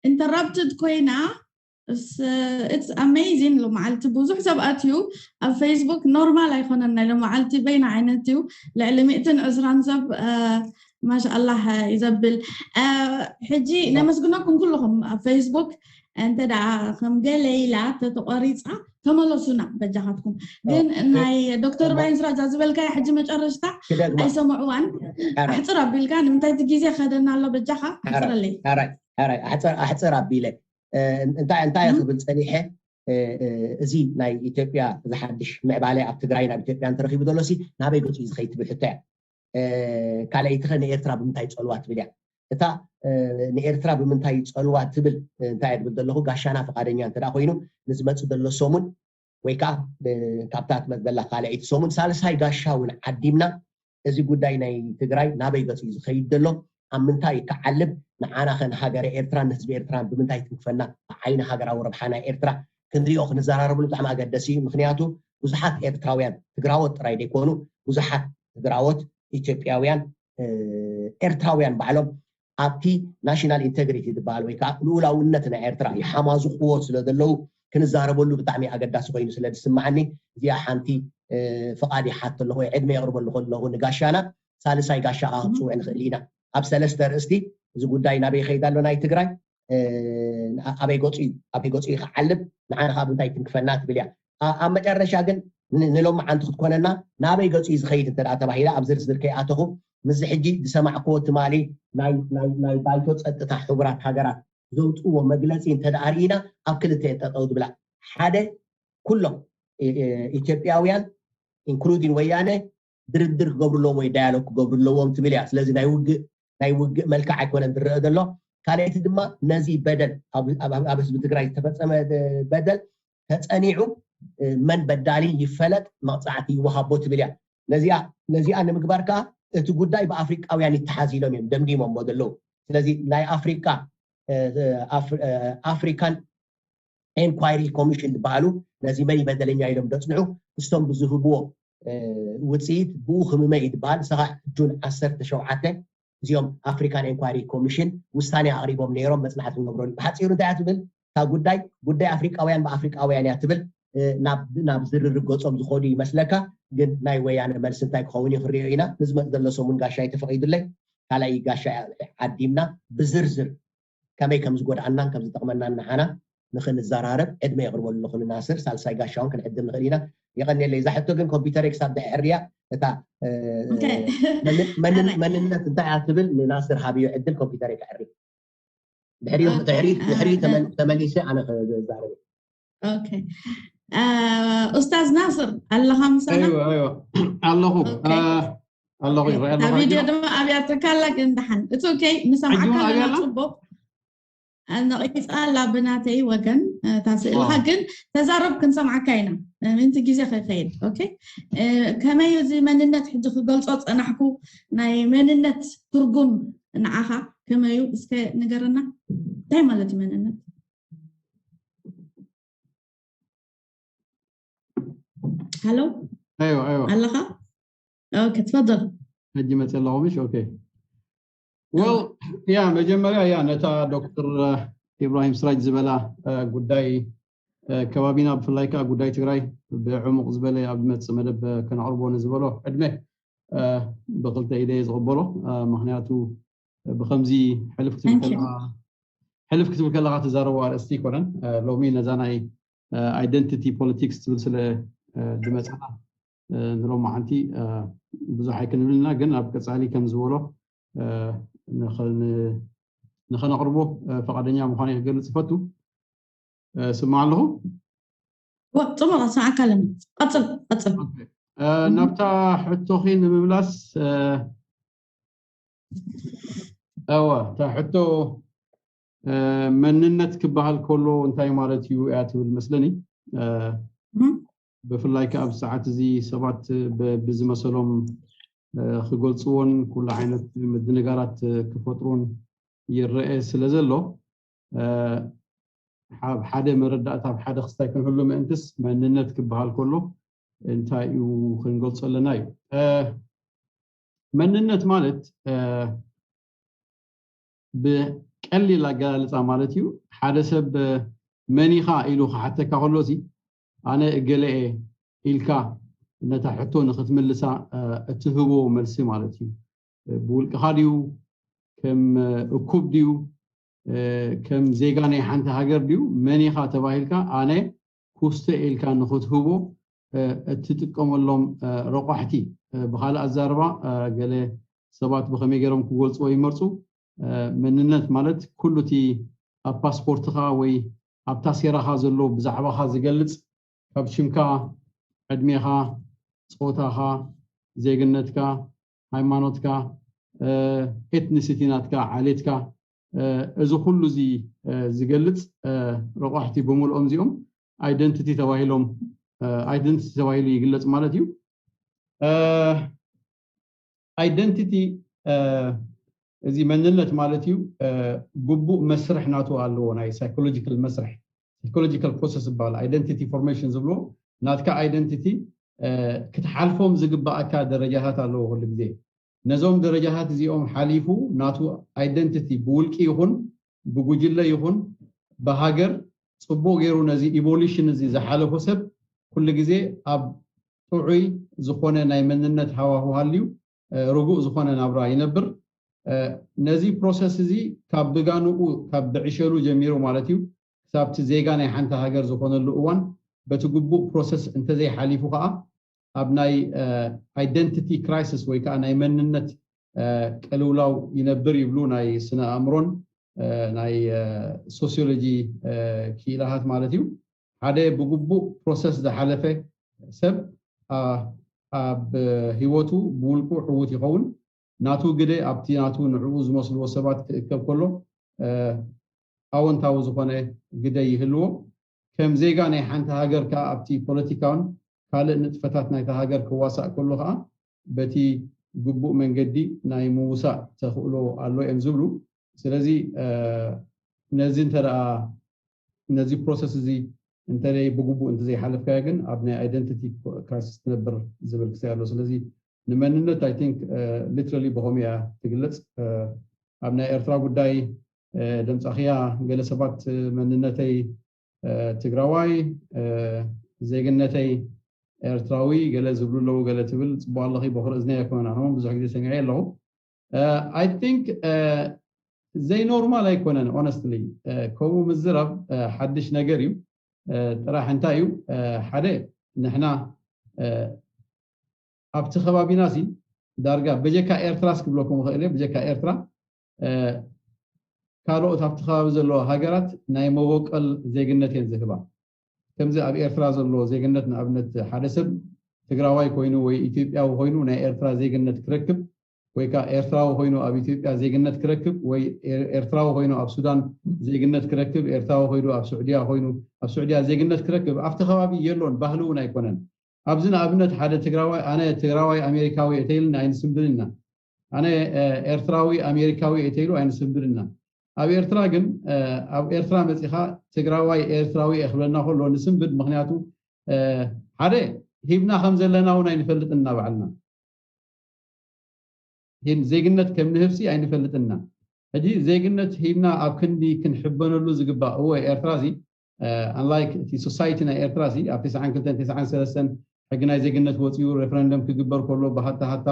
interrupted ኮይና it's amazing። ሎመዓልቲ ብዙሕ ሰብ ኣትዩ ኣብ ፌስቡክ። ኖርማል ኣይኮነን ናይ ሎመዓልቲ። በይና ዓይነት እዩ ልዕሊ ሚእትን ዕስራን ሰብ ማሻኣላህ እዩ ዘብል። ሕጂ ነመስግነኩም ኩልኹም ኣብ ፌስቡክ። እንተ ደኣ ከም ገለ ኢላ ተተቆሪፃ ተመለሱና በጃኻትኩም። ግን ናይ ዶክተር ባይን ስራጃ ዝበልካዮ ሕጂ መጨረሽታ ኣይሰምዕዋን። ኣሕፅር ኣቢልካ ንምንታይ እቲ ግዜ ከደና ኣሎ በጃኻ ኣሕፅረለይ። ኣሕፅር ኣቢለ እንታይ እንታይ ክብል ፀኒሐ። እዚ ናይ ኢትዮጵያ ዝሓድሽ ምዕባለ ኣብ ትግራይ ናብ ኢትዮጵያ እንተረኪቡ ዘሎ ሲ ናበይ ገፁ እዩ ዝኸይድ ትብል ሕቶ እያ። ካልኣይቲ ከ ንኤርትራ ብምንታይ ይፀልዋ ትብል እያ። እታ ንኤርትራ ብምንታይ ይፀልዋ ትብል እንታይ እያ ትብል ዘለኹ፣ ጋሻና ፈቃደኛ እንተ ኮይኑ ንዝመፅእ ዘሎ ሰሙን ወይ ከዓ ካብታ ትመፅ ዘላ ካልኣይቲ ሰሙን ሳልሳይ ጋሻ እውን ዓዲምና እዚ ጉዳይ ናይ ትግራይ ናበይ ገፁ እዩ ዝኸይድ ዘሎ፣ ኣብ ምንታይ ክዓልብ፣ ንዓና ከ ንሃገረ ኤርትራን ንህዝቢ ኤርትራን ብምንታይ ትንክፈና፣ ብዓይኒ ሃገራዊ ረብሓ ናይ ኤርትራ ክንሪኦ ክንዘራረብሉ ብጣዕሚ ኣገደሲ እዩ። ምክንያቱ ብዙሓት ኤርትራውያን ትግራዎት ጥራይ ዘይኮኑ ብዙሓት ትግራዎት ኢትዮጵያውያን ኤርትራውያን ባዕሎም ኣብቲ ናሽናል ኢንቴግሪቲ ዝበሃል ወይ ከዓ ልኡላውነት ናይ ኤርትራ ይሓማዝኽዎ ስለ ዘለዉ ክንዛረበሉ ብጣዕሚ ኣገዳሲ ኮይኑ ስለ ዝስማዓኒ እዚኣ ሓንቲ ፍቓድ ይሓት ኣለኹ ወይ ዕድመ የቕርበሉ ከለኹ ንጋሻና ሳልሳይ ጋሻ ከዓ ክፅውዕ ንኽእል ኢና። ኣብ ሰለስተ ርእስቲ እዚ ጉዳይ ናበይ ይኸይድ ኣሎ ናይ ትግራይ ኣበይ ገፁ እዩ ኣበይ ገፁ እዩ ክዓልብ ንዓና ካብ እንታይ ትንክፈና ትብል እያ። ኣብ መጨረሻ ግን ንሎሚ ዓንቲ ክትኮነና ናበይ ገፁ እዩ ዝኸይድ እንተ ተባሂላ ኣብ ዝርዝር ከይኣተኹ ምስዚ ሕጂ ዝሰማዕክዎ ትማሊ ናይ ባይቶ ፀጥታ ሕቡራት ሃገራት ዘውፅዎ መግለፂ እንተ ርኢና ኣብ ክልተ ጠጠው ዝብላ ሓደ ኩሎም ኢትዮጵያውያን ኢንክሉዲን ወያነ ድርድር ክገብሩ ኣለዎም ወይ ዳያሎግ ክገብሩ ኣለዎም ትብል እያ። ስለዚ ናይ ውግእ ናይ ውግእ መልክዕ ኣይኮነን ዝረአ ዘሎ። ካልኣይቲ ድማ ነዚ በደል ኣብ ህዝቢ ትግራይ ዝተፈፀመ በደል ተፀኒዑ መን በዳሊ ይፈለጥ መቕፃዕቲ ይወሃቦ ትብል እያ። ነዚኣ ነዚኣ ንምግባር ከዓ እቲ ጉዳይ ብኣፍሪቃውያን ይተሓዝ ኢሎም እዮም ደምዲሞሞ ዘለዉ። ስለዚ ናይ ኣፍሪቃ ኣፍሪካን ኤንኳይሪ ኮሚሽን ዝበሃሉ ነዚ መን በደለኛ ኢሎም ደፅንዑ እስቶም ብዝህብዎ ውፅኢት ብኡ ክምመ እዩ ዝበሃል። ንስኻ ጁን ዓሰርተ ሸውዓተ እዚኦም ኣፍሪካን ኤንኳይሪ ኮሚሽን ውሳኔ ኣቕሪቦም ነይሮም መፅናዕቲ ክነብረሉ። ብሓፂሩ እንታይ እያ ትብል እታ ጉዳይ ጉዳይ ኣፍሪቃውያን ብኣፍሪቃውያን እያ ትብል። ናብ ዝርርብ ገፆም ዝኸዱ ይመስለካ። ግን ናይ ወያነ መልሲ እንታይ ክኸውን እዩ ክሪኦ ኢና። ንዝመፅ ዘሎ ሰሙን ጋሻ ተፈቒዱለይ ካልኣይ ጋሻ ዓዲምና ብዝርዝር ከመይ ከም ዝጎድኣናን ከም ዝጠቕመናን ንዓና ንኽንዘራረብ ዕድመ የቕርበሉ ኣለኹ ንናስር። ሳልሳይ ጋሻ እውን ክንዕድም ንኽእል ኢና። የቐንየለይ። እዛ ሕቶ ግን ኮምፒውተረይ ክሳብ ድሕርያ እታ መንነት እንታይ እያ ትብል ንናስር ሃብዮ ዕድል ኮምፒውተረይ ከዕሪ። ድሕሪኡ ተመሊሰ ኣነ ክዛረብ። ኡስታዝ ናስር ኣለኻ ምሳና? ኣለኹ ኣለኹ ይረአ ኣሎ። ቪድዮ ድማ ኣብያተካ ኣላ ግን ደሓን እቲ ኦኬ ንሰምዓካ ኣለና ጽቡቕ። ነቒጻ ኣላ ብናተይ ወገን እታ ስእልኻ ግን ተዛረብ ክንሰምዓካ ኢና። ምንቲ ግዜ ከይከይድ ኦኬ። ከመይ እዚ መንነት ሕጂ ክገልጾ ጸናሕኩ ናይ መንነት ትርጉም ንዓኻ ከመዩ እስከ ንገረና እንታይ ማለት እዩ መንነት? ሃሎ ايوه ايوه ኣለኻ ኦኬ ትፈضل ሕጂ መፅእ ኣለኹ ምሽ okay well yeah መጀመርያ yeah ነታ ዶክተር ኢብራሂም ስራጅ ዝበላ ጉዳይ ከባቢና ብፍላይ ከዓ ጉዳይ ትግራይ ብዕሙቕ ዝበለ ኣብ ዝመፅእ መደብ ከነቕርቦ ንዝበሎ ዕድመ ብክልተ ኢደ ዝቕበሎ ምክንያቱ ብከምዚ ሕልፍ ክትብል ከለካ ሕልፍ ክትብል ከለካ ትዛረቦ ኣርእስቲ ኣይኮነን ሎሚ ነዛ ናይ identity politics ትብል ስለ ዝመፅና ንሎማዓንቲ ብዙሕ ኣይክንብል ኢና ግን ኣብ ቀፃሊ ከም ዝበሎ ንኸነቕርቦ ፈቃደኛ ምኳነ ክገልፅ ይፈቱ ስማዕ ኣለኹ ፅቡቅ ኣስማዓካ ኣለኒ ቀፅል ቀፅል ናብታ ሕቶኺ ንምምላስ እዋ እታ ሕቶ መንነት ክበሃል ከሎ እንታይ ማለት እዩ እያ ትብል መስለኒ ብፍላይ ከ ኣብ ሰዓት እዚ ሰባት ብዝመሰሎም ክገልፅዎን ኩሉ ዓይነት ምድንጋራት ክፈጥሩን ይረአ ስለ ዘሎ ኣብ ሓደ መረዳእታ ኣብ ሓደ ክስታይ ክንህሉ ምእንትስ መንነት ክበሃል ከሎ እንታይ እዩ ክንገልፆ ኣለና እዩ መንነት ማለት ቀሊል ኣገላልፃ ማለት እዩ። ሓደ ሰብ መኒኻ ኢሉ ክሓተካ ከሎሲ ኣነ እገለኤ ኢልካ ነታ ሕቶ ንክትምልሳ እትህቦ መልሲ ማለት እዩ። ብውልቅኻ ድዩ፣ ከም እኩብ ድዩ፣ ከም ዜጋ ናይ ሓንቲ ሃገር ድዩ፣ መኒኻ ተባሂልካ ኣነ ኩስተ ኢልካ ንክትህቦ እትጥቀመሎም ረቋሕቲ፣ ብካልእ ኣዛርባ ገለ ሰባት ብከመይ ገይሮም ክገልፅዎ ይመርፁ፣ መንነት ማለት ኩሉ እቲ ኣብ ፓስፖርትካ ወይ ኣብ ታሴራኻ ዘሎ ብዛዕባኻ ዝገልፅ፣ ካብ ሽምካ፣ ዕድሜኻ፣ ፆታኻ፣ ዜግነትካ፣ ሃይማኖትካ፣ ኤትኒሲቲ ናትካ፣ ዓሌትካ፣ እዚ ኩሉ እዚ ዝገልፅ ረቋሕቲ ብምልኦም እዚኦም ኣይደንቲቲ ተባሂሎም፣ ኣይደንቲቲ ተባሂሉ ይግለፅ ማለት እዩ። ኣይደንቲቲ እዚ መንነት ማለት እዩ። ግቡእ መስርሕ ናቱ ኣለዎ፣ ናይ ሳይኮሎጂካል መስርሕ፣ ሳይኮሎጂካል ፕሮሰስ ይበሃል። ኣይደንቲቲ ፎርሜሽን ዝብሎ ናትካ ኣይደንቲቲ ክትሓልፎም ዝግባኣካ ደረጃታት ኣለዎ። ኩሉ ግዜ ነዞም ደረጃታት እዚኦም ሓሊፉ ናቱ ኣይደንቲቲ ብውልቂ ይኹን ብጉጅለ ይኹን ብሃገር ፅቡቅ ገይሩ ነዚ ኢቮሉሽን እዚ ዝሓለፎ ሰብ ኩሉ ግዜ ኣብ ጥዑይ ዝኾነ ናይ መንነት ሃዋሁ ሃልዩ ርጉእ ዝኾነ ናብራ ይነብር። ነዚ ፕሮሰስ እዚ ካብ ብጋንኡ ካብ ብዕሸሉ ጀሚሩ ማለት እዩ ክሳብቲ ዜጋ ናይ ሓንቲ ሃገር ዝኾነሉ እዋን በቲ ግቡእ ፕሮሰስ እንተዘይሓሊፉ ከዓ ኣብ ናይ ኣይደንቲቲ ክራይሲስ ወይ ከዓ ናይ መንነት ቅልውላው ይነብር ይብሉ ናይ ስነ ኣእምሮን ናይ ሶሲዮሎጂ ክኢላታት ማለት እዩ። ሓደ ብግቡእ ፕሮሰስ ዝሓለፈ ሰብ ኣብ ህይወቱ ብውልቁ ዕዉት ይኸውን። ናቱ ግደ ኣብቲ ናቱ ንዕኡ ዝመስልዎ ሰባት ክእከብ ከሎ ኣወንታዊ ዝኾነ ግደ ይህልዎ። ከም ዜጋ ናይ ሓንቲ ሃገር ከዓ ኣብቲ ፖለቲካውን ካልእ ንጥፈታት ናይታ ሃገር ክዋሳእ ከሎ ከዓ በቲ ግቡእ መንገዲ ናይ ምውሳእ ተኽእሎ ኣሎ እዮም ዝብሉ። ስለዚ ነዚ እንተ ነዚ ፕሮሰስ እዚ እንተ ብግቡእ እንተዘይሓለፍካዮ ግን ኣብ ናይ ኣይደንቲቲ ክራይሲስ ትነብር ዝብል ክሳይ ኣሎ። ስለዚ ንመንነት ኣይ ቲንክ ሊትራሊ ብኸምኡ እያ ትግለፅ። ኣብ ናይ ኤርትራ ጉዳይ ደምፃኽያ ገለ ሰባት መንነተይ ትግራዋይ፣ ዜግነተይ ኤርትራዊ ገለ ዝብሉ ኣለዉ፣ ገለ ትብል ፅቡቅ ኣለኺ፣ በክሪ እዝነይ ኣይኮነን፣ ኣነ እውን ብዙሕ ግዜ ሰሚዐ ኣለኹ። ኣይ ቲንክ ዘይኖርማል ኣይኮነን ኦነስትሊ። ከምኡ ምዝራብ ሓድሽ ነገር እዩ። ጥራሕ እንታይ እዩ? ሓደ ንሕና ኣብቲ ከባቢና ሲ ዳርጋ በጀካ ኤርትራስ ክብለኩም ይኽእል እየ፣ በጀካ ኤርትራ ካልኦት ኣብቲ ከባቢ ዘለዎ ሃገራት ናይ መበቆል ዜግነት እየን ዝህባ። ከምዚ ኣብ ኤርትራ ዘሎ ዜግነት ንኣብነት ሓደ ሰብ ትግራዋይ ኮይኑ ወይ ኢትዮጵያዊ ኮይኑ ናይ ኤርትራ ዜግነት ክረክብ ወይ ከዓ ኤርትራዊ ኮይኑ ኣብ ኢትዮጵያ ዜግነት ክረክብ ወይ ኤርትራዊ ኮይኑ ኣብ ሱዳን ዜግነት ክረክብ፣ ኤርትራዊ ኮይኑ ኣብ ስዑድያ ኮይኑ ኣብ ስዑድያ ዜግነት ክረክብ ኣብቲ ከባቢ የሎን፣ ባህሊ እውን ኣይኮነን። ኣብዚ ንኣብነት ሓደ ትግራዋይ ኣነ ትግራዋይ ኣሜሪካዊ እተይልን ኣይንስንብድና፣ ኣነ ኤርትራዊ ኣሜሪካዊ እተይሉ ኣይንስንብድና። ኣብ ኤርትራ ግን ኣብ ኤርትራ መፂኻ ትግራዋይ ኤርትራዊ እየ ክብለና ከሎ ንስንብድ። ምክንያቱ ሓደ ሂብና ከም ዘለና እውን ኣይንፈልጥን እናባዕልና ዜግነት ከም ንህብሲ ኣይንፈልጥና። ሕጂ ዜግነት ሂብና ኣብ ክንዲ ክንሕበነሉ ዝግባእ እወ ኤርትራ እዚ ኣንላይክ እቲ ሶሳይቲ ናይ ኤርትራ እዚ ኣብ ተስዓን ክልተን ተስዓን ሰለስተን ሕጊ ናይ ዜግነት ወፂኡ ሬፈረንደም ክግበር ከሎ ብሃታ ሃታ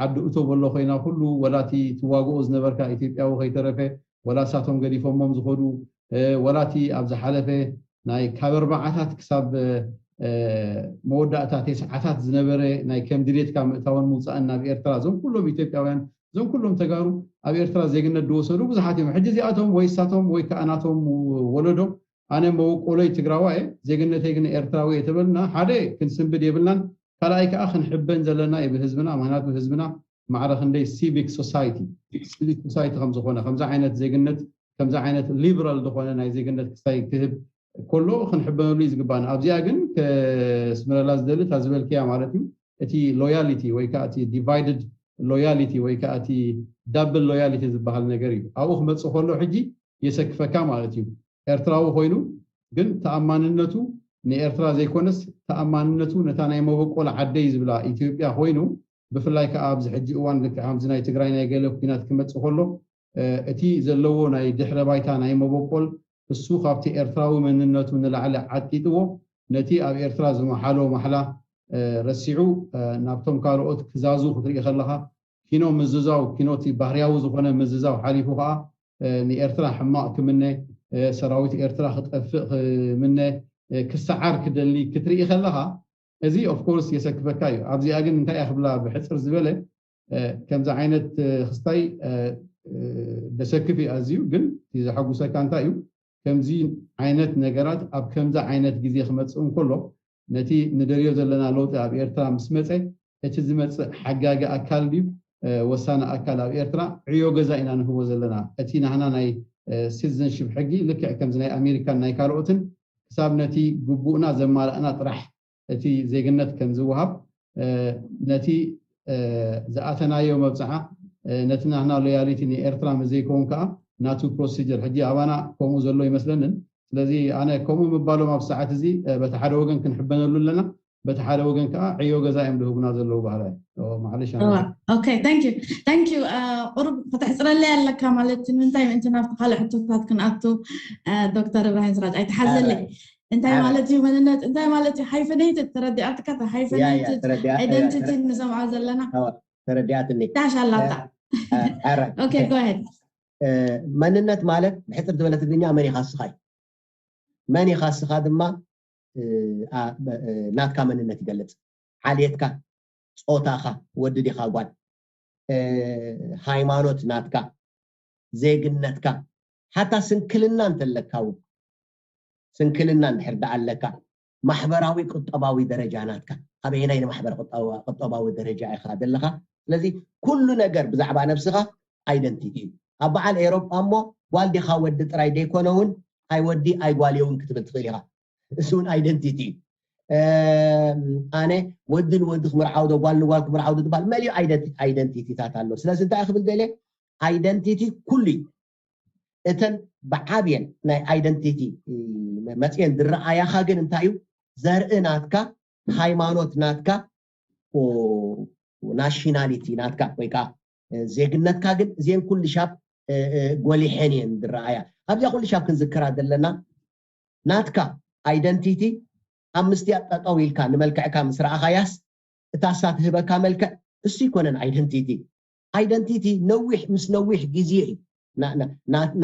ዓዲ እቶ በሎ ኮይና ኩሉ ወላቲ ትዋግኦ ዝነበርካ ኢትዮጵያዊ ከይተረፈ ወላ እሳቶም ገዲፎሞም ዝኸዱ ወላቲ ኣብ ዝሓለፈ ናይ ካብ ኣርባዓታት ክሳብ መወዳእታ ተስዓታት ዝነበረ ናይ ከም ድሌትካ ምእታውን ምውፃእን ናብ ኤርትራ እዞም ኩሎም ኢትዮጵያውያን እዞም ኩሎም ተጋሩ ኣብ ኤርትራ ዜግነት ዝወሰዱ ብዙሓት እዮም። ሕጂ እዚኣቶም ወይ እሳቶም ወይ ከዓ ናቶም ወለዶ ኣነ መበቆሎይ ትግራዋ እየ ዜግነተይ ግን ኤርትራዊ እየ ተበልና ሓደ ክንስንብድ የብልናን። ካልኣይ ከዓ ክንሕበን ዘለና እዩ ብህዝብና። ምክንያቱ ህዝብና ማዕረ ክንደይ ሲቪክ ሶሳይቲ ሲቪክ ሶሳይቲ ከምዝኾነ ከምዚ ዓይነት ዜግነት ከምዚ ዓይነት ሊበራል ዝኾነ ናይ ዜግነት ክሳይ ክህብ ከሎ ክንሕበነሉ እዩ ዝግባና። ኣብዚኣ ግን ከስምረላ ዝደሊ እታ ዝበልክያ ማለት እዩ እቲ ሎያሊቲ ወይ ከዓ እቲ ዲቫይድድ ሎያሊቲ ወይ ከዓ እቲ ዳብል ሎያሊቲ ዝበሃል ነገር እዩ። ኣብኡ ክመፅእ ከሎ ሕጂ የሰክፈካ ማለት እዩ። ኤርትራዊ ኮይኑ ግን ተኣማንነቱ ንኤርትራ ዘይኮነስ ተኣማንነቱ ነታ ናይ መበቆል ዓደይ ዝብላ ኢትዮጵያ ኮይኑ ብፍላይ ከዓ ኣብዚ ሕጂ እዋን ልክዕ ከምዚ ናይ ትግራይ ናይ ገለ ኩናት ክመፅእ ከሎ እቲ ዘለዎ ናይ ድሕረ ባይታ ናይ መበቆል እሱ ካብቲ ኤርትራዊ መንነቱ ንላዕሊ ዓጢጥዎ ነቲ ኣብ ኤርትራ ዝመሓሎ ማሕላ ረሲዑ ናብቶም ካልኦት ክዛዙ ክትርኢ ከለኻ ኪኖ ምዝዛው ኪኖቲ ባህርያዊ ዝኾነ ምዝዛው ሓሊፉ ከዓ ንኤርትራ ሕማቕ ክምነ ሰራዊት ኤርትራ ክጠፍእ ክምነ ክሰዓር ክደሊ ክትርኢ ከለኻ እዚ ኦፍኮርስ የሰክፈካ እዩ። ኣብዚኣ ግን እንታይ እያ ክብላ ብሕፅር ዝበለ ከምዚ ዓይነት ክስታይ ደሰክፍ እዩ ኣዝዩ ግን ዘሐጉሰካ እንታይ እዩ ከምዚ ዓይነት ነገራት ኣብ ከምዚ ዓይነት ግዜ ክመፅእ እንከሎ ነቲ ንደልዮ ዘለና ለውጢ ኣብ ኤርትራ ምስ መፀ እቲ ዝመፅእ ሓጋጊ ኣካል ድዩ ወሳኒ ኣካል ኣብ ኤርትራ ዕዮ ገዛ ኢና ንህቦ ዘለና። እቲ ናህና ናይ ሲቲዘንሽፕ ሕጊ ልክዕ ከምዚ ናይ ኣሜሪካን ናይ ካልኦትን ክሳብ ነቲ ግቡእና ዘማላእና ጥራሕ እቲ ዜግነት ከም ዝወሃብ ነቲ ዝኣተናዮ መብፅዓ ነቲ ናህና ሎያሊቲ ንኤርትራ ምስ ዘይከውን ከዓ ናቱ ፕሮሲጀር ሕጂ ኣባና ከምኡ ዘሎ ይመስለንን። ስለዚ ኣነ ከምኡ ምባሎም ኣብ ሰዓት እዚ በቲ ሓደ ወገን ክንሕበነሉ ኣለና፣ በቲ ሓደ ወገን ከዓ ዕዮ ገዛ እዮም ዝህቡና ዘለዉ ባህላ እዩ። ማዕለሽ ኦኬ ታንክ ዩ ታንክ ዩ ቁሩብ ከተሕፅረለይ ኣለካ ማለት ንምንታይ ምእንቲ ናብቲ ካልእ ሕቶታት ክንኣቱ ዶክተር እብራሂም ስራጅ ኣይተሓዘለይ እንታይ ማለት እዩ መንነት እንታይ ማለት እዩ hyphenated ተረዲኣትካ hyphenated identity ንሰምዖ ዘለና ተረዲኣትኒ ዳሽ ኣላታ okay go ahead መንነት ማለት ብሕፅር ዝበለ ትግርኛ መን ኢኻ ስኻ እዩ መን ኢኻ ስኻ ድማ ናትካ መንነት ይገልፅ ሓልየትካ ፆታኻ ወዲ ዲኻ ጓል ሃይማኖት ናትካ ዜግነትካ ሓታ ስንክልና እንተለካ እውን ስንክልና እንድሕር ደኣ ኣለካ ማሕበራዊ ቁጠባዊ ደረጃ ናትካ ኣበየናይ ንማሕበረ ቁጠባዊ ደረጃ ኢኻ ዘለኻ ስለዚ ኩሉ ነገር ብዛዕባ ነብስኻ ኣይደንቲቲ እዩ ኣብ በዓል ኤሮጳ እሞ ጓል ዲኻ ወዲ ጥራይ ደይኮነ እውን ኣይወዲ ኣይጓል እውን ክትብል ትኽእል ኢኻ እሱ እውን ኣይደንቲቲ እዩ ኣነ ወዲ ንወዲ ክምርዓው ዶ ጓል ንጓል ክምርዓው ዶ ትበሃል መሊኡ ኣይደንቲቲታት ኣሎ ስለዚ እንታይ ክብል ደልየ ኣይደንቲቲ ኩሉ እዩ እተን ብዓብየን ናይ ኣይደንቲቲ መፅየን ዝረኣያኻ ግን እንታይ እዩ ዘርኢ ናትካ ሃይማኖት ናትካ ናሽናሊቲ ናትካ ወይ ከዓ ዜግነትካ ግን እዚአን ኩሉ ሻብ ጎሊሐን እየን ዝረኣያ ኣብዚኣ ኩሉ ሻብ ክንዝክራ ዘለና ናትካ ኣይደንቲቲ ኣብ ምስቲያ ጠጠው ኢልካ ንመልክዕካ ምስ ረኣኻያስ እታ ሳትህበካ መልክዕ እሱ ይኮነን ኣይደንቲቲ ኣይደንቲቲ ነዊሕ ምስ ነዊሕ ግዜ እዩ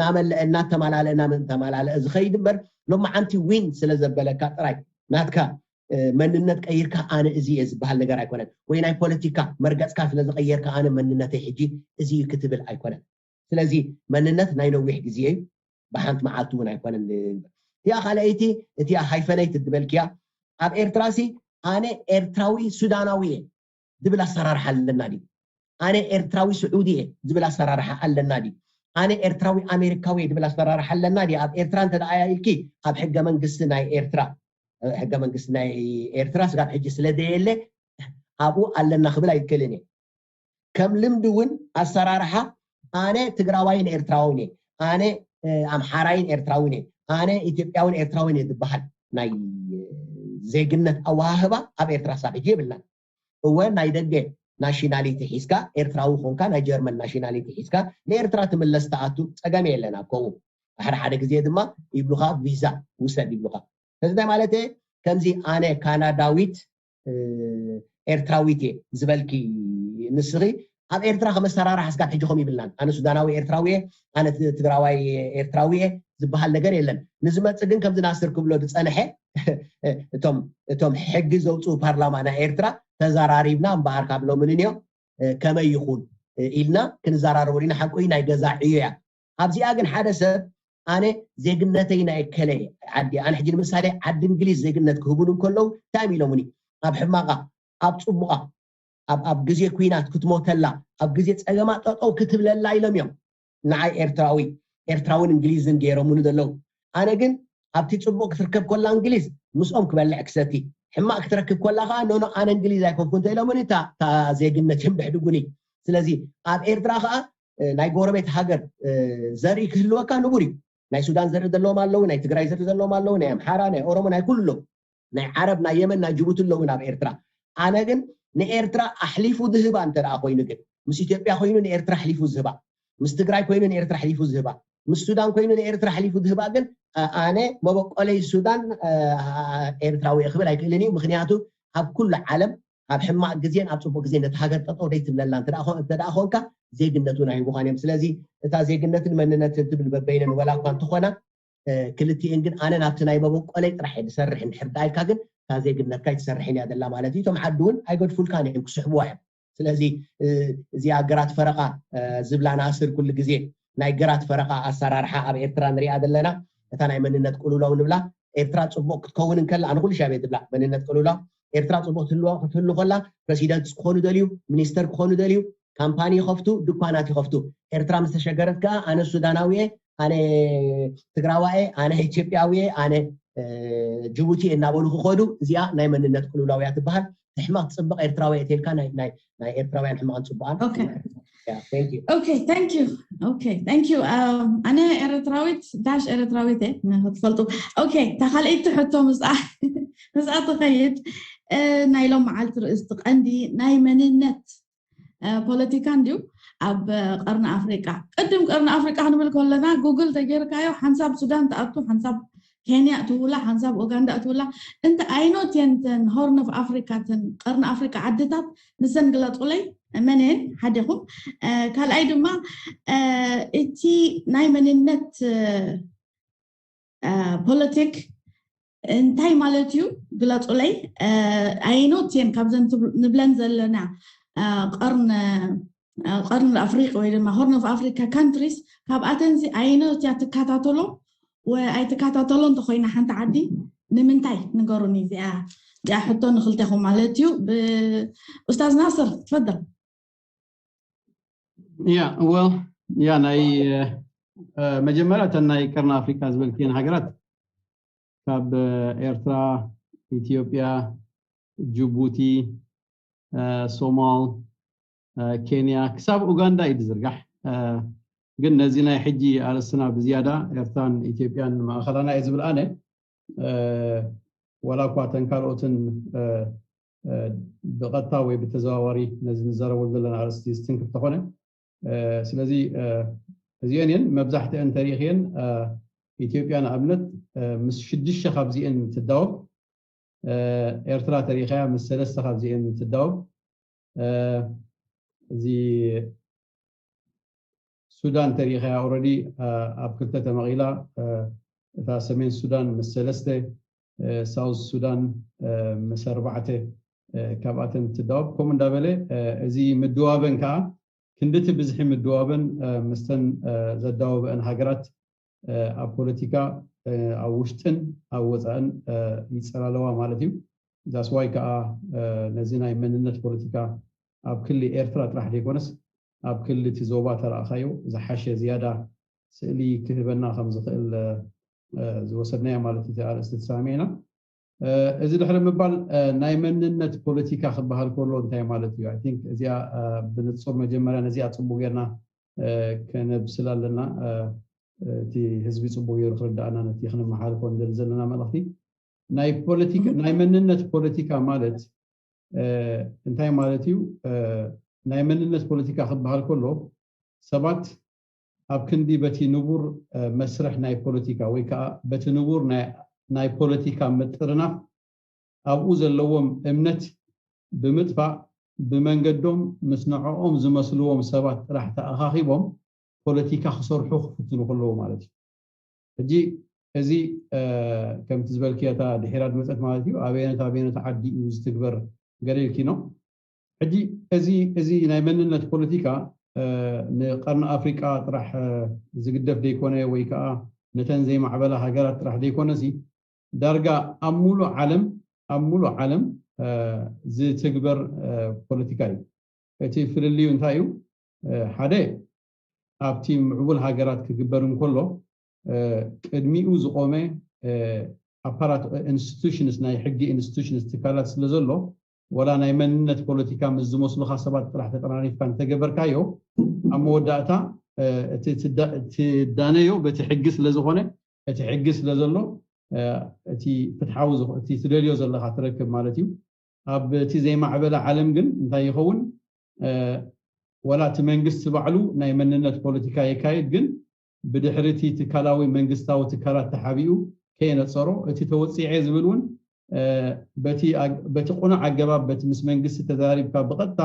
ናመለአ እናተማላለአ እናተማላለአ ዝኸይድ እምበር ሎማዓንቲ ዊን ስለ ዘበለካ ጥራይ ናትካ መንነት ቀይርካ ኣነ እዚ እየ ዝበሃል ነገር ኣይኮነን ወይ ናይ ፖለቲካ መርገፅካ ስለ ዝቀየርካ ኣነ መንነተይ ሕጂ እዚ እዩ ክትብል ኣይኮነን ስለዚ መንነት ናይ ነዊሕ ግዜ እዩ ብሓንቲ መዓልቲ እውን ኣይኮነን እቲኣ ካልኣይቲ እቲኣ ሃይፈነይት ትበልክያ ኣብ ኤርትራ ሲ ኣነ ኤርትራዊ ሱዳናዊ እየ ዝብል ኣሰራርሓ ኣለና ድዩ ኣነ ኤርትራዊ ስዑዲ እየ ዝብል ኣሰራርሓ ኣለና ድዩ ኣነ ኤርትራዊ ኣሜሪካዊ እየ ዝብል ኣሰራርሓ ኣለና ድዩ ኣብ ኤርትራ እንተ ደኣ ኢልኪ ኣብ ሕገ መንግስቲ ናይ ኤርትራ ሕገ መንግስቲ ናይ ኤርትራ ስጋብ ሕጂ ስለ ዘየለ ኣብኡ ኣለና ክብል ኣይክእልን እየ ከም ልምዲ እውን ኣሰራርሓ ኣነ ትግራዋይን ኤርትራውን እየ ኣነ ኣምሓራይን ኤርትራውን እየ ኣነ ኢትዮጵያውን ኤርትራውን እየ ዝበሃል ናይ ዜግነት ኣወሃህባ ኣብ ኤርትራ ሳብ ሕጂ የብልናን እወ ናይ ደገ ናሽናሊቲ ሒዝካ ኤርትራዊ ኮንካ ናይ ጀርመን ናሽናሊቲ ሒዝካ ንኤርትራ ትምለስ ተኣቱ ፀገም የለን ኣብ ከምኡ ሓደ ሓደ ግዜ ድማ ይብሉካ ቪዛ ውሰድ ይብሉካ ስለዚ እንታይ ማለት ከምዚ ኣነ ካናዳዊት ኤርትራዊት እየ ዝበልኪ ንስኺ ኣብ ኤርትራ ከመሰራርሓ ስጋብ ሕጂ ከም ይብልናን ኣነ ሱዳናዊ ኤርትራዊ እየ ኣነ ትግራዋይ ኤርትራዊ እየ ዝበሃል ነገር የለን ንዝመፅእ ግን ከምዚ ናስር ክብሎ ዝፀንሐ እቶም ሕጊ ዘውፅኡ ፓርላማ ናይ ኤርትራ ተዘራሪብና እምበኣር ካብ ሎምንንዮ ከመይ ይኹን ኢልና ክንዘራረበሉ ኢና ሓቁ ናይ ገዛ ዕዮ እያ ኣብዚኣ ግን ሓደ ሰብ ኣነ ዜግነተይ ናይ ከለ ዓዲ ኣነ ሕጂ ንምሳሌ ዓዲ እንግሊዝ ዜግነት ክህቡን እንከለዉ እንታይ ኢሎምኒ ኣብ ሕማቓ ኣብ ፅቡቓ ኣብ ኣብ ግዜ ኩናት ክትሞተላ ኣብ ግዜ ፀገማ ጠጠው ክትብለላ ኢሎም እዮም ንዓይ ኤርትራዊ ኤርትራውን እንግሊዝን ገይሮምኒ ዘለዉ ኣነ ግን ኣብቲ ፅቡቕ ክትርከብ ኮላ እንግሊዝ ምስኦም ክበልዕ ክሰቲ ሕማቕ ክትረክብ ኮላ ከዓ ኖኖ ኣነ እንግሊዝ ኣይኮንኩ እንተ ኢሎምኒ እታ ዜግነት እዮም ድሕድጉኒ ስለዚ ኣብ ኤርትራ ከዓ ናይ ጎረቤት ሃገር ዘርኢ ክህልወካ ንቡር እዩ ናይ ሱዳን ዘርኢ ዘለዎም ኣለዉ ናይ ትግራይ ዘርኢ ዘለዎም ኣለዉ ናይ ኣምሓራ ናይ ኦሮሞ ናይ ኩሉ ኣለዉ ናይ ዓረብ ናይ የመን ናይ ጅቡቲ ኣለዉ ናብ ኤርትራ ኣነ ግን ንኤርትራ ኣሕሊፉ ዝህባ እንተ ደኣ ኮይኑ ግን ምስ ኢትዮጵያ ኮይኑ ንኤርትራ ኣሕሊፉ ዝህባ ምስ ትግራይ ኮይኑ ንኤርትራ ኣሕሊፉ ዝህባ፣ ምስ ሱዳን ኮይኑ ንኤርትራ ኣሕሊፉ ዝህባ ግን ኣነ መበቆለይ ሱዳን ኤርትራዊ ክብል ኣይክእልን እዩ። ምክንያቱ ኣብ ኩሉ ዓለም ኣብ ሕማቕ ግዜን ኣብ ፅቡቅ ግዜን ነቲ ሃገር ጠጠው ደይትብለላ እንተ ኮንካ ዜግነቱ ናይ ምዃን እዮም። ስለዚ እታ ዜግነትን መንነትን ትብል በበይነን ወላ እኳ እንተኾና ክልቲኤን ግን ኣነ ናብቲ ናይ መበቆለይ ጥራሕ እየ ዝሰርሕ እንድሕር ዳ ኢልካ ግን እታ ዜግነትካ ኣይትሰርሕን እያ ዘላ ማለት እዩ። እቶም ዓዲ እውን ኣይገድፉልካን እዮም ክስሕብዋ እዮም። ስለዚ እዚኣ ግራት ፈረቓ ዝብላ ናስር ኩሉ ግዜ ናይ ግራት ፈረቓ ኣሰራርሓ ኣብ ኤርትራ ንሪኣ ዘለና እታ ናይ መንነት ቅልውላው ንብላ ኤርትራ ፅቡቅ ክትከውን እንከላ ኣነ ኩሉ ሻብ እየ ዝብላ መንነት ቅልውላው ኤርትራ ፅቡቅ ክትህሉ ከላ ፕረሲደንት ክኾኑ ደልዩ ሚኒስተር ክኾኑ ደልዩ ካምፓኒ ይኸፍቱ ድኳናት ይኸፍቱ ኤርትራ ምስ ተሸገረት ከዓ ኣነ ሱዳናዊ እየ ኣነ ትግራዋይ እየ ኣነ ኢትዮጵያዊ እየ ኣነ ጅቡቲ እየ እናበሉ ክኸዱ እዚኣ ናይ መንነት ቅልውላው እያ ትበሃል። ሕማቕ ፅብቕ ኤርትራዊ እየ ተልካ ናይ ኤርትራውያን ሕማቕን ፅቡቓን። Okay, thank you. Okay, thank you. ኣነ ኤርትራዊት ዳሽ ኤርትራዊት እየ ንክትፈልጡ። Okay፣ እታ ካልኣይቲ ሕቶ ምስኣ ትኸይድ ናይ ሎም መዓልቲ ርእስቲ ቀንዲ ናይ መንነት ፖለቲካ እንድዩ ኣብ ቀርኒ ኣፍሪቃ። ቅድም ቀርኒ ኣፍሪቃ ክንብል ከለና ጉግል ተጌርካዮ ሓንሳብ ሱዳን ትኣቱ፣ ሓንሳብ ኬንያ እትውላ፣ ሓንሳብ ኡጋንዳ እትውላ። እንተ ኣይኖት የንተን ሆርን ኦፍ ኣፍሪካ ተን ቀርኒ ኣፍሪቃ ዓድታት ንሰን ግለፁለይ። መን እየን ሓደኹም? ካልኣይ ድማ እቲ ናይ መንነት ፖለቲክ እንታይ ማለት እዩ ግለፁለይ። ኣይኖት እየን ካብዘን ንብለን ዘለና ቀርን ቀርን ኣፍሪቃ ወይ ድማ ሆርን ኦፍ ኣፍሪካ ካንትሪስ ካብኣተንዚ ኣይኖት እያ ትከታተሎ ወይ ኣይትከታተሎ እንተኮይና ሓንቲ ዓዲ ንምንታይ ንገሩኒ። እዚኣ እዚኣ ሕቶ ንክልቴኹም ማለት እዩ። ኡስታዝ ናስር ትፈደል። ያ ወል ያ ናይ መጀመርያ እተን ናይ ቀርኒ ኣፍሪካ ዝበልክየን ሃገራት ካብ ኤርትራ፣ ኢትዮጵያ፣ ጅቡቲ፣ ሶማል፣ ኬንያ ክሳብ ኡጋንዳ እዩ ዝዝርጋሕ። ግን ነዚ ናይ ሕጂ ኣርእስትና ብዝያዳ ኤርትራን ኢትዮጵያን ማእኸላና እየ ዝብል ኣነ። ዋላ እኳ እተን ካልኦትን ብቐጥታ ወይ ብተዘዋዋሪ ነዚ ንዘረበሉ ዘለና ኣርእስቲ ዝትንክፍ ተኾነ። ስለዚ እዚአን እየን መብዛሕትአን ተሪእኽየን። ኢትዮጵያ ንኣብነት ምስ ሽዱሽተ ካብዚአን ትዳወብ። ኤርትራ ተሪእኻያ ምስ ሰለስተ ካብዚአን ትዳወብ። እዚ ሱዳን ተሪእኻያ ኦረዲ ኣብ ክልተ ተመቒላ። እታ ሰሜን ሱዳን ምስ ሰለስተ፣ ሳውዝ ሱዳን ምስ ኣርባዕተ ካብኣተን ትዳወብ። ከምኡ እንዳበለ እዚ ምድዋበን ከዓ ክንድቲ ብዝሒ ምድዋበን ምስተን ዘዳወበአን ሃገራት ኣብ ፖለቲካ ኣብ ውሽጥን ኣብ ወፃእን ይፀላለዋ ማለት እዩ። ዛስዋይ ከዓ ነዚ ናይ መንነት ፖለቲካ ኣብ ክሊ ኤርትራ ጥራሕ ዘይኮነስ ኣብ ክሊ እቲ ዞባ ተረእኻዮ ዝሓሸ ዝያዳ ስእሊ ክህበና ከም ዝኽእል ዝወሰድናዮ ማለት እቲ ኣርእስቲ ተሰማሚዕና። እዚ ድሕሪ ምባል ናይ መንነት ፖለቲካ ክበሃል ከሎ እንታይ ማለት እዩ? I think እዚኣ ብንፁር መጀመርያ ነዚኣ ፅቡቅ ጌርና ከነብስላ ኣለና። እቲ ህዝቢ ፅቡቅ ገይሩ ክርዳእና ነቲ ክንመሓልፎ ንደሊ ዘለና መልእኽቲ ናይ ፖለቲካ ናይ መንነት ፖለቲካ ማለት እንታይ ማለት እዩ? ናይ መንነት ፖለቲካ ክበሃል ከሎ ሰባት ኣብ ክንዲ በቲ ንቡር መስርሕ ናይ ፖለቲካ ወይ ከዓ በቲ ንቡር ናይ ፖለቲካ ምጥርናፍ ኣብኡ ዘለዎም እምነት ብምጥፋእ ብመንገዶም ምስ ንዕኦም ዝመስልዎም ሰባት ጥራሕ ተኣኻኺቦም ፖለቲካ ክሰርሑ ክፍትኑ ከለዉ ማለት እዩ። ሕጂ እዚ ከምቲ ዝበልክዮ እታ ድሒራ ዝመፀት ማለት እዩ ኣበየነት ኣበየነት ዓዲ እዩ ዝትግበር ገለ ኢልኪ ነው። ሕጂ እዚ እዚ ናይ መንነት ፖለቲካ ንቀርኒ ኣፍሪቃ ጥራሕ ዝግደፍ ዘይኮነ ወይ ከዓ ነተን ዘይማዕበላ ሃገራት ጥራሕ ዘይኮነሲ ዳርጋ ኣብ ሙሉእ ዓለም ኣብ ሙሉእ ዓለም ዝትግበር ፖለቲካ እዩ። እቲ ፍልልዩ እንታይ እዩ? ሓደ ኣብቲ ምዕቡል ሃገራት ክግበር እንከሎ ቅድሚኡ ዝቆመ ኣፓራት ኢንስቲቱሽንስ ናይ ሕጊ ኢንስቲቱሽንስ ትካላት ስለ ዘሎ ወላ ናይ መንነት ፖለቲካ ምስ ዝመስሉካ ሰባት ጥራሕ ተጠራኒፍካ እንተገበርካዮ ኣብ መወዳእታ እቲ ትዳነዮ በቲ ሕጊ ስለ ዝኾነ እቲ ሕጊ ስለ ዘሎ እቲ ፍትሓዊ እቲ ትደልዮ ዘለካ ትረክብ ማለት እዩ። ኣብ እቲ ዘይማዕበለ ዓለም ግን እንታይ ይኸውን? ወላ እቲ መንግስቲ ባዕሉ ናይ መንነት ፖለቲካ የካይድ፣ ግን ብድሕሪ እቲ ትካላዊ መንግስታዊ ትካላት ተሓቢኡ ከየነፀሮ፣ እቲ ተወፂዐ ዝብል እውን በቲ ቁኑዕ ኣገባብ በቲ ምስ መንግስቲ ተዛሪብካ ብቐጥታ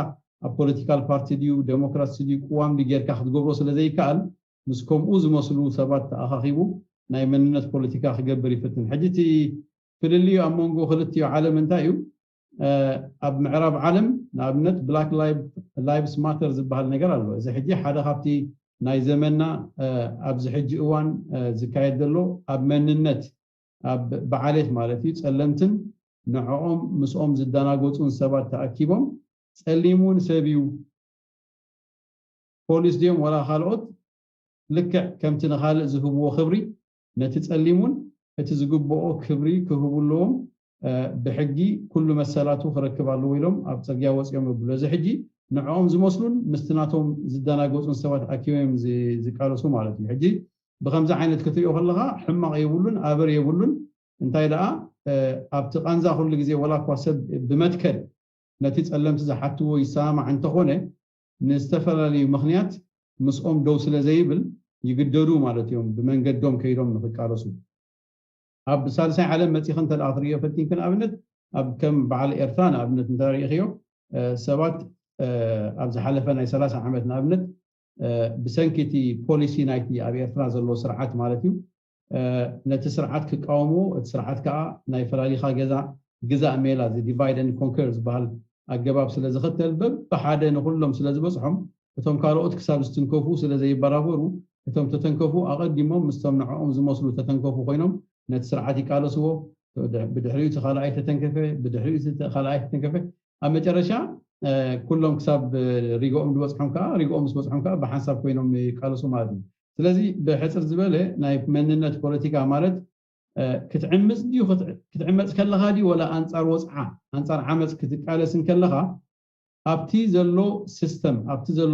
ኣብ ፖለቲካል ፓርቲ ድዩ ዴሞክራሲ ድዩ ቅዋም ድዩ ጌርካ ክትገብሮ ስለ ዘይከኣል፣ ምስ ከምኡ ዝመስሉ ሰባት ተኣኻኺቡ ናይ መንነት ፖለቲካ ክገብር ይፍትን። ሕጂ እቲ ፍልልዩ ኣብ መንጎ ክልቲኡ ዓለም እንታይ እዩ? ኣብ ምዕራብ ዓለም ንኣብነት ብላክ ላይቭስ ማተር ዝበሃል ነገር ኣሎ። እዚ ሕጂ ሓደ ካብቲ ናይ ዘመንና ኣብዚ ሕጂ እዋን ዝካየድ ዘሎ ኣብ መንነት ኣብ ብዓሌት ማለት እዩ ጸለምትን ንዕኦም ምስኦም ዝደናገጹን ሰባት ተኣኪቦም ጸሊም እውን ሰብ እዩ ፖሊስ ድዮም ወላ ካልኦት ልክዕ ከምቲ ንኻልእ ዝህብዎ ክብሪ ነቲ ጸሊም እውን እቲ ዝግብኦ ክብሪ ክህቡ ኣለዎም። ብሕጊ ኩሉ መሰላቱ ክረክብ ኣለዎ ኢሎም ኣብ ጽርግያ ወጺኦም ይብሉ። እዚ ሕጂ ንዕኦም ዝመስሉን ምስቲ ናቶም ዝደናገጹን ሰባት ኣኪቦም ዝቃለሱ ማለት እዩ። ሕጂ ብከምዚ ዓይነት ክትሪኦ ከለኻ ሕማቕ የብሉን፣ ኣበር የብሉን። እንታይ ደኣ ኣብቲ ቃንዛ ኩሉ ግዜ ወላ እኳ ሰብ ብመትከል ነቲ ጸለምቲ ዝሓትዎ ይሰማማዕ እንተኾነ ንዝተፈላለዩ ምኽንያት ምስኦም ደው ስለ ዘይብል ይግደዱ ማለት እዮም ብመንገዶም ከይዶም ንክቃለሱ። ኣብ ሳልሳይ ዓለም መጺኺ እንተ ደኣ ክትርእዮ ፈቲንኪ ንኣብነት ኣብ ከም በዓል ኤርትራ ንኣብነት እንተ ርኢኽዮ ሰባት ኣብ ዝሓለፈ ናይ ሰላሳ ዓመት ንኣብነት ብሰንኪ እቲ ፖሊሲ ናይቲ ኣብ ኤርትራ ዘሎ ስርዓት ማለት እዩ ነቲ ስርዓት ክቃወምዎ እቲ ስርዓት ከዓ ናይ ፈላሊኻ ገዛ ግዛእ ሜላ እዚ ዲቫይድ ኤንድ ኮንከር ዝበሃል ኣገባብ ስለ ዝኽተል በብሓደ ንኩሎም ስለ ዝበፅሖም እቶም ካልኦት ክሳብ ዝትንከፉ ስለ ዘይበራበሩ እቶም ተተንከፉ ኣቐዲሞም ምስቶም ንዕኦም ዝመስሉ ተተንከፉ ኮይኖም ነቲ ስርዓት ይቃለስዎ። ብድሕሪኡ እቲ ካልኣይ ተተንከፈ፣ ብድሕሪኡ እቲ ካልኣይ ተተንከፈ። ኣብ መጨረሻ ኩሎም ክሳብ ሪግኦም ዝበፅሖም ከዓ ሪግኦም ምስ በፅሖም ከዓ ብሓንሳብ ኮይኖም ይቃለሱ ማለት እዩ። ስለዚ ብሕፅር ዝበለ ናይ መንነት ፖለቲካ ማለት ክትዕምፅ ድዩ ክትዕመፅ ከለኻ ድዩ ወላ ኣንፃር ወፅዓ ኣንፃር ዓመፅ ክትቃለስ እንከለኻ ኣብቲ ዘሎ ሲስተም ኣብቲ ዘሎ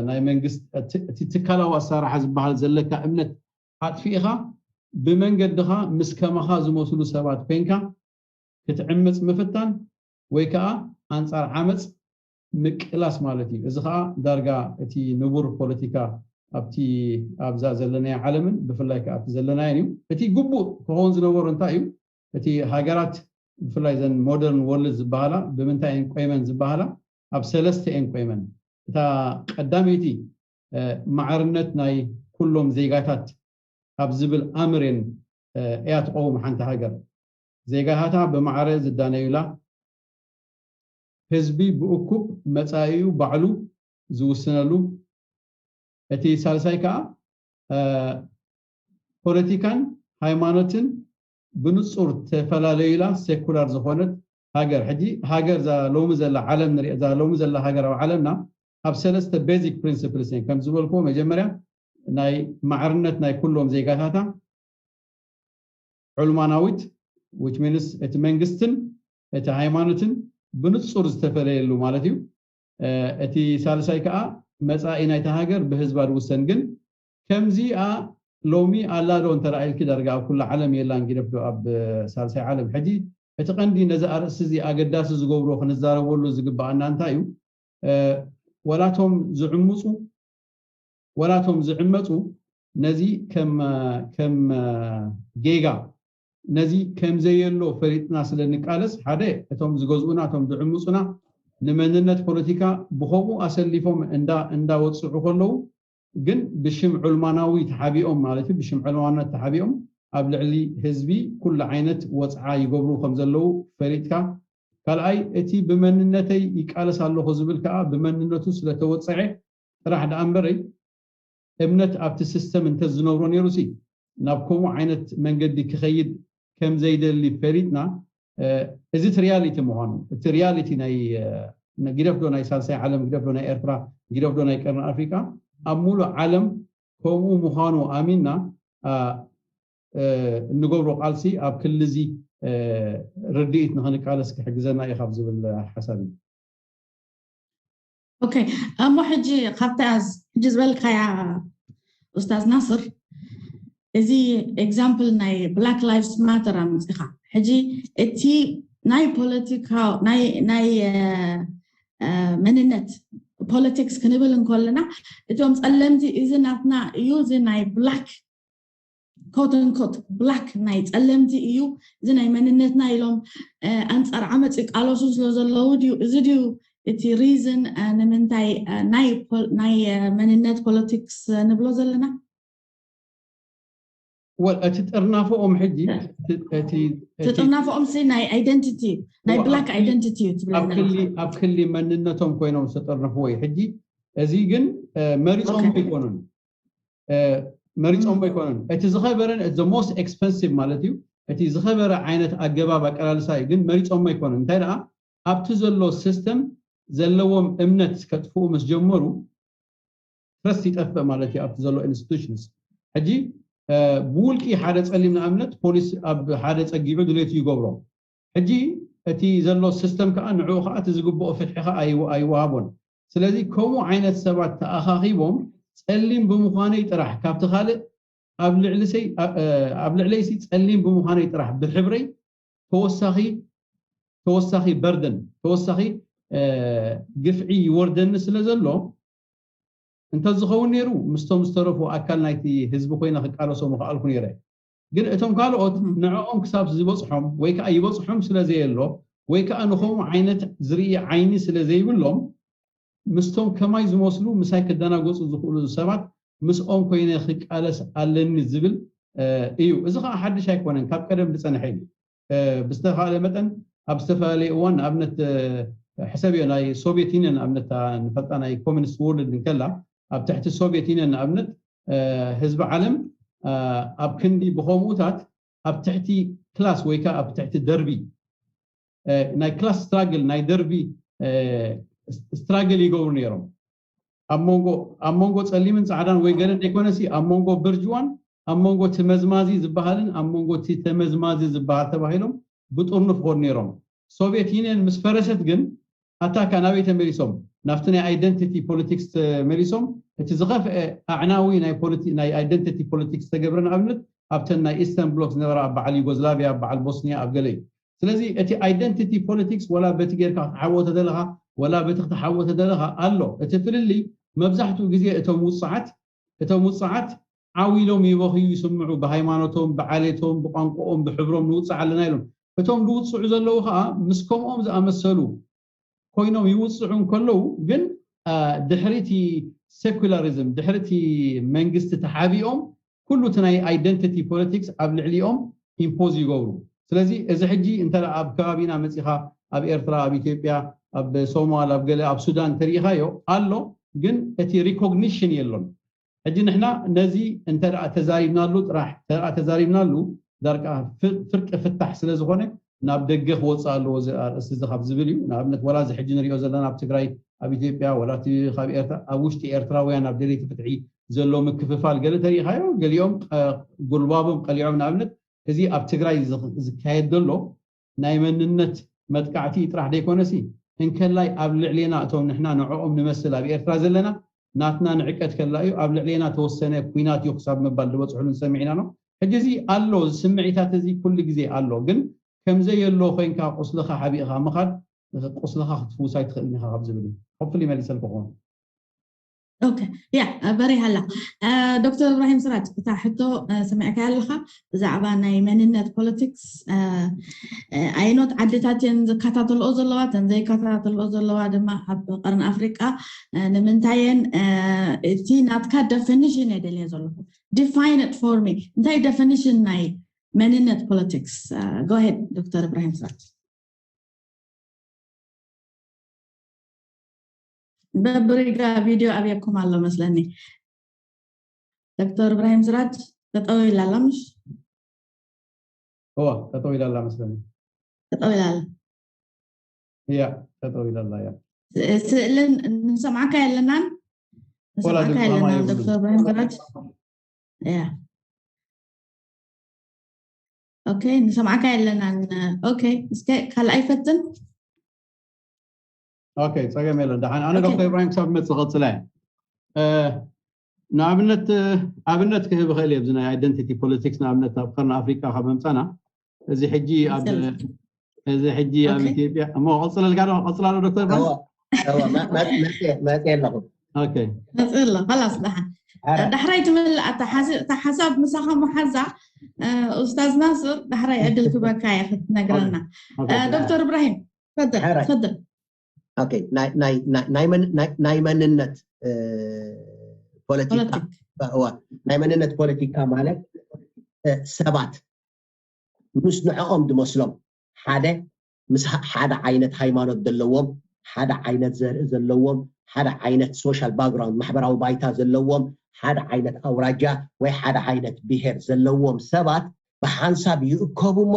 ናይ መንግስቲ እቲ ትካላዊ ኣሰራርሓ ዝበሃል ዘለካ እምነት ኣጥፊእኻ ብመንገድኻ ምስ ከማኻ ዝመስሉ ሰባት ኮይንካ ክትዕምፅ ምፍታን ወይ ከዓ ኣንፃር ዓመፅ ምቅላስ ማለት እዩ። እዚ ከዓ ዳርጋ እቲ ንቡር ፖለቲካ ኣብቲ ኣብዛ ዘለናዮ ዓለምን ብፍላይ ከዓ ኣብቲ ዘለናዮን እዩ። እቲ ግቡእ ክኸውን ዝነበሮ እንታይ እዩ? እቲ ሃገራት ብፍላይ ዘን ሞደርን ወርልድ ዝበሃላ ብምንታይ እየን ቆይመን ዝበሃላ ኣብ ሰለስተ እየን ቆይመን። እታ ቀዳመይቲ ማዕርነት ናይ ኩሎም ዜጋታት ኣብ ዝብል ኣምር እየን እያ ትቐውም ሓንቲ ሃገር። ዜጋታታ ብማዕረ ዝዳነዩላ፣ ህዝቢ ብእኩብ መጻኢኡ ባዕሉ ዝውስነሉ፣ እቲ ሳልሳይ ከዓ ፖለቲካን ሃይማኖትን ብንጹር ተፈላለዩላ ሴኩላር ዝኾነት ሃገር። ሕጂ ሃገር እዛ ሎሚ ዘላ ዓለም ንሪኦ እዛ ሎሚ ዘላ ሃገር ኣብ ዓለምና ኣብ ሰለስተ ቤዚክ ፕሪንስፕልስ እየን ከም ዝበልክዎ መጀመርያ ናይ ማዕርነት ናይ ኩሎም ዜጋታታ ዑልማናዊት which means እቲ መንግስትን እቲ ሃይማኖትን ብንጹር ዝተፈለየሉ ማለት እዩ። እቲ ሳልሳይ ከዓ መጻኢ ናይታ ሃገር ብህዝባ ዝውሰን ግን ከምዚኣ ሎሚ ኣላ ዶ እንተረኣይልኪ ዳርጋ ኣብ ኩሉ ዓለም የላን ጊደፍ ዶ ኣብ ሳልሳይ ዓለም ሕጂ እቲ ቀንዲ ነዚ ኣርእስቲ እዚ ኣገዳሲ ዝገብሮ ክንዛረበሉ ዝግባኣና እንታይ እዩ? ወላቶም ዝዕምፁ ወላቶም ዝዕመፁ ነዚ ከም ጌጋ ነዚ ከም ዘየሎ ፈሊጥና ስለ ንቃለስ ሓደ እቶም ዝገዝኡና እቶም ዝዕምፁና ንመንነት ፖለቲካ ብኸምኡ ኣሰሊፎም እንዳወፅዑ ከለዉ ግን ብሽም ዑልማናዊ ተሓቢኦም ማለት እዩ ብሽም ዑልማነት ተሓቢኦም ኣብ ልዕሊ ህዝቢ ኩሉ ዓይነት ወፅዓ ይገብሩ ከም ዘለዉ ፈሊጥካ ካልኣይ እቲ ብመንነተይ ይቃለስ ኣለኹ ዝብል ከዓ ብመንነቱ ስለተወፀዐ ጥራሕ ደኣ እምበረይ እምነት ኣብቲ ሲስተም እንተዝነብሮ ነይሩሲ ናብ ከምኡ ዓይነት መንገዲ ክኸይድ ከም ዘይደሊ ፈሊጥና እዚ እቲ ሪያሊቲ ምዃኑ እቲ ሪያሊቲ ናይ ግደፍዶ ናይ ሳልሳይ ዓለም ግደፍዶ ናይ ኤርትራ ግደፍዶ ናይ ቀርኒ ኣፍሪካ ኣብ ሙሉእ ዓለም ከምኡ ምዃኑ ኣሚንና እንገብሮ ቃልሲ ኣብ ክልዚ ርድኢት ንኽንቃለስ ክሕግዘና እዩ ካብ ዝብል ሓሳብ እዩ። ኦኬ እሞ ሕጂ ካብታ ሕጂ ዝበልካያ ኡስታዝ ናስር እዚ ኤግዛምፕል ናይ ብላክ ላይቭስ ማተር ኣምፅኻ ሕጂ እቲ ናይ ፖለቲካ ናይ መንነት ፖለቲክስ ክንብል እንከለና እቶም ጸለምቲ እዚ ናትና እዩ፣ እዚ ናይ ብላክ ኮት ንኮት ብላክ ናይ ጸለምቲ እዩ፣ እዚ ናይ መንነትና ኢሎም ኣንጻር ዓመፅ ይቃለሱ ስለ ዘለዉ ድዩ? እዚ ድዩ እቲ ሪዝን ንምንታይ ናይ መንነት ፖለቲክስ ንብሎ ዘለና? ወል እቲ ጥርናፈኦም ሕጂ እቲ ጥርናፈኦም ሲ ናይ ኣይደንቲቲ ናይ ብላክ ኣይደንቲቲ እዩ ትብለና። ኣብ ክሊ መንነቶም ኮይኖም ዝተጠርነፍዎ እዩ። ሕጂ እዚ ግን መሪፆም ኣይኮኑን መሪፆም ኣይኮኑን። እቲ ዝኸበረን the most expensive ማለት እዩ፣ እቲ ዝኸበረ ዓይነት ኣገባብ ኣቀላልሳ እዩ፣ ግን መሪፆም ኣይኮኑን። እንታይ ደኣ ኣብቲ ዘሎ ሲስተም ዘለዎም እምነት ከጥፍኡ ምስ ጀመሩ ትረስት ይጠፍእ ማለት እዩ ኣብቲ ዘሎ ኢንስቲቱሽንስ። ሕጂ ብውልቂ ሓደ ፀሊም ንኣብነት ፖሊስ ኣብ ሓደ ፀጊዑ ድሌቱ ይገብሮ። ሕጂ እቲ ዘሎ ሲስተም ከዓ ንዕኡ ከዓ እቲ ዝግብኦ ፍትሒ ከዓ ኣይወሃቦን። ስለዚ ከምኡ ዓይነት ሰባት ተኣኻኺቦም ፀሊም ብምዃነይ ጥራሕ ካብቲ ካልእ ኣብ ልዕለይሲ ፀሊም ብምዃነይ ጥራሕ ብሕብረይ ተወሳኺ ተወሳኺ በርደን ተወሳኺ ግፍዒ ይወርደኒ ስለ ዘሎ እንተዝኸውን ነይሩ ምስቶም ዝተረፉ ኣካል ናይቲ ህዝቢ ኮይነ ክቃለሶ ምኽኣልኩ ነይረ። ግን እቶም ካልኦት ንዕኦም ክሳብ ዝበፅሖም ወይ ከዓ ይበፅሖም ስለ ዘየሎ ወይ ከዓ ንኸምኡ ዓይነት ዝርኢ ዓይኒ ስለ ዘይብሎም ምስቶም ከማይ ዝመስሉ ምሳይ ክደናገፁ ዝኽእሉ ሰባት ምስኦም ኮይነ ክቃለስ ኣለኒ ዝብል እዩ። እዚ ከዓ ሓድሽ ኣይኮነን፣ ካብ ቀደም ዝፀንሐ እዩ። ብዝተኻእለ መጠን ኣብ ዝተፈላለየ እዋን ንኣብነት ሕሰብዮ ናይ ሶቪየት ዩኒየን ንኣብነት ንፈልጣ ናይ ኮሚኒስት ወርልድ እንከላ ኣብ ትሕቲ ሶቪየት ዩኒየን ንኣብነት ህዝቢ ዓለም ኣብ ክንዲ ብኸምኡታት ኣብ ትሕቲ ክላስ ወይ ከዓ ኣብ ትሕቲ ደርቢ ናይ ክላስ ስትራግል ናይ ደርቢ ስትራግል ይገብሩ ነይሮም። ኣብ መንጎ ኣብ መንጎ ፀሊምን ፃዕዳን ወይ ገለ ዘይኮነሲ ኣብ መንጎ ብርጅዋን ኣብ መንጎ እቲ መዝማዚ ዝበሃልን ኣብ መንጎ እቲ ተመዝማዚ ዝበሃል ተባሂሎም ብጥርኑፍ ኾኑ ነይሮም። ሶቪየት ዩኒየን ምስ ፈረሰት ግን ኣታካ ናበይ ተመሊሶም? ናብቲ ናይ ኣይደንቲቲ ፖለቲክስ ተመሊሶም። እቲ ዝኸፍአ ኣዕናዊ ናይ identity politics ዝተገብረ ንኣብነት ኣብተን ናይ ኢስተርን ብሎክ ዝነበራ ኣብ በዓል ዩጎዝላቪያ፣ ኣብ በዓል ቦስኒያ፣ ኣብ ገለ እዩ። ስለዚ እቲ identity politics ወላ በቲ ጌርካ ክትሓዎ ተደለኻ ወላ በቲ ክትሓዎ ተደለኻ ኣሎ። እቲ ፍልልይ መብዛሕትኡ ግዜ እቶም ውፅዓት እቶም ውፅዓት ዓው ኢሎም ይበኽዩ ይስምዑ፣ ብሃይማኖቶም፣ ብዓሌቶም፣ ብቋንቋኦም፣ ብሕብሮም ንውፅዕ ኣለና ኢሎም። እቶም ዝውፅዑ ዘለዉ ከዓ ምስ ከምኦም ዝኣመሰሉ ኮይኖም ይውፅዑ እንከለዉ ግን ድሕሪቲ ሴኩላሪዝም ድሕሪቲ መንግስቲ ተሓቢኦም ኩሉ እቲ ናይ identity politics ኣብ ልዕሊኦም ኢምፖዝ ይገብሩ። ስለዚ እዚ ሕጂ እንተ ኣብ ከባቢና መፂኻ ኣብ ኤርትራ፣ ኣብ ኢትዮጵያ፣ ኣብ ሶማል፣ ኣብ ገለ ኣብ ሱዳን ተሪኢኻዮ ኣሎ፣ ግን እቲ ሪኮግኒሽን የሎን። ሕጂ ንሕና ነዚ እንተ ተዛሪብናሉ ጥራሕ እንተ ተዛሪብናሉ ዳርቃ ፍርቂ ፍታሕ ስለ ዝኾነ ናብ ደገ ክወፅእ ኣለዎ እዚ ኣርእስቲ እዚ ካብ ዝብል እዩ። ንኣብነት ወላ እዚ ሕጂ ንሪኦ ዘለና ኣብ ትግራይ፣ ኣብ ኢትዮጵያ፣ ወላ እቲ ካብ ኤርትራ ኣብ ውሽጢ ኤርትራውያን ኣብ ደለይቲ ፍትሒ ዘሎ ምክፍፋል ገለ ተሪኢኻዮ፣ ገሊኦም ጉልባቦም ቀሊዖም። ንኣብነት እዚ ኣብ ትግራይ ዝካየድ ዘሎ ናይ መንነት መጥቃዕቲ ጥራሕ ዘይኮነሲ እንከላይ ኣብ ልዕሌና እቶም ንሕና ንዕኦም ንመስል ኣብ ኤርትራ ዘለና ናትና ንዕቀት ከላ እዩ ኣብ ልዕሌና ተወሰነ ኩናት እዩ ክሳብ ምባል ዝበፅሑሉ ሰሚዕና ነው። ሕጂ እዚ ኣሎ፣ እዚ ስምዒታት እዚ ኩሉ ግዜ ኣሎ። ግን ከምዘየሎ ኮይንካ ቁስልኻ ሓቢእኻ ምኻድ ቁስልኻ ክትፍውስ ኣይትኽእልን ኢኻ ካብ ዝብል እዩ። ሆፕፉሊ መሊሰልኩ ክኾን። ኦኬ፣ ያ በሪሃላ። ዶክተር እብራሂም ስራጅ፣ እታ ሕቶ ሰሚዕካ ኣለኻ ብዛዕባ ናይ መንነት ፖለቲክስ፣ ኣይኖት ዓድታት እየን ዝከታተልኦ ዘለዋ፣ እተን ዘይከታተልኦ ዘለዋ ድማ ኣብ ቀርኒ ኣፍሪቃ ንምንታይ እየን? እቲ ናትካ ደፊኒሽን እየ ደልየ ዘለኹ። Define it for me። እንታይ ደፊኒሽን ናይ መንነት ፖለቲክስ? ጎሄድ ዶክተር እብራሂም ስራጅ። በብሪጋ ቪድዮ ኣብየኩም ኣሎ መስለኒ። ዶክተር እብራሂም ስራጅ ጠጠው ኢላ ኣላ ምሽ? እዋ ጠጠው ኢላ ኣላ መስለኒ። ጠጠው ኢላ ኣላ። እያ ጠጠው ኢላ ኣላ እያ። ስእልን ንሰምዓካ የለናን። ንሰምዓካ የለናን ዶክተር እብራሂም ስራጅ። እያ ኦኬ፣ ንሰምዓካ የለናን። ኦኬ፣ እስከ ካልኣይ ፈትን። ኦኬ፣ ፀገም የለን። ደሓን ኣነ ዶክተር ኢብራሂም ክሳብ መፅእ ቐፅለ። ንኣብነት ኣብነት ክህብ እኽእል እየ ኣብዚ ናይ ኣይደንቲቲ ፖለቲክስ ንኣብነት ኣብ ቀርኒ ኣፍሪቃ ካብ መምፃና እዚ ሕጂ ኣብ እዚ ሕጂ ኣብ ኢትዮጵያ እሞ ቀፅለልካ ዶ ቀፅላሎ ዶክተር ኢብራሂም? መፅእ ኣለኹ። መፅእ ኣሎ። ላስ ዳሓን ዳሕራይ ትምልእ እታ ሓሳብ ምሳኻ መሓዛ ኡስታዝ ናስር፣ ዳሕራይ ዕድል ክበካ እየ ክትነግረና። ዶክተር እብራሂም ፈድል። ናይ መንነት ፖለቲካ፣ ናይ መንነት ፖለቲካ ማለት ሰባት ምስ ንዕኦም ዝመስሎም ሓደ ምስ ሓደ ዓይነት ሃይማኖት ዘለዎም፣ ሓደ ዓይነት ዘርኢ ዘለዎም፣ ሓደ ዓይነት ሶሻል ባክግራውንድ፣ ማሕበራዊ ባይታ ዘለዎም፣ ሓደ ዓይነት ኣውራጃ ወይ ሓደ ዓይነት ብሄር ዘለዎም ሰባት ብሓንሳብ ይእከቡ እሞ፣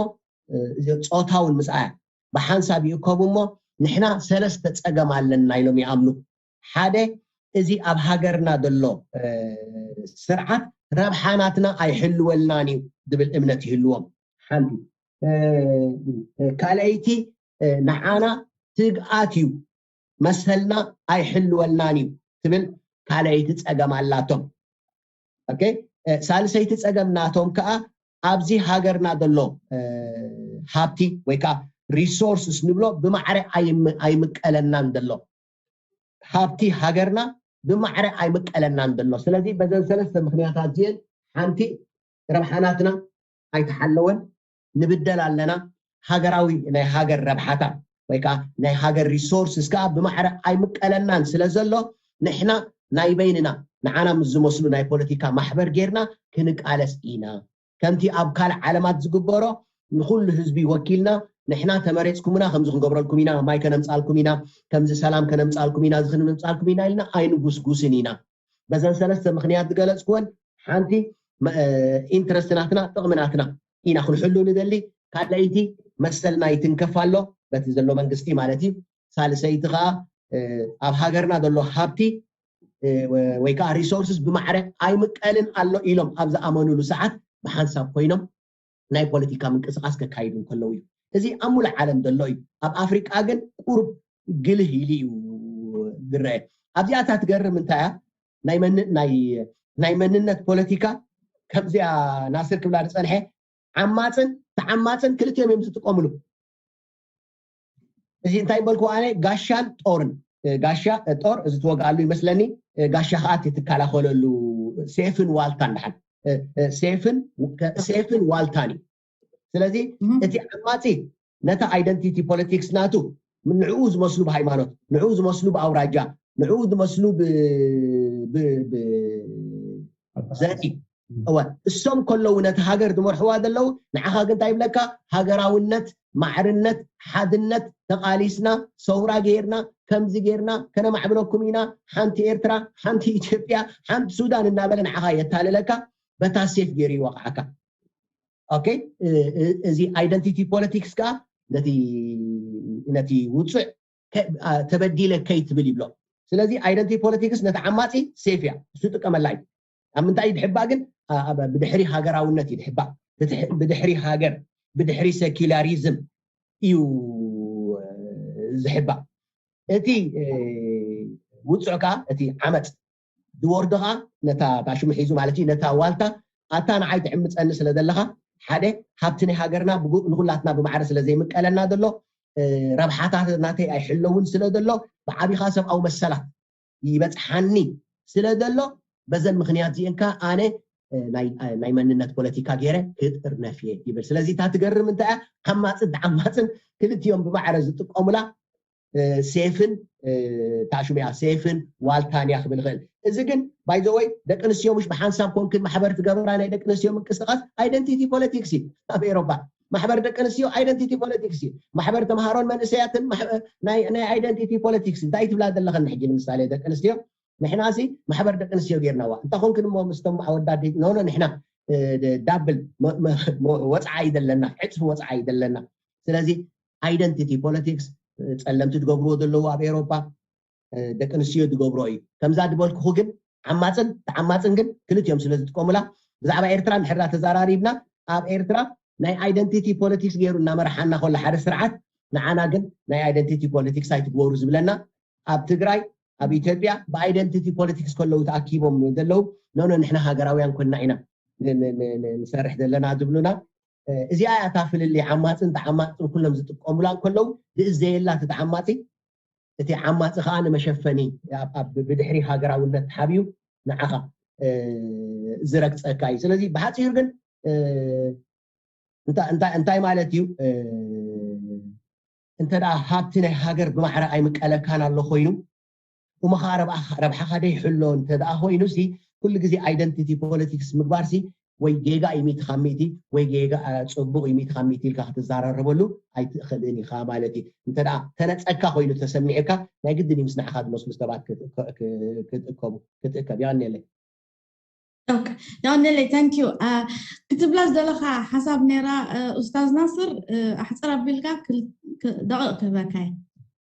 ጾታውን ምስኣያ ብሓንሳብ ይእከቡ እሞ፣ ንሕና ሰለስተ ጸገም ኣለና ኢሎም ይኣምኑ። ሓደ፣ እዚ ኣብ ሃገርና ዘሎ ስርዓት ረብሓናትና ኣይሕልወልናን እዩ ዝብል እምነት ይህልዎም። ሓንቲ ካልኣይቲ፣ ንዓና ስግኣት እዩ፣ መሰልና ኣይሕልወልናን እዩ ትብል ካልኣይቲ ጸገም ኣላቶም። ሳልሰይቲ ጸገም ናቶም ከዓ ኣብዚ ሃገርና ዘሎ ሃብቲ ወይ ከዓ ሪሶርስስ ንብሎ ብማዕረ ኣይምቀለናን ዘሎ። ሃብቲ ሃገርና ብማዕረ ኣይምቀለናን ዘሎ። ስለዚ በዘን ሰለስተ ምክንያታት እዚአን ሓንቲ ረብሓናትና ኣይተሓለወን፣ ንብደል ኣለና። ሃገራዊ ናይ ሃገር ረብሓታት ወይ ከዓ ናይ ሃገር ሪሶርስስ ከዓ ብማዕረ ኣይምቀለናን ስለ ዘሎ፣ ንሕና ናይ በይንና ንዓና ምስ ዝመስሉ ናይ ፖለቲካ ማሕበር ጌርና ክንቃለስ ኢና። ከምቲ ኣብ ካልእ ዓለማት ዝግበሮ ንኩሉ ህዝቢ ወኪልና ንሕና ተመሬፅኩምና ከምዚ ክንገብረልኩም ኢና፣ ማይ ከነምፃልኩም ኢና፣ ከምዚ ሰላም ከነምፃልኩም ኢና፣ እዚ ክንምፃልኩም ኢና ኢልና ኣይንጉስጉስን ኢና። በዘን ሰለስተ ምክንያት ዝገለፅኩወን ሓንቲ ኢንትረስት ናትና ጥቕሚ ናትና ኢና ክንሕሉ ንደሊ። ካልኣይቲ መሰልና ይትንከፍ ኣሎ በቲ ዘሎ መንግስቲ ማለት እዩ። ሳልሰይቲ ከዓ ኣብ ሃገርና ዘሎ ሃብቲ ወይ ከዓ ሪሶርስስ ብማዕረ ኣይምቀልን ኣሎ ኢሎም ኣብ ዝኣመኑሉ ሰዓት ብሓንሳብ ኮይኖም ናይ ፖለቲካ ምንቅስቃስ ከካይዱ እንከለዉ እዩ። እዚ ኣብ ሙሉእ ዓለም ዘሎ እዩ። ኣብ ኣፍሪቃ ግን ቁሩብ ግልህ ኢሉ እዩ ዝረአ። ኣብዚኣታ ትገርም እንታይ እያ? ናይ መንነት ፖለቲካ ከምዚኣ ናስር ክብላ ዝፀንሐ ዓማፅን ተዓማፅን ክልቲኦም እዮም ዝጥቀምሉ። እዚ እንታይ በልኩ ኣነ? ጋሻን ጦርን። ጋሻ ጦር እዚ ትወግኣሉ ይመስለኒ፣ ጋሻ ከዓ እቲ ትከላኸለሉ ሴፍን ዋልታን ድሓን ሴፍን ዋልታን እዩ። ስለዚ እቲ ዓማፂ ነታ ኣይደንቲቲ ፖለቲክስ ናቱ ንዕኡ ዝመስሉ ብሃይማኖት፣ ንዕኡ ዝመስሉ ብኣውራጃ፣ ንዕኡ ዝመስሉ ዘርኢ እወ እሶም ከለዉ ነቲ ሃገር ዝመርሕዋ ዘለዉ ንዓኻ ግን እንታይ ይብለካ? ሃገራውነት፣ ማዕርነት፣ ሓድነት ተቓሊስና፣ ሰውራ ጌርና፣ ከምዚ ጌርና ከነማዕብለኩም ኢና፣ ሓንቲ ኤርትራ፣ ሓንቲ ኢትዮጵያ፣ ሓንቲ ሱዳን እናበለ ንዓኻ የታልለካ፣ በታ ሴፍ ገይሩ ይወቕዓካ። ኦኬ፣ እዚ ኣይደንቲቲ ፖለቲክስ ከዓ ነቲ ውፅዕ ተበዲለ ከይትብል ይብሎ። ስለዚ ኣይደንቲቲ ፖለቲክስ ነቲ ዓማፂ ሴፍ እያ፣ እሱ ጥቀመላ እዩ። ኣብ ምንታይ እዩ ድሕባእ ግን? ብድሕሪ ሃገራውነት እዩ ድሕባእ። ብድሕሪ ሃገር፣ ብድሕሪ ሴኩላሪዝም እዩ ዝሕባእ። እቲ ውፅዕ ከዓ እቲ ዓመፅ ዝወርዶ ከዓ ነታ ታሽሙ ሒዙ ማለት እዩ ነታ ዋልታ ኣታ ንዓይ ትዕምፀኒ ስለ ዘለካ ሓደ ሃብቲ ናይ ሃገርና ንኩላትና ብማዕረ ስለ ዘይምቀለና ዘሎ ረብሓታት ናተይ ኣይሕለውን ስለ ዘሎ ብዓቢኻ ሰብኣዊ መሰላት ይበፅሓኒ ስለ ዘሎ በዘን ምክንያት እዚአን ከ ኣነ ናይ መንነት ፖለቲካ ገይረ ክጥርነፍ እየ ይብል። ስለዚ እታ ትገርም እንታይ እያ? ዓማፅን ተዓማፅን ክልቲኦም ብማዕረ ዝጥቀሙላ ሴፍን ታሽሙ እያ፣ ሴፍን ዋልታን እያ ክብል ይኽእል። እዚ ግን ባይዘወይ ደቂ ኣንስትዮ ምሽ ብሓንሳብ ኮንክን ማሕበር ትገብራ ናይ ደቂ ኣንስትዮ ምንቅስቃስ ኣይደንቲቲ ፖለቲክስ እዩ። ኣብ ኤሮፓ ማሕበር ደቂ ኣንስትዮ ኣይደንቲቲ ፖለቲክስ እዩ። ማሕበር ተምሃሮን መንእሰያትን ናይ ኣይደንቲቲ ፖለቲክስ እንታይ ትብላ ዘለኸን ሕጂ ንምሳሌ ደቂ ኣንስትዮ ንሕናሲ ማሕበር ደቂ ኣንስትዮ ጌርናዋ እንተ ኮንክን እሞ ምስቶም ኣወዳዲ ኖኖ ንሕና ዳብል ወፅዓ እዩ ዘለና፣ ዕፅፊ ወፅዓ እዩ ዘለና። ስለዚ ኣይደንቲቲ ፖለቲክስ ፀለምቲ ትገብርዎ ዘለዉ ኣብ ኤሮፓ ደቂ ኣንስትዮ ዝገብሮ እዩ። ከምዛ ዝበልኩኹ ግን ዓማፅን ተዓማፅን ግን ክልቲኦም ስለ ዝጥቀሙላ ብዛዕባ ኤርትራ እንድሕር ተዘራሪብና ኣብ ኤርትራ ናይ ኣይደንቲቲ ፖለቲክስ ገይሩ እናመርሓና ከሎ ሓደ ስርዓት ንዓና ግን ናይ ኣይደንቲቲ ፖለቲክስ ኣይትግበሩ ዝብለና ኣብ ትግራይ ኣብ ኢትዮጵያ ብኣይደንቲቲ ፖለቲክስ ከለዉ ተኣኪቦም ዘለዉ ኖኖ ንሕና ሃገራውያን ኮንና ኢና ንሰርሕ ዘለና ዝብሉና እዚኣ እያ እታ ፍልልይ ዓማፅን ተዓማፅን ኩሎም ዝጥቀሙላ እንከለዉ ዝእዘየላ እቲ ተዓማፂ እቲ ዓማፂ ከዓ ንመሸፈኒ ብድሕሪ ሃገራውነት ሓብዩ ንዓኻ ዝረግፀካ እዩ። ስለዚ ብሓፂሩ ግን እንታይ ማለት እዩ? እንተ ሃብቲ ናይ ሃገር ብማዕረ ኣይምቀለካን ኣሎ ኮይኑ፣ እሞ ከዓ ረብሓኻ ደይሕሎ እንተ ኮይኑ ሲ ኩሉ ግዜ identity politics ምግባር ሲ ወይ ጌጋ እዩ ሚእቲ ካብ ሚእቲ ወይ ጌጋ ጽቡቕ እዩ ሚእቲ ካብ ሚእቲ ኢልካ ክትዘራረበሉ ኣይትኽእልን ኢኻ ማለት እዩ። እንተ ተነጸካ ኮይኑ ተሰሚዑካ ናይ ግድን እዩ ምስ ንዓኻ ዝመስሉ ሰባት ክትእከቡ ክትእከብ። የቐንየለይ። ኦኬ፣ የቐንየለይ። Thank you። ክትብላ ዝደለኻ ሓሳብ ነይራ ኡስታዝ ናስር፣ ኣሕፅር ኣቢልካ ደቂቕ ክህበካ እየ።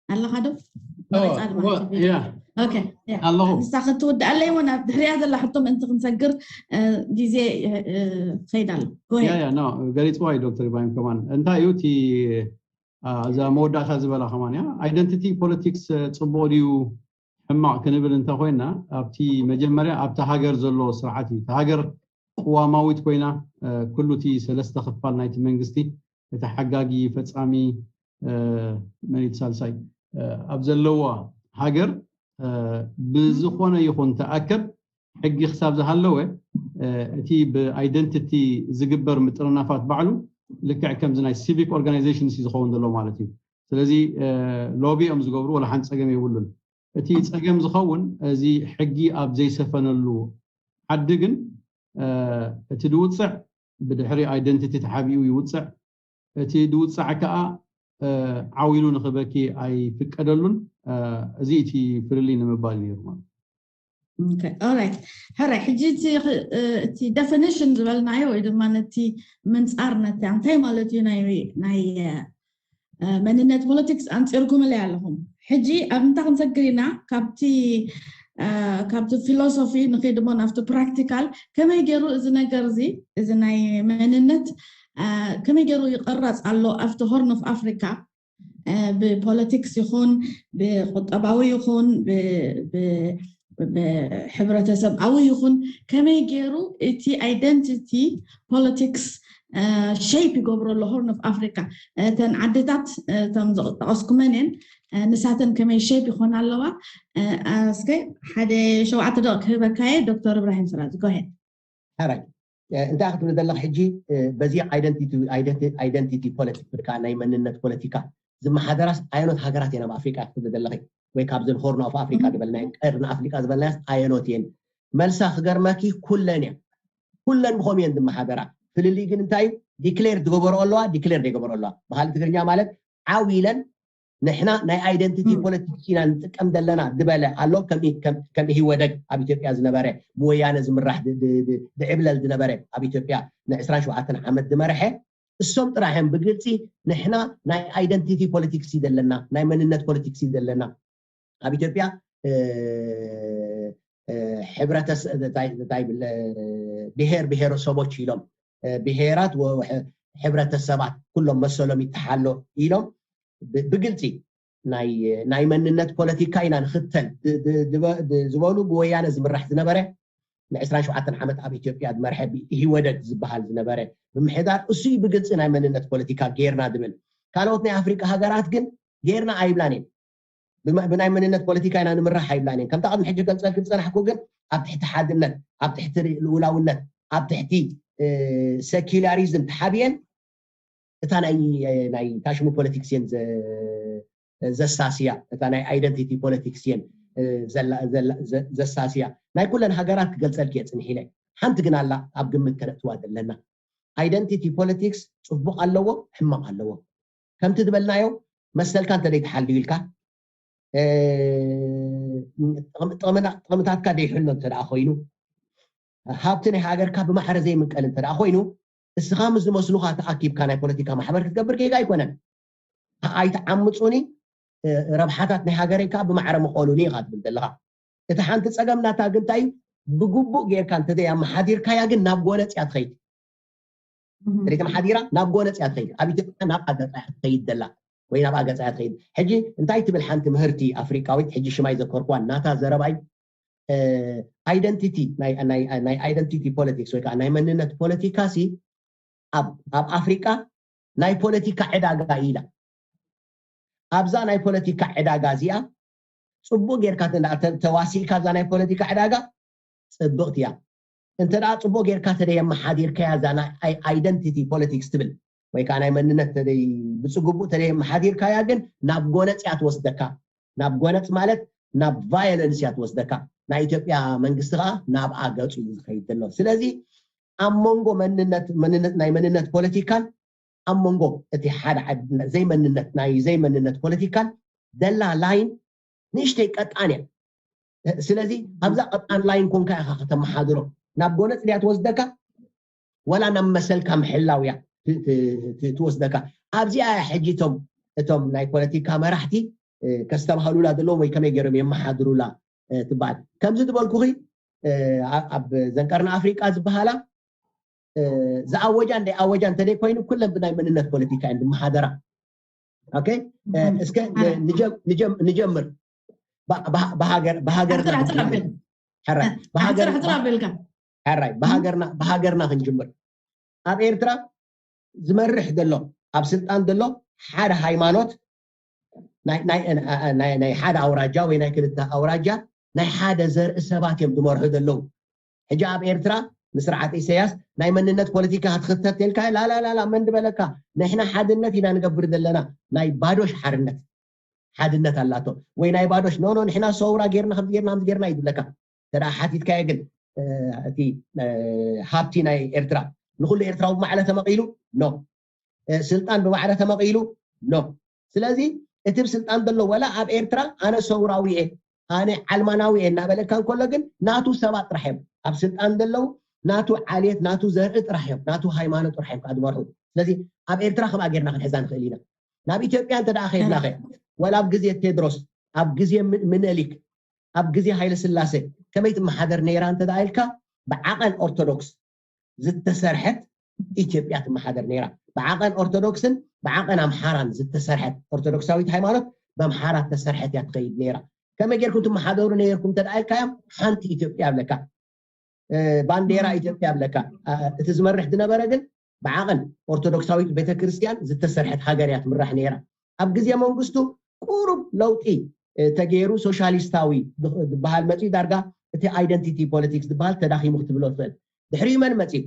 ኣለኻ ዶ? ኣለኹ። ንሳ ክትውድኣለይ እውን ኣብ ድሕሪያ ዘላ ሕቶ ምእንቲ ክንሰግር ግዜ ይኸይድ ኣሎ። ገሊፅዋ እዩ ዶክተር ኢብራሂም ከማን። እንታይ እዩ እቲ እዛ መወዳእታ ዝበላ ከማን እያ። Identity politics ፅቡቕ ድዩ ሕማቕ ክንብል እንተኮይና ኣብቲ መጀመርያ ኣብቲ ሃገር ዘሎ ስርዓት እዩ። ሃገር ቅዋማዊት ኮይና ኩሉ እቲ ሰለስተ ክፋል ናይቲ መንግስቲ እቲ ሓጋጊ ፈፃሚ መኒት ሳልሳይ ኣብ ዘለዋ ሃገር ብዝኾነ ይኹን ተኣከብ ሕጊ ክሳብ ዝሃለወ እቲ ብ identity ዝግበር ምጥርናፋት ባዕሉ ልክዕ ከምዚ ናይ civic organization ሲ ዝኸውን ዘሎ ማለት እዩ። ስለዚ ሎቢ እዮም ዝገብሩ፣ ወላ ሓንቲ ፀገም የብሉን። እቲ ፀገም ዝኸውን እዚ ሕጊ ኣብ ዘይሰፈነሉ ዓዲ ግን እቲ ድውፅዕ ብድሕሪ identity ተሓቢኡ ይውፅዕ። እቲ ድውፃዕ ከዓ ዓው ኢሉ ንክበኪ ኣይፍቀደሉን። እዚ እቲ ፍልልይ ንምባል ነይሩ ማለት። ኦራይት፣ ሕራይ። ሕጂ እቲ definition ዝበልናዮ ወይ ድማ ነቲ ምንፃር ነቲ እንታይ ማለት እዩ ናይ መንነት ፖለቲክስ ኣንፂርኩምለይ ኣለኹም። ሕጂ ኣብ እንታይ ክንሰግር ኢና? ካብቲ ካብቲ ፊሎሶፊ ንኸይድ እሞ ናብቲ ፕራክቲካል ከመይ ገይሩ እዚ ነገር እዚ እዚ ናይ መንነት ከመይ ገይሩ ይቐረፅ ኣሎ ኣብቲ ሆርን ኦፍ ኣፍሪካ ብፖለቲክስ ይኹን ብቁጠባዊ ይኹን ብሕብረተሰብኣዊ ይኹን ከመይ ገይሩ እቲ identity politics shape ይገብሮ ኣሎ ሆርን ኦፍ ኣፍሪካ። እተን ዓድታት እቶም ዝጠቐስኩመን እየን። ንሳተን ከመይ shape ይኾና ኣለዋ? እስከ ሓደ ሸውዓተ ደቂቕ ክህበካየ ዶክተር እብራሂም ስራጅ፣ go ahead። ሕራይ። እንታይ ክትብል ዘለኽ ሕጂ በዚ identity politics ወይ ከዓ ናይ መንነት ፖለቲካ ዝመሓደራስ ኣየኖት ሃገራት እየን ኣብ ኣፍሪቃ ክትብል ዘለኺ? ወይ ካብዘን ሆርን ኦፍ ኣፍሪካ ዝበልናየን ቀርኒ ኣፍሪቃ ዝበልናያስ ኣየኖት እየን? መልሳ ክገርመኪ ኩለን እየን። ኩለን ብኸም እየን ዝመሓደራ። ፍልልይ ግን እንታይ እዩ? ዲክሌር ዝገበረኦ ኣለዋ፣ ዲክሌር ዘይገበረኦ ኣለዋ። ባህሊ ትግርኛ ማለት ዓው ኢለን ንሕና ናይ identity politics ኢና ንጥቀም ዘለና ዝበለ ኣሎ። ከም ኢህወደግ ኣብ ኢትዮጵያ ዝነበረ ብወያነ ዝምራሕ ዝዕብለል ዝነበረ ኣብ ኢትዮጵያ ን27 ዓመት ዝመረሐ እሶም ጥራሕም ብግልፂ ንሕና ናይ identity politics እዩ ዘለና፣ ናይ መንነት politics እዩ ዘለና። ኣብ ኢትዮጵያ ሕብረተሰብ ብሔር ብሔረሰቦች ኢሎም ብሔራት ሕብረተሰባት ኩሎም መሰሎም ይተሓሎ ኢሎም ብግልፂ ናይ መንነት ፖለቲካ ኢና ንኽተል ዝበሉ ብወያነ ዝምራሕ ዝነበረ ን27 ዓመት ኣብ ኢትዮጵያ ዝመርሐ ኢህወደግ ዝበሃል ዝነበረ ምምሕዳር እሱ እዩ ብግልፂ ናይ መንነት ፖለቲካ ጌርና ዝብል። ካልኦት ናይ ኣፍሪቃ ሃገራት ግን ጌርና ኣይብላን እየን። ብናይ መንነት ፖለቲካ ኢና ንምራሕ ኣይብላን እየን። ከምታ ቅድሚ ሕጂ ገልፀልኪ ዝፀናሕኩ ግን ኣብ ትሕቲ ሓድነት፣ ኣብ ትሕቲ ልኡላውነት፣ ኣብ ትሕቲ ሰኪላሪዝም ተሓቢኤን እታ ናይ ታሽሙ ፖለቲክስ እየን ዘሳስያ፣ እታ ናይ identity politics እየን ዘሳስያ። ናይ ኩለን ሃገራት ክገልፀልኪ እየ ፅንሒለ። ሓንቲ ግን ኣላ ኣብ ግምት ከነእትዋ ዘለና። Identity politics ፅቡቕ ኣለዎ፣ ሕማቕ ኣለዎ። ከምቲ ዝበልናዮ መሰልካ እንተ ዘይተሓልዩ ኢልካ ጥቕምታትካ ዘይሕሎ እንተ ኮይኑ፣ ሃብቲ ናይ ሃገርካ ብማዕረ ዘይምንቀል እንተ ኮይኑ፣ እስኻ ምስ ዝመስሉኻ ተኣኪብካ ናይ ፖለቲካ ማሕበር ክትገብር ጌጋ ኣይኮነን። ኣይትዓምፁኒ፣ ረብሓታት ናይ ሃገረይ ከዓ ብማዕረ ምኾኑኒ ኢኻ ትብል ዘለኻ። እቲ ሓንቲ ፀገም ናታ ግን እንታይ እዩ? ብግቡእ ጌርካ እንተዘይ ኣመሓዲርካያ ግን ናብ ጎነፅ እያ ትኸይድ። እንተዘይ ተመሓዲራ ናብ ጎነፅ እያ ትኸይድ። ኣብ ኢትዮጵያ ናብ ኣገፃ እያ ትኸይድ ዘላ ወይ ናብ ኣገፃ እያ ትኸይድ። ሕጂ እንታይ ትብል ሓንቲ ምህርቲ ኣፍሪቃዊት፣ ሕጂ ሽማይ ዘከርኩዋ ናታ ዘረባይ identity ናይ identity politics ወይ ከዓ ናይ መንነት ፖለቲካ ሲ ኣብ ኣፍሪቃ ናይ ፖለቲካ ዕዳጋ እዩ ኢላ። ኣብዛ ናይ ፖለቲካ ዕዳጋ እዚኣ ጽቡቕ ጌርካ እንተ ደኣ ተ- ተዋሲእካ እዛ ናይ ፖለቲካ ዕዳጋ ጽብቕቲ እያ። እንተ ደኣ ጽቡቕ ጌርካ ተደየመሓዲርካያ እዛ ናይ ኣይ- identity politics ትብል ወይ ከዓ ናይ መንነት ተደይ ብጽግቡእ ተደየመሓዲርካያ ግን ናብ ጎነጽ እያ ትወስደካ። ናብ ጎነጽ ማለት ናብ violence እያ ትወስደካ። ናይ ኢትዮጵያ መንግስቲ ከዓ ናብኣ ገጹ እዩ ዝኸይድ ዘሎ። ስለዚ ኣብ መንጎ መንነት መንነት ናይ መንነት ፖለቲካን ኣብ መንጎ እቲ ሓደ ዓድ- ዘይመንነት ናይ ዘይመንነት ፖለቲካን ደላ line ንእሽተይ ቀጣን እያ። ስለዚ ኣብዛ ቀጣን line ኮንካ ኢኻ ከተመሓድሮ። ናብ ጎነጽ ድያ ትወስደካ ወላ ናብ መሰልካ ምሕላው እያ ት- ት- ት- ትወስደካ። ኣብዚኣ እያ ሕጂ እቶም እቶም ናይ ፖለቲካ መራሕቲ እ፣ ከስተባህሉላ ዘለዎም ወይ ከመይ ገይሮም የመሓድሩላ እ፣ ትበሃል። ከምዚ ዝበልኩኺ እ፣ ኣ- ኣብ ዘንቀርና ኣፍሪቃ ዝበሃላ እ፣ ዝኣወጃ እንደ ኣወጃ እንተደይ ኮይኑ ኩለን ብናይ መንነት ፖለቲካ እየን ዝመሓደራ። ኦኬ እ፣ እስከ እ፣ ንጀም- ንጀም- ንጀምር ባ- ባ- ብሃገር- ብሃገርና ሕፅር ሕፅር ኣብል ሕራይ ሕፅር ብሃገር- ሕፅር ኣቢልካ ሕራይ ብሃገርና ብሃገርና ክንጅምር ኣብ ኤርትራ ዝመርሕ ዘሎ ኣብ ስልጣን ዘሎ ሓደ ሃይማኖት ናይ ናይ ናይ ናይ ሓደ ኣውራጃ ወይ ናይ ክልተ ኣውራጃ ናይ ሓደ ዘርኢ ሰባት እዮም ዝመርሑ ዘለዉ። ሕጂ ኣብ ኤርትራ ንስርዓት ኢሳያስ ናይ መንነት ፖለቲካ ክትኽተት ተልካ ላላላላ መን ዝበለካ ንሕና ሓድነት ኢና ንገብር ዘለና ናይ ባዶሽ ሓርነት ሓድነት ኣላቶ ወይ ናይ ባዶሽ ኖ ኖ ንሕና ሰውራ ጌርና ከምዚ ጌርና ከምዚ ጌርና እዩ ዝብለካ። ተዳ ሓቲትካዮ ግን እ፣ እቲ እ፣ ሃብቲ ናይ ኤርትራ ንኩሉ ኤርትራዊ ብማዕለ ተመቒሉ ኖ እ፣ ስልጣን ብማዕለ ተመቒሉ ኖ። ስለዚ እቲ ብስልጣን ዘሎ ወላ ኣብ ኤርትራ ኣነ ሰውራዊ እየ ኣነ ዓልማናዊ እየ እናበለካ እንከሎ ግን ናቱ ሰባት ጥራሕ እዮም ኣብ ስልጣን ዘለዉ ናቱ ዓሌት ናቱ ዘርኢ ጥራሕ እዮም ናቱ ሃይማኖት ጥራሕ እዮም ከዓ ዝመርሑ። ስለዚ ኣብ ኤርትራ ከምኣ ጌርና ክንሕዛ ንኽእል ኢና። ናብ ኢትዮጵያ እንተ ደኣ ከይድና ኸ ወላ ኣብ ግዜ ቴድሮስ ኣብ ግዜ ም- ምኒልክ ኣብ ግዜ ሃይለ ስላሴ ከመይ ትመሓደር ነይራ እንተ ደኣ ኢልካ ብዓቐን ኦርቶዶክስ ዝተሰርሐት ኢትዮጵያ ትመሓደር ነይራ። ብዓቐን ኦርቶዶክስን ብዓቐን ኣምሓራን ዝተሰርሐት ኦርቶዶክሳዊት ሃይማኖት በምሓራ ተሰርሐት እያ ትኸይድ ነይራ። ከመይ ጌርኩም ትመሓደሩ ነይርኩም እንተ ደኣ ኢልካዮም ሓንቲ ኢትዮጵያ ኣለካ። እ፣ ባንዴራ ኢትዮጵያ ኣለካ። እ፣ እቲ ዝመርሕ ዝነበረ ግን ብዓቐን ኦርቶዶክሳዊት ቤተክርስትያን ዝተሰርሐት ሃገር እያ ትምራሕ ነይራ። ኣብ ግዜ መንግስቱ ቁሩብ ለውጢ እ፣ ተገይሩ ሶሻሊስታዊ ዝኽ- ዝበሃል መፂኡ ዳርጋ እቲ identity politics ዝበሃል ተዳኺሙ ክትብሎ ትኽእል። ድሕሪኡ መን መፂኡ?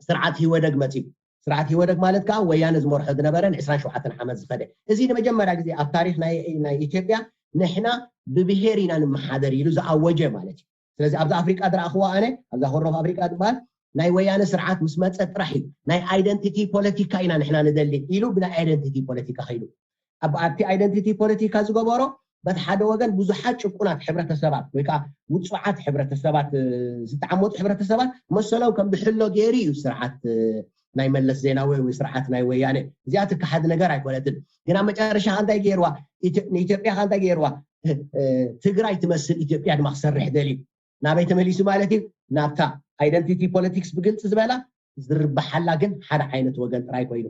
ስርዓት ህወደግ መፂኡ። ስርዓት ህወደግ ማለት ከዓ ወያነ ዝመርሖ ዝነበረ ን27 ዓመት ዝኸደ። እዚ ንመጀመርያ ግዜ ኣብ ታሪክ ናይ ናይ ኢትዮጵያ ንሕና ብብሄር ኢና ንመሓደር ኢሉ ዝኣወጀ ማለት እዩ። ስለዚ ኣብዚ ኣፍሪቃ ዝረኣኽዎ ኣነ ኣብዛ ሆርን ኦፍ ኣፍሪቃ ዝበሃል ናይ ወያነ ስርዓት ምስ መፀ ጥራሕ እዩ ናይ identity ፖለቲካ ኢና ንሕና ንደሊ ኢሉ ብናይ identity ፖለቲካ ከይዱ ኣብ ኣብቲ identity ፖለቲካ ዝገበሮ በቲ ሓደ ወገን ብዙሓት ጭቁናት ሕብረተሰባት ወይ ከዓ ውፁዓት ሕብረተሰባት እ፣ ዝተዓመፁ ሕብረተሰባት መሰሎም ከም ዝሕሎ ገይሩ እዩ ስርዓት እ፣ ናይ መለስ ዜናዊ ወይ ስርዓት ናይ ወያነ። እዚኣ ትከሓድ ነገር ኣይኮነትን። ግን ኣብ መጨረሻ ከ እንታይ ገይርዋ? ኢትዮ- ንኢትዮጵያ ከ እንታይ ገይርዋ? እ፣ ትግራይ ትመስል ኢትዮጵያ ድማ ክሰርሕ ደልዩ ናበይ ተመሊሱ ማለት እዩ? ናብታ identity politics ብግልፂ ዝበላ ዝርበሓላ ግን ሓደ ዓይነት ወገን ጥራይ ኮይኑ።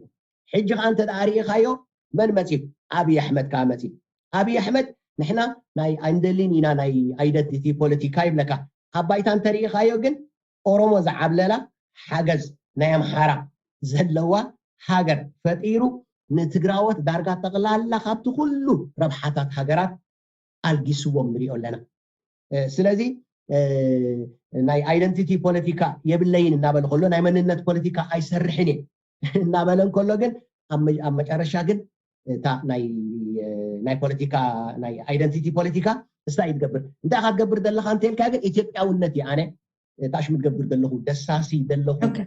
ሕጂ ከዓ እንተ ደኣ ርኢኻዮ መን መፂኡ? ኣብይ ኣሕመድ ከዓ መፂኡ። ኣብይ ኣሕመድ ንሕና ናይ ኣይንደልን ኢና ናይ identity ፖለቲካ ይብለካ። ኣብ ባይታ እንተርኢኻዮ ግን ኦሮሞ ዝዓብለላ ሓገዝ ናይ ኣምሓራ ዘለዋ ሃገር ፈጢሩ ንትግራዎት ዳርጋ ጠቕላላ ካብቲ ኩሉ ረብሓታት ሃገራት ኣልጊስዎም ንሪኦ ኣለና። እ፣ ስለዚ እ፣ ናይ identity ፖለቲካ የብለይን እናበለ ከሎ ናይ መንነት ፖለቲካ ኣይሰርሕን እየ እናበለ እንከሎ ግን ኣብ መ- ኣብ መጨረሻ ግን እታ ናይ እ፣ ናይ ፖለቲካ ናይ identity ፖለቲካ እስታ እዩ ትገብር እንታይ ኢኻ ትገብር ዘለኻ እንተልካ ግን ኢትዮጵያውነት እዩ ኣነ እታ ሽሙ ትገብር ዘለኹ ደሳሲ ዘለኹ ኦኬ።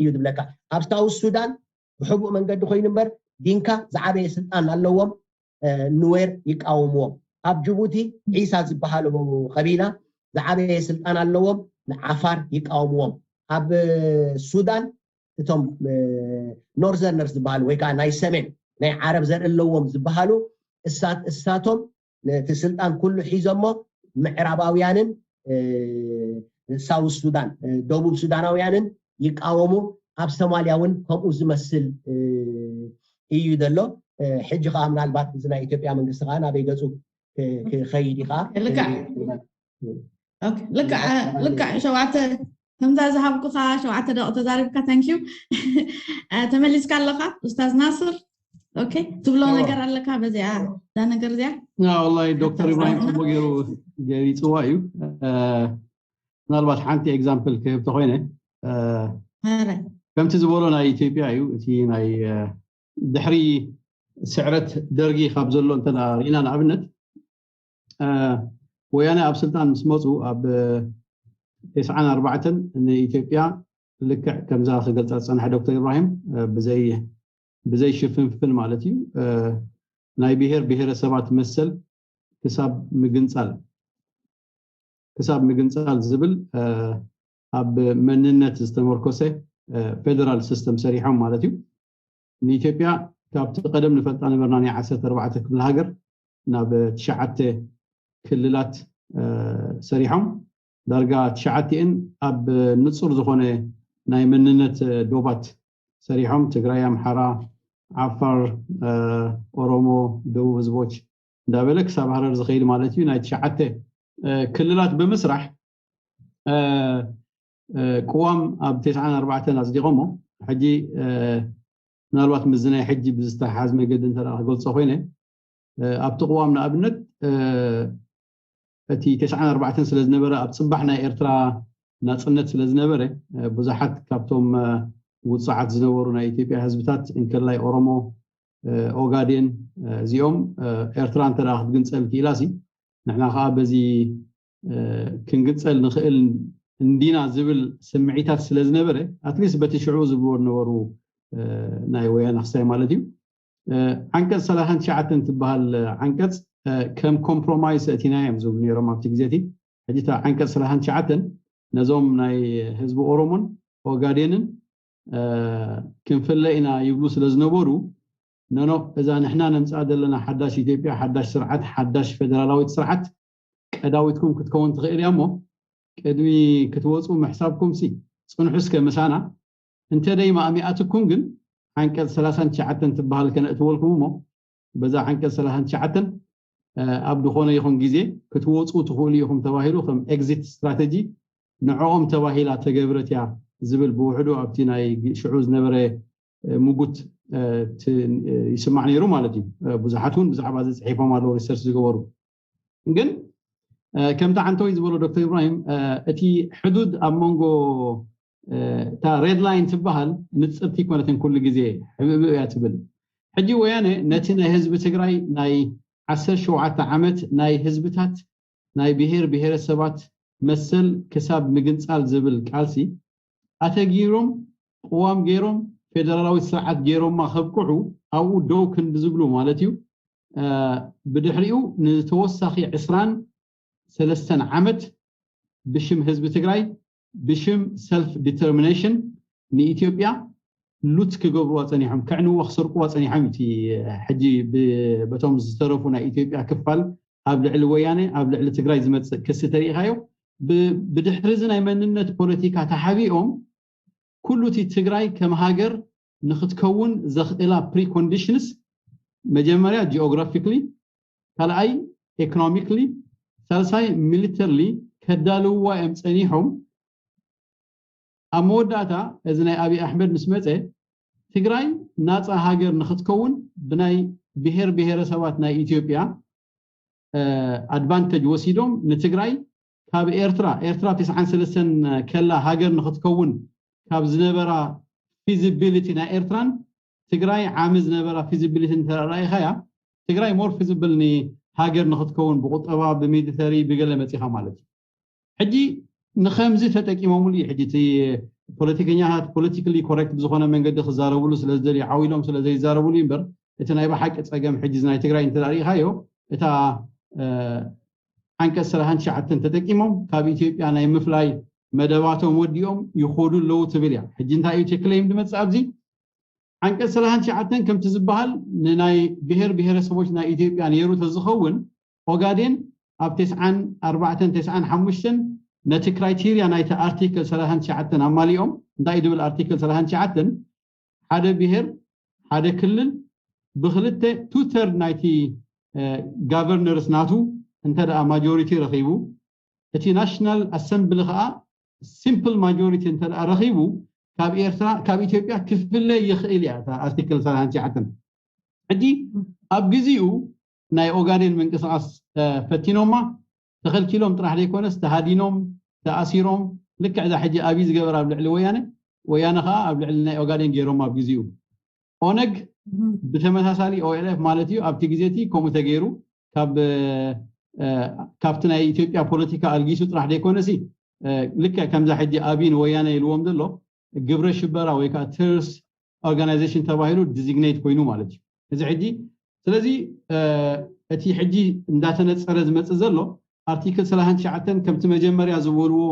እዩ ዝብለካ ኣብ ሳውት ሱዳን ብሕቡእ መንገዲ ኮይኑ እምበር ዲንካ ዝዓበየ ስልጣን ኣለዎም እ፣ ኑዌር ይቃወምዎም ኣብ ጅቡቲ ዒሳ ዝበሃሉ ቀቢላ ዝዓበየ ስልጣን ኣለዎም ንዓፋር ይቃወምዎም ኣብ ሱዳን እቶም ኖርዘርነርስ ዝበሃሉ ወይ ከዓ ናይ ሰሜን ናይ ዓረብ ዘርኢ ኣለዎም ዝበሃሉ እሳት እሳቶም ነቲ ስልጣን ኩሉ ሒዞሞ ምዕራባውያንን እ፣ ሳውት ሱዳን እ፣ ደቡብ ሱዳናውያንን ይቃወሙ ኣብ ሶማልያ እውን ከምኡ ዝመስል እ፣ እዩ ዘሎ እ፣ ሕጂ ከዓ ምናልባት እዚ ናይ ኢትዮጵያ መንግስቲ ከዓ ናበይ ገፁ ክ- ክኸይድ እዩ ከዓ ልክዕ። ኦኬ፣ ልክዕ ልክዕ ሸውዓተ ከምዛ ዝሃብኩኻ ሸውዓተ ደቂ ተዛሪብካ ታንኪዩ ተመሊስካ ኣለኻ ኡስታዝ ናስር ኦኬ፣ ትብሎ ነገር ኣለካ በዚኣ እዛ ነገር እዚኣ? ወላሂ ዶክተር ኢብራሂም ጽቡቅ ገይሩ ገሊፅዋ እዩ። ምናልባት ሓንቲ ኤግዛምፕል ክህብ ተኮይነ፣ ከምቲ ዝበሎ ናይ ኢትዮጵያ እዩ። እቲ ናይ ድሕሪ ስዕረት ደርጊ ካብ ዘሎ እንተ ርኢና፣ ንኣብነት ወያነ ኣብ ስልጣን ምስ መፁ ኣብ ተስዓን ኣርባዕተን ንኢትዮጵያ ልክዕ ከምዛ ክገልፃ ዝፀንሐ ዶክተር ኢብራሂም ብዘይ ብዘይ ሽፍንፍን ማለት እዩ፣ ናይ ብሔር ብሔረሰባት መሰል ክሳብ ምግንፃል ክሳብ ምግንፃል ዝብል ኣብ መንነት ዝተመርኮሰ ፌደራል ሲስተም ሰሪሖም ማለት እዩ። ንኢትዮጵያ ካብቲ ቀደም ንፈልጣ ነበርና ናይ ዓሰርተ ኣርባዕተ ክፍለ ሃገር ናብ ትሽዓተ ክልላት ሰሪሖም፣ ዳርጋ ትሽዓቲኤን ኣብ ንፁር ዝኾነ ናይ መንነት ዶባት ሰሪሖም፣ ትግራይ፣ ኣምሓራ፣ ዓፋር፣ ኦሮሞ፣ ደቡብ ህዝቦች እንዳበለ ክሳብ ሃረር ዝኸይድ ማለት እዩ። ናይ ትሽዓተ ክልላት ብምስራሕ ቅዋም ኣብ ተስዓን ኣርባዕተን ኣፅዲቖሞ። ሕጂ ምናልባት ምስዚ ናይ ሕጂ ብዝተሓሓዝ መገዲ እንተ ክገልፆ ኮይነ፣ ኣብቲ ቅዋም ንኣብነት እቲ ተስዓን ኣርባዕተን ስለ ዝነበረ፣ ኣብ ፅባሕ ናይ ኤርትራ ናፅነት ስለ ዝነበረ፣ ብዙሓት ካብቶም ውፅዓት ዝነበሩ ናይ ኢትዮጵያ ህዝብታት፣ እንከላይ ኦሮሞ፣ ኦጋዴን፣ እዚኦም ኤርትራ እንተ ክትግንፀል ክኢላሲ ንሕና ከዓ በዚ ክንግንፀል ንኽእል እንዲና ዝብል ስምዒታት ስለ ዝነበረ፣ ኣትሊስት በቲ ሽዑ ዝብልዎ ዝነበሩ ናይ ወያነ ክሳይ ማለት እዩ፣ ዓንቀፅ ሰላሳን ትሽዓተን ትበሃል ዓንቀፅ ከም ኮምፕሮማይስ እቲናዮም ዝብሉ ነይሮም ኣብቲ ግዜ እቲ። ሕጂ እታ ዓንቀፅ ሰላሳን ትሽዓተን ነዞም ናይ ህዝቢ ኦሮሞን ኦጋዴንን ክንፍለ ኢና ይብሉ ስለ ዝነበሩ፣ ነኖ እዛ ንሕና ነምፅኣ ዘለና ሓዳሽ ኢትዮጵያ፣ ሓዳሽ ስርዓት፣ ሓዳሽ ፌደራላዊት ስርዓት ቀዳዊትኩም ክትከውን ትኽእል እያ እሞ፣ ቅድሚ ክትወፁ ምሕሳብኩም ሲ ፅንሑ እስከ ምሳና። እንተ ደይ ማእሚኣትኩም ግን ዓንቀፅ ሰላሳን ትሽዓተን ትበሃል ከነእትወልኩም እሞ፣ በዛ ዓንቀፅ ሰላሳን ትሽዓተን ኣብ ዝኾነ ይኹን ግዜ ክትወፁ ትኽእሉ ኢኹም ተባሂሉ ከም ኤግዚት ስትራተጂ ንዕኦም ተባሂላ ተገብረት እያ ዝብል ብውሕዱ ኣብቲ ናይ ሽዑ ዝነበረ ምጉት ይስማዕ ነይሩ ማለት እዩ። ብዙሓት እውን ብዛዕባ እዚ ፅሒፎም ኣለዉ፣ ሪሰርች ዝገበሩ። ግን ከምቲ ዓንተወይ ዝበሎ ዶክተር ኢብራሂም፣ እቲ ሕዱድ ኣብ መንጎ እታ ሬድ ላይን ትበሃል ንፅርቲ ይኮነትን፣ ኩሉ ግዜ ሕብእብእ እያ ትብል። ሕጂ ወያነ ነቲ ናይ ህዝቢ ትግራይ ናይ ዓሰርተ ሸውዓተ ዓመት ናይ ህዝብታት ናይ ብሔር ብሔረሰባት መሰል ክሳብ ምግንፃል ዝብል ቃልሲ ኣተጊሮም ቅዋም ገይሮም ፌደራላዊት ስርዓት ገይሮማ ከብቅዑ ኣብኡ ደው ክንዲ ዝብሉ ማለት እዩ። ብድሕሪኡ ንተወሳኺ ዕስራን ሰለስተን ዓመት ብሽም ህዝቢ ትግራይ ብሽም ሰልፍ ዲተርሚኔሽን ንኢትዮጵያ ሉት ክገብርዋ ፀኒሖም፣ ከዕንዎ ክሰርቅዋ ፀኒሖም። እቲ ሕጂ በቶም ዝተረፉ ናይ ኢትዮጵያ ክፋል ኣብ ልዕሊ ወያነ ኣብ ልዕሊ ትግራይ ዝመፅእ ክሲ ተሪኢኻዮ። ብድሕሪ እዚ ናይ መንነት ፖለቲካ ተሓቢኦም ኩሉ እቲ ትግራይ ከም ሃገር ንክትከውን ዘኽእላ ፕሪኮንዲሽንስ መጀመርያ ጂኦግራፊክሊ፣ ካልኣይ ኤኮኖሚክሊ፣ ሳልሳይ ሚሊተርሊ ከዳልውዋ እዮም ፀኒሖም። ኣብ መወዳእታ እዚ ናይ ኣብይ ኣሕመድ ምስ መፀ ትግራይ ናፃ ሃገር ንክትከውን ብናይ ብሔር ብሔረሰባት ናይ ኢትዮጵያ ኣድቫንተጅ ወሲዶም ንትግራይ ካብ ኤርትራ ኤርትራ ተስዓን ሰለስተን ከላ ሃገር ንክትከውን ካብ ዝነበራ ፊዚቢሊቲ ናይ ኤርትራን ትግራይ ዓሚ ዝነበራ ፊዚቢሊቲ እንተ ረኢኻያ ትግራይ ሞር ፊዚብል ንሃገር ንክትከውን ብቁጠባ ብሚሊተሪ ብገለ መፂኻ ማለት እዩ። ሕጂ ንከምዚ ተጠቂሞምሉ እዩ። ሕጂ እቲ ፖለቲከኛታት ፖለቲካሊ ኮረክት ብዝኾነ መንገዲ ክዛረብሉ ስለ ዝደልዩ ዓው ኢሎም ስለ ዘይዛረብሉ እዩ እምበር እቲ ናይ ብሓቂ ፀገም ሕጂ ናይ ትግራይ እንተ ርኢኻዮ እታ ዓንቀፅ ሰላሳን ትሽዓተን ተጠቂሞም ካብ ኢትዮጵያ ናይ ምፍላይ መደባቶም ወዲኦም ይኸዱ ኣለዉ ትብል እያ። ሕጂ እንታይ እዩ እቲ ክሌም ዝመፅእ ኣብዚ? ዓንቀፅ ሰላሳን ትሽዓተን ከምቲ ዝበሃል ንናይ ብሔር ብሔረሰቦች ናይ ኢትዮጵያ ነይሩ ተዝኸውን ኦጋዴን ኣብ ተስዓን ኣርባዕተን ተስዓን ሓሙሽተን ነቲ ክራይቴርያ ናይቲ ኣርቲክል ሰላሳን ትሽዓተን ኣማሊኦም። እንታይ እዩ ዝብል ኣርቲክል ሰላሳን ትሽዓተን? ሓደ ብሔር ሓደ ክልል ብክልተ ቱ ተርድ ናይቲ ጋቨርነርስ ናቱ እንተ ደኣ ማጆሪቲ ረኺቡ እቲ ናሽናል ኣሰምብሊ ከዓ ሲምፕል ማጆሪቲ እንተ ደኣ ረኺቡ ካብ ኤርትራ ካብ ኢትዮጵያ ክፍለ ይኽእል እያ እታ ኣርቲክል ሰላሳን ትሽዓተን። ሕጂ ኣብ ግዜኡ ናይ ኦጋዴን ምንቅስቃስ ፈቲኖማ፣ ተኸልኪሎም ጥራሕ ዘይኮነስ ተሃዲኖም፣ ተኣሲሮም፣ ልክዕ እዛ ሕጂ ኣብይ ዝገበራ ኣብ ልዕሊ ወያነ፣ ወያነ ከዓ ኣብ ልዕሊ ናይ ኦጋዴን ገይሮም ኣብ ግዜኡ። ኦነግ ብተመሳሳሊ ኦኤልኤፍ ማለት እዩ ኣብቲ ግዜ እቲ ከምኡ ተገይሩ፣ ካብቲ ናይ ኢትዮጵያ ፖለቲካ ኣልጊሱ ጥራሕ ዘይኮነሲ፣ ልክዕ ከምዛ ሕጂ ኣብይን ወያነ ኢልዎም ዘሎ ግብረ ሽበራ ወይ ከዓ ቴሮሪስት ኦርጋናይዜሽን ተባሂሉ ዲዚግኔት ኮይኑ ማለት እዩ። እዚ ሕጂ ስለዚ እቲ ሕጂ እንዳተነፀረ ዝመፅእ ዘሎ ኣርቲክል ሰላሳን ትሽዓተን ከምቲ መጀመርያ ዝበልዎ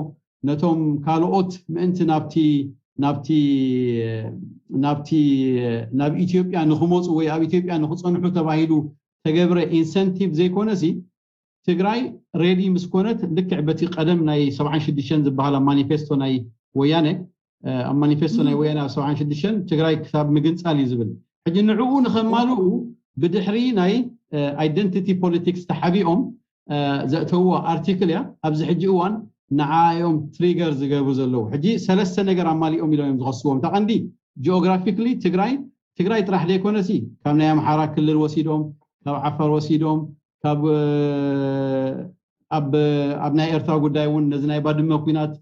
ነቶም ካልኦት ምእንቲ ናብቲ ናብቲ ናብቲ ናብ ኢትዮጵያ ንክመፁ ወይ ኣብ ኢትዮጵያ ንክፀንሑ ተባሂሉ ተገብረ ኢንሰንቲቭ ዘይኮነሲ ትግራይ ሬዲ ምስ ኮነት ልክዕ በቲ ቀደም ናይ ሰብዓን ሽዱሽተን ዝበሃል ኣብ ማኒፌስቶ ናይ ወያነ ኣብ ማኒፌስቶ ናይ ወያነ ኣብ ሰብዓን ሽዱሽተን ትግራይ ክሳብ ምግንፃል እዩ ዝብል። ሕጂ ንዕኡ ንኸማልኡ ብድሕሪ ናይ ኣይደንቲቲ ፖለቲክስ ተሓቢኦም ዘእተውዎ ኣርቲክል እያ። ኣብዚ ሕጂ እዋን ንዓዮም ትሪገር ዝገብሩ ዘለዉ ሕጂ ሰለስተ ነገር ኣማሊኦም ኢሎም እዮም ዝኸስዎም። ተቐንዲ ጂኦግራፊክሊ ትግራይ ትግራይ ጥራሕ ዘይኮነሲ ካብ ናይ ኣምሓራ ክልል ወሲዶም፣ ካብ ዓፋር ወሲዶም፣ ካብ ኣብ ኣብ ናይ ኤርትራ ጉዳይ እውን ነዚ ናይ ባድመ ኩናት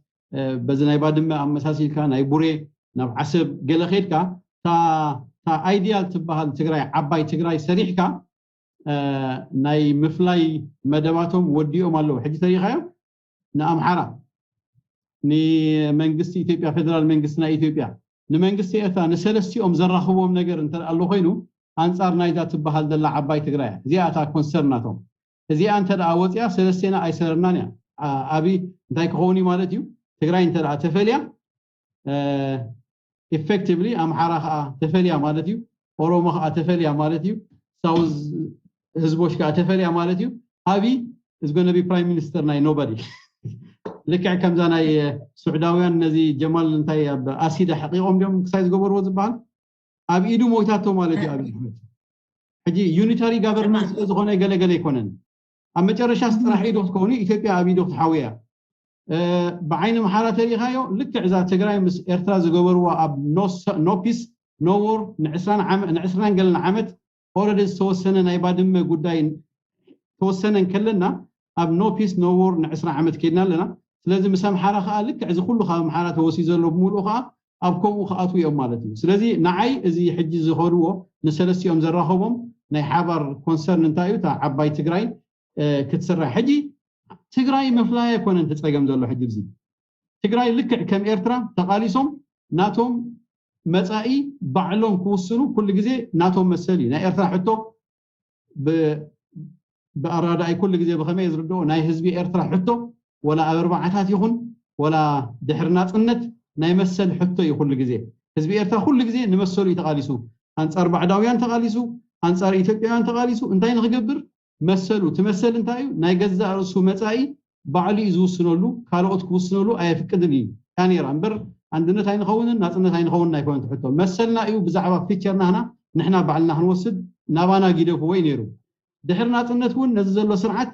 በዚ ናይ ባድመ ኣመሳሲልካ ናይ ቡሬ ናብ ዓሰብ ገለ ኸድካ እታ ኣይዲያል ትበሃል ትግራይ ዓባይ ትግራይ ሰሪሕካ ናይ ምፍላይ መደባቶም ወዲኦም ኣለዉ። ሕጂ ተሪኻዮም ንኣምሓራ ንመንግስቲ ኢትዮጵያ ፌደራል መንግስቲ ናይ ኢትዮጵያ ንመንግስቲ ኤርትራ ንሰለስቲኦም ዘራኽቦም ነገር እንተ ኣሎ ኮይኑ ኣንጻር ናይዛ ትበሃል ዘላ ዓባይ ትግራይ እዚኣ እታ ኮንሰርን ናቶም። እዚኣ እንተ ደኣ ወፂኣ ሰለስቴና ኣይሰረናን እያ። ኣቢ እንታይ ክኸውን እዩ ማለት እዩ? ትግራይ እንተ ደኣ ተፈልያ ኢፌክቲቭሊ ኣምሓራ ከዓ ተፈልያ ማለት እዩ። ኦሮሞ ከዓ ተፈልያ ማለት እዩ። ሳውዝ ህዝቦች ከዓ ተፈልያ ማለት እዩ። ኣቢ is gonna be prime minister ናይ nobody። ልክዕ ከምዛ ናይ ስዑዳውያን ነዚ ጀማል እንታይ ኣብ ኣሲድ ኣሕቂቖም ድዮም ክሳይ ዝገበርዎ ዝበሃል ኣብ ኢዱ ሞይታቶ ማለት እዩ። ኣብ ሕጂ ዩኒታሪ ጋቨርንመንት ስለ ዝኾነ ገለገለ ኣይኮነን። ኣብ መጨረሻ ጥራሕ ኢዶ ክትከውኑ ኢትዮጵያ ኣብ ኢዶ ክትሓውያ ብዓይኒ ምሓራ ተሪኻዮ። ልክዕ እዛ ትግራይ ምስ ኤርትራ ዝገበርዋ ኣብ ኖ ፒስ ኖ ዎር ንዕስራን ገለን ዓመት ኦረዲ ዝተወሰነ ናይ ባድመ ጉዳይ ተወሰነ እንከለና ኣብ ኖ ፒስ ኖ ዎር ንዕስራ ዓመት ከይድና ኣለና። ስለዚ ምስ ኣምሓራ ከዓ ልክዕ እዚ ኩሉ ካብ ኣምሓራ ተወሲዩ ዘሎ ብምሉኡ ከዓ ኣብ ከምኡ ክኣትዉ እዮም ማለት እዩ። ስለዚ ንዓይ እዚ ሕጂ ዝኸድዎ ንሰለስቲኦም ዘራኸቦም ናይ ሓባር ኮንሰርን እንታይ እዩ? እታ ዓባይ ትግራይ ክትስራሕ። ሕጂ ትግራይ ምፍላይ ኣይኮነን እቲ ፀገም ዘሎ። ሕጂ እዚ ትግራይ ልክዕ ከም ኤርትራ ተቓሊሶም ናቶም መፃኢ ባዕሎም ክውስኑ ኩሉ ግዜ ናቶም መሰል እዩ። ናይ ኤርትራ ሕቶ ብኣረዳዳኢ ኩሉ ግዜ ብኸመይ ዝርድኦ ናይ ህዝቢ ኤርትራ ሕቶ ወላ ኣብ ኣርባዓታት ይኹን ወላ ድሕሪ ናፅነት ናይ መሰል ሕቶ እዩ። ኩሉ ግዜ ህዝቢ ኤርትራ ኩሉ ግዜ ንመሰሉ እዩ ተቓሊሱ። ኣንፃር ባዕዳውያን ተቓሊሱ፣ ኣንፃር ኢትዮጵያውያን ተቓሊሱ። እንታይ ንክገብር መሰሉ ትመሰል እንታይ እዩ? ናይ ገዛእ ርእሱ መፃኢ ባዕሉ እዩ ዝውስነሉ፣ ካልኦት ክውስነሉ ኣየፍቅድን እዩ። ካኔራ እምበር ኣንድነት ኣይንኸውንን ናፅነት ኣይንኸውንን ኣይኮነን ትሕቶ። መሰልና እዩ ብዛዕባ ፊቸር ናህና ንሕና ባዕልና ክንወስድ ናባና ጊደፍዎ እዩ ነይሩ። ድሕሪ ናፅነት እውን ነዚ ዘሎ ስርዓት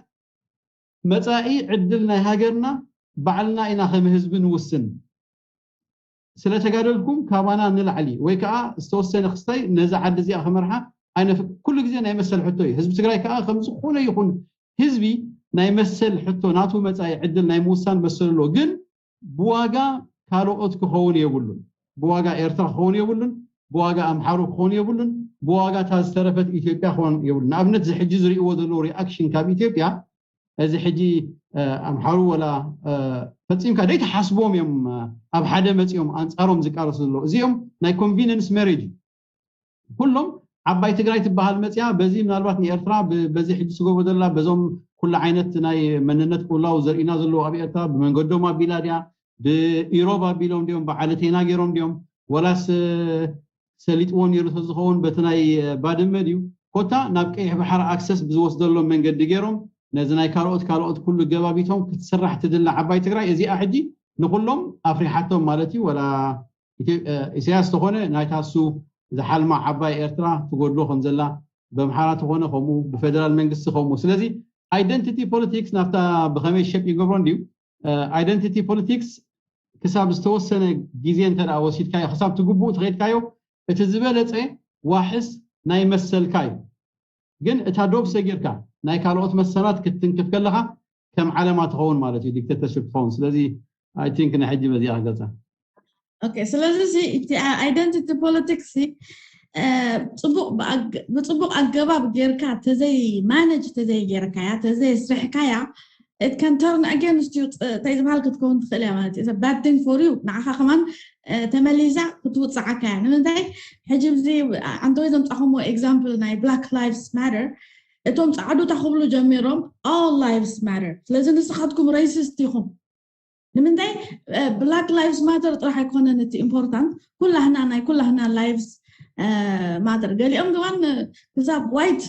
መፃኢ ዕድል ናይ ሃገርና ባዕልና ኢና ከም ህዝቢ ንውስን። ስለተጋደልኩም ካባና ንላዕሊ ወይ ከዓ ዝተወሰነ ክስታይ ነዚ ዓዲ እዚኣ ክመርሓ ኣይነፍ ኩሉ ግዜ ናይ መሰል ሕቶ እዩ። ህዝቢ ትግራይ ከዓ ከም ዝኾነ ይኹን ህዝቢ ናይ መሰል ሕቶ ናቱ መፃኢ ዕድል ናይ ምውሳን መሰል ኣለዎ። ግን ብዋጋ ካልኦት ክኸውን የብሉን። ብዋጋ ኤርትራ ክኸውን የብሉን። ብዋጋ ኣምሓሩ ክኸውን የብሉን። ብዋጋ እታ ዝተረፈት ኢትዮጵያ ክኸውን የብሉን። ንኣብነት እዚ ሕጂ ዝርእይዎ ዘለዉ ሪኣክሽን ካብ ኢትዮጵያ እዚ ሕጂ ኣምሓሩ ወላ ፈፂምካ ደይተሓስቦም እዮም ኣብ ሓደ መፂኦም ኣንፃሮም ዝቃለሱ ዘለዉ። እዚኦም ናይ ኮንቪነንስ ሜሬጅ ኩሎም ዓባይ ትግራይ ትበሃል መፅያ በዚ ምናልባት ንኤርትራ በዚ ሕጂ ትገብሮ ዘላ በዞም ኩሉ ዓይነት ናይ መንነት ቅውላው ዘርእና ዘለዉ ኣብ ኤርትራ ብመንገዶም ኣቢላ ድያ ብኢሮብ ኣቢሎም ድዮም ብዓለቴና ገይሮም ድዮም ወላስ ሰሊጥዎ ነይሩ ተዝኸውን በቲ ናይ ባድመ ድዩ ኮታ ናብ ቀይሕ ባሕሪ ኣክሰስ ብዝወስደሎም መንገዲ ገይሮም ነዚ ናይ ካልኦት ካልኦት ኩሉ ገባቢቶም ክትስራሕ ትድለ ዓባይ ትግራይ እዚኣ ሕጂ ንኩሎም ኣፍሪሓቶም ማለት እዩ። ወላ ኢሳያስ ተኾነ ናይታ እሱ ዝሓልማ ዓባይ ኤርትራ ትጎድሎ ከም ዘላ ብኣምሓራ ተኾነ ከምኡ ብፌደራል መንግስቲ ከምኡ ስለዚ ኣይደንቲቲ ፖለቲክስ ናብታ ብኸመይ ሸፕ ይገብሮ እንድዩ። ኣይደንቲቲ ፖለቲክስ ክሳብ ዝተወሰነ ግዜ እንተ ወሲድካዮ ክሳብ ትግብኡ ተኸድካዮ እቲ ዝበለፀ ዋሕስ ናይ መሰልካ እዩ። ግን እታ ዶብ ሰጊርካ ናይ ካልኦት መሰላት ክትትንክፍ ከለኻ ከም ዓለማ ትኸውን ማለት እዩ፣ ዲክተተርሽፕ ትኸውን። ስለዚ I think ንሕጂ በዚኣ ክገልፃ። Okay፣ ስለዚ እዚ እቲ identity politics ሲ፣ እ፣ ጽቡቕ ብኣግ-፣ ብጽቡቕ ኣገባብ ጌርካ ተዘይ ማነጅ ተዘይ ጌርካያ፣ ተዘይ ስርሕካያ፣ it can turn against you፣ ጸ-፣ እንታይ ዝበሃል ክትከውን ትኽእል እያ ማለት እዩ። It's a bad thing for you። ንዓኻ ከማን፣ እ፣ ተመሊሳ ክትውጽዓካ እያ። ንምንታይ? ሕጂ እዚ ኣንተወይ ዘምጻኹምዎ ኤግዛምፕል ናይ Black Lives Matter፣ እቶም ጻዕዱታ ክብሉ ጀሚሮም all lives matter። ስለዚ ንስኻትኩም ሬሲስት ኢኹም። ንምንታይ? እ፣ Black Lives Matter ጥራሕ ኣይኮነን እቲ ኢምፖርታንት፣ ኩላህና፣ ናይ ኩላህና ላይቭስ፣ እ፣ ማተር። ገሊኦም ግባን ክሳብ ዋይት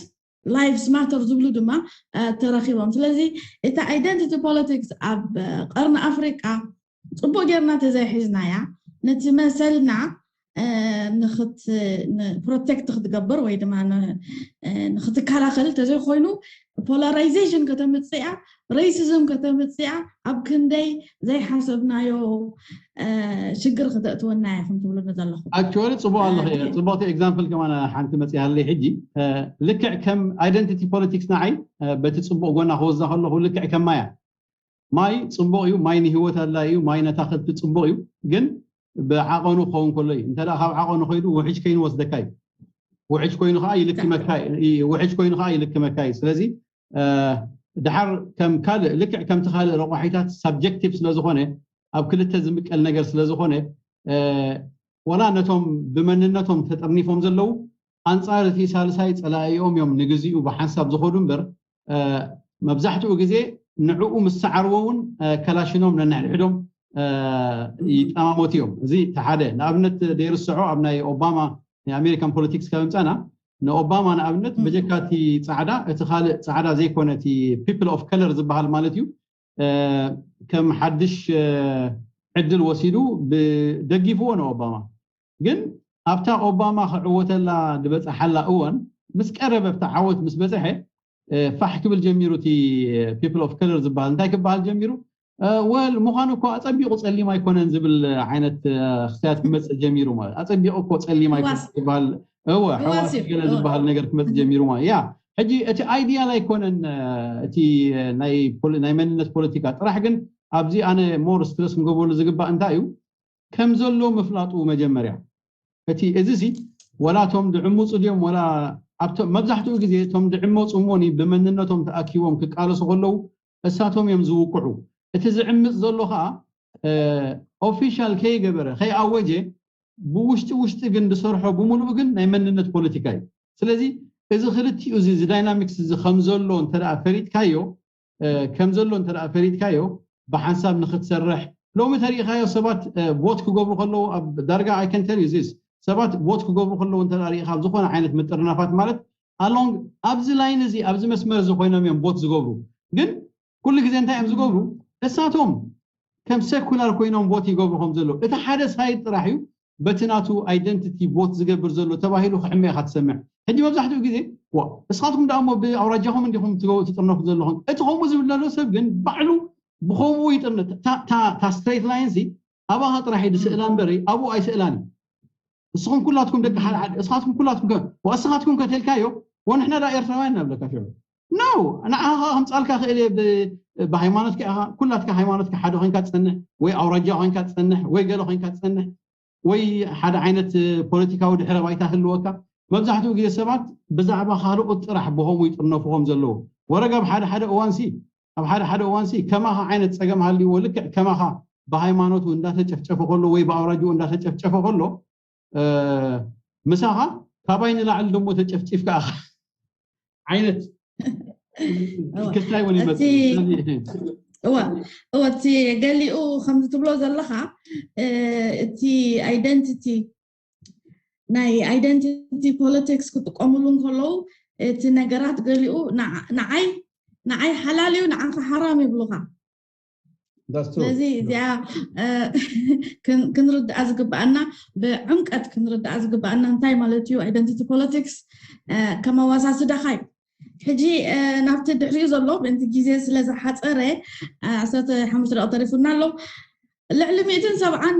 ላይቭስ ማተር ዝብሉ ድማ፣ እ፣ ተረኺቦም። ስለዚ እቲ ኣይደንቲቲ ፖለቲክስ ኣብ፣ እ፣ ቀርኒ ኣፍሪቃ ጽቡቕ ጌርና ተዘይሒዝናያ፣ ነቲ መሰልና፣ እ፣ ንኽት-፣ ን-፣ ፕሮቴክት ክትገብር ወይ ድማ ን-፣ እ፣ ንኽትከላኸል ተዘይኮይኑ፣ ፖላራይዜሽን ከተምጽእ እያ፣ ሬሲዝም ከተምጽእ እያ፣ ኣብ ክንደይ ዘይሓሰብናዮ፣ እ፣ ሽግር ክተእትወና እያ፣ ከም ትብሉኒ ዘለኹም። ኣክቹዋሊ ጽቡቕ ኣለኺ። እ፣ ጽቡቕቲ ኤግዛምፕል ከማን ሓንቲ መጺሃለይ ሕጂ። እ፣ ልክዕ ከም ኣይደንቲቲ ፖለቲክስ ንዓይ፣ እ፣ በቲ ጽቡቕ ጎና ክወስዳ ከለኹ ልክዕ ከም ማያ። ማይ ጽቡቕ እዩ፣ ማይ ንህይወት ኣድላዪ እዩ፣ ማይ ነታኽልቲ ጽቡቕ እዩ። ግን ብዓቐኑ ክኸውን ከሎ እዩ። እንተ ደኣ ካብ ዓቐኑ ከይዱ ውሕጅ ከይኑ ወስደካ እዩ። ውሕጅ ኮይኑ ከዓ ይልክመካ እዩ፣ ውሕጅ ኮይኑ ከዓ ይልክመካ እዩ። ስለዚ፣ እ፣ ድሓር ከም ካልእ፣ ልክዕ ከምቲ ካልእ ረቋሒታት ሳብጀክቲቭ ስለ ዝኾነ፣ ኣብ ክልተ ዝምቀል ነገር ስለ ዝኾነ፣ እ፣ ወላ ነቶም ብመንነቶም ተጠርኒፎም ዘለዉ ኣንጻር እቲ ሳልሳይ ጸላኢኦም እዮም ንግዚኡ ብሓንሳብ ዝኸዱ እምበር፣ እ፣ መብዛሕትኡ ግዜ ንዕኡ ምስ ሰዓርዎ እውን፣ እ፣ ከላሽኖም ነንሕድሕዶም፣ እ፣ ይጠማመቱ እዮም። እዚ እቲ ሓደ። ንኣብነት ደይርስዖ ኣብ ናይ ኦባማ ናይ ኣሜሪካን ፖለቲክስ ካብ ምጻና፣ ንኦባማ ንኣብነት ም። በጀካ እቲ ጻዕዳ፣ እቲ ካልእ ጻዕዳ ዘይኮነ እቲ ፒፕል ኦፍ ከለር ዝበሃል ማለት እዩ፣ እ፣ ከም ሓድሽ፣ እ፣ ዕድል ወሲዱ ብደጊፍዎ ንኦባማ። ግን ኣብታ ኦባማ ክዕወተላ ዝበጽሓላ እዋን ምስ ቀረበ፣ ኣብታ ዓወት ምስ በጽሐ፣ እ፣ ፋሕ ክብል ጀሚሩ እቲ ፒፕል ኦፍ ከለር ዝበሃል። እንታይ ክበሃል ጀሚሩ? እ፣ ወል ምዃኑ እኮ ኣጸቢቑ ጸሊም ኣይኮነን ዝብል ዓይነት፣ እ፣ ክስታት ክመጽእ ጀሚሩ ማለት። ኣጸቢቑ እኮ ጸሊም ኣይኮነን ሕዋስ። ዝበሃል፣ እወ፣ ሕዋስ ሕዋስ እዩ። ገለ እወ። ዝበሃል ነገር ክመጽእ ጀሚሩ ማለት። ያ፣ ሕጂ እቲ ኣይዲያል ኣይኮነን፣ እ፣ እቲ፣ እ፣ ናይ ፖሊ-፣ ናይ መንነት ፖለቲካ ጥራሕ። ግን ኣብዚ ኣነ ሞር ስትረስ ክንገብረሉ ዝግባእ እንታይ እዩ? ከም ዘሎ ምፍላጡ መጀመርያ። እቲ፣ እዚ ሲ፣ ወላ እቶም ድዕምፁ ድዮም፣ ወላ ኣብቶ-፣ መብዛሕትኡ ግዜ እቶም ድዕመፁ እሞኒ ብመንነቶም ተኣኪቦም ክቃለሱ ከለዉ እሳቶም እዮም ዝውቅዑ። እቲ ዝዕምፅ ዘሎ ከዓ፣ እ፣ ኦፊሻል ከይገበረ፣ ከይኣወጀ፣ ብውሽጢ ውሽጢ ግን ዝሰርሖ ብምሉኡ ግን ናይ መንነት ፖለቲካ እዩ። ስለዚ እዚ ክልቲኡ እዚ፣ እዚ ዳይናሚክስ እዚ ከም ዘሎ እንተ ደኣ ፈሊጥካዮ፣ እ፣ ከም ዘሎ እንተ ደኣ ፈሊጥካዮ፣ ብሓንሳብ ንኽትሰርሕ፣ ሎሚ ተሪኢኻዮ ሰባት፣ እ፣ ቮት ክገብሩ ከለዉ፣ ኣብ ዳርጋ፣ I can tell you this፣ ሰባት ቮት ክገብሩ ከለዉ እንተ ደኣ ሪኢኻ፣ ኣብ ዝኾነ ዓይነት ምጥርናፋት ማለት፣ ኣሎንግ ኣብዚ ላይን እዚ፣ ኣብዚ መስመር እዚ ኮይኖም እዮም ቮት ዝገብሩ። ግን ኩሉ ግዜ እንታይ እዮም ዝገብሩ? እሳቶም ከም ሴኩላር ኮይኖም ቮት ይገብሩ ከም ዘለዉ፣ እቲ ሓደ ሳይድ ጥራሕ እዩ በቲ ናቱ ኣይደንቲቲ ቮት ዝገብር ዘሎ ተባሂሉ ክዕመ ኢኻ ትሰምዕ። ሕጂ መብዛሕትኡ ግዜ፣ ዋ፣ እስኻትኩም ደኣ እሞ ብኣውራጃኹም እንዲኹም ትገ-፣ ትጥርነፉ ዘለኹም። እቲ ከምኡ ዝብል ዘሎ ሰብ ግን ባዕሉ ብኸምኡ ይጥርነ-፣ እታ፣ እታ፣ እታ ስትሬት ላይን ሲ ኣባኻ ጥራሕ እዩ ዝስእላ እምበሪ ኣብኡ ኣይስእላን እዩ። ንስኹም ኩላትኩም ደቂ ሓደ ዓዲ፣ እስኻትኩም ኩላትኩም ከ-፣ ዋ፣ እስኻትኩም ከተልካዮ፣ ወንሕና ደኣ ኤርትራውያን እናብለካ ሽዑ። ኖ፣ ንዓኻ ከምጻልካ ክእል እየ ብ-፣ ብሃይማኖትካ ኢኻ፣ ኩላትካ ሃይማኖትካ ሓደ ኮይንካ ትጸንሕ፣ ወይ ኣውራጃ ኮይንካ ትጸንሕ፣ ወይ ገለ ኮይንካ ትጸንሕ፣ ወይ ሓደ ዓይነት ፖለቲካዊ ድሕረ ባይታ ህልወካ። መብዛሕትኡ ግዜ ሰባት ብዛዕባ ካልኦት ጥራሕ ብኸምኡ ይጥርነፉ ከም ዘለዉ። ወረግ ኣብ ሓደ ሓደ እዋንሲ፣ ኣብ ሓደ ሓደ እዋንሲ ከማኻ ዓይነት ጸገም ሃልይዎ፣ ልክዕ ከማኻ ብሃይማኖቱ እንዳተጨፍጨፈ ከሎ ወይ ብኣውራጅኡ እንዳተጨፍጨፈ ከሎ፣ እ፣ ምሳኻ ካባይ ንላዕሊ ደሞ ተጨፍጪፍካ ኢኻ ዓይነት እወ። ክስታይ እውን ይመጽእ። እቲ ስለዚ፣ እወ፣ እወ፣ እቲ ገሊኡ ከምዚ ትብሎ ዘለኻ፣ እ፣ እቲ ኣይደንቲቲ፣ ናይ ኣይደንቲቲ ፖለቲክስ ክጥቀሙሉ እንከለዉ፣ እቲ ነገራት ገሊኡ ንዓ-፣ ንዓይ፣ ንዓይ ሓላል እዩ፣ ንዓኻ ሓራም ይብሉኻ። That's true። ስለዚ እዚኣ፣ እ፣ ክን-፣ ክንርድኣ ዝግብኣና፣ ብዕምቀት ክንርድኣ ዝግብኣና እንታይ ማለት እዩ ኣይደንቲቲ ፖለቲክስ፣ እ፣ ከም ኣወሳስዳኻ እዩ። ሕጂ፣ እ፣ ናብቲ ድሕሪኡ ዘሎ፣ ምእንቲ ግዜ ስለ ዝሓጸረ፣ እ፣ ዓሰርተ ሓሙሽተ ደቂቕ ተሪፉና ኣሎ። ልዕሊ ሚእትን ሰብዓን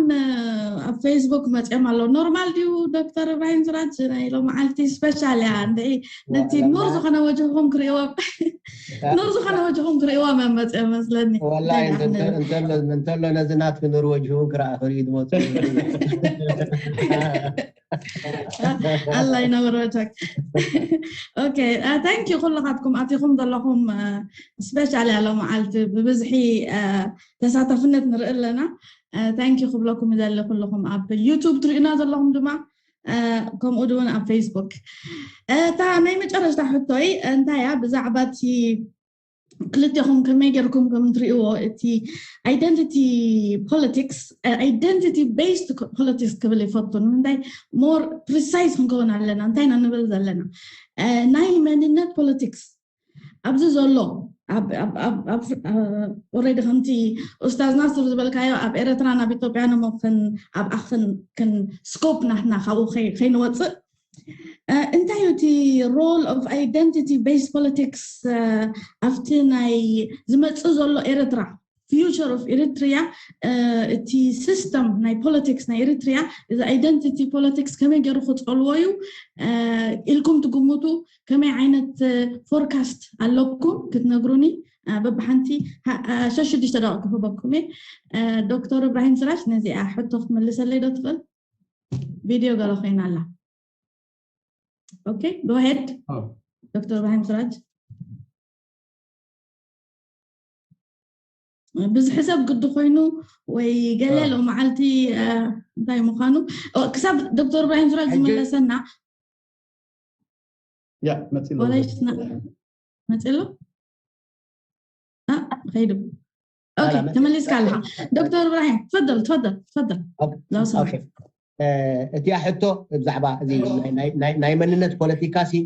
ኣብ ፌስቡክ መፅኦም ኣለዉ። ኖርማል ድዩ ዶክተር እብራሂም ስራጅ? ናይ ሎመዓልቲ ስፔሻል እያ። እንደ ነቲ ኑር ዝኾነ ወጅህኹም ክርእይዎ፣ ኑር ዝኾነ ወጅህኹም ክርእይዎ መመፅኦም መስለኒ። ወላሂ እንተሎ ነዚ ናትኪ ኑር ወጅህኹም ክርእ ክርእዩ ዝመፁ። ኣላ ይነብር ወጀክ። ኦኬ፣ ታንክ ዩ ኩልኻትኩም ኣቲኹም ዘለኹም። ስፔሻል እያ ሎመዓልቲ ብብዝሒ ተሳታፍነት ንርኢ ኣለና። ታንክ ዩ ክብለኩም ይደሊ ኩልኹም ኣብ ዩቱብ ትርእዩና ዘለኹም ድማ ከምኡ እውን ኣብ ፌስቡክ። እታ ናይ መጨረሽታ ሕቶይ እንታይ እያ? ብዛዕባ እቲ ክልቴኹም ከመይ ጌርኩም ከም ትርእይዎ እቲ identity politics፣ identity based politics ክብል ይፈቱ። ንምንታይ ሞር ፕሪሳይዝ ክንከውን ኣለና? እንታይ ኢና ንብል ዘለና? ናይ መንነት ፖለቲክስ ኣብዚ ዘሎ ኦረዲ ከምቲ ኡስታዝ ናስር ዝበልካዮ ኣብ ኤረትራ ናብ ኢትዮጵያ ንሞ ኣብ ኣኽን ስኮፕ ናትና ካብኡ ከይንወፅእ እንታይ እዩ እቲ role of identity based politics ኣብቲ ናይ ዝመፅእ ዘሎ ኤረትራ future of Eritrea? እቲ system ናይ ፖለቲክስ ናይ ኤሪትሪያ እዚ identity politics ከመይ ገይሩ ክፀልዎ እዩ ኢልኩም ትግምቱ? ከመይ ዓይነት ፎርካስት ኣለኩም ክትነግሩኒ? በብሓንቲ ሸሽዱሽተ ደቂቅ ክህበኩም እየ። ዶክተር እብራሂም ስራጅ ነዚኣ ሕቶ ክትመልሰለይ ዶ ትኽእል? ቪድዮ ገለ ኮይና ኣላ። ኦኬ፣ go ahead ዶክተር እብራሂም ስራጅ። ብዙሕ ሰብ ግዲ ኮይኑ ወይ ገለ ሎመዓልቲ እንታይ ምዃኑ ክሳብ ዶክተር እብራሂም ስራጅ ዝምለሰና። ያ መፂ መፅሎ ኸይዱ። ተመሊስካ ኣለኻ ዶክተር እብራሂም። ትፈደል ትፈደል ትፈደል። እቲያ ሕቶ ብዛዕባ ናይ መንነት ፖለቲካ ሲ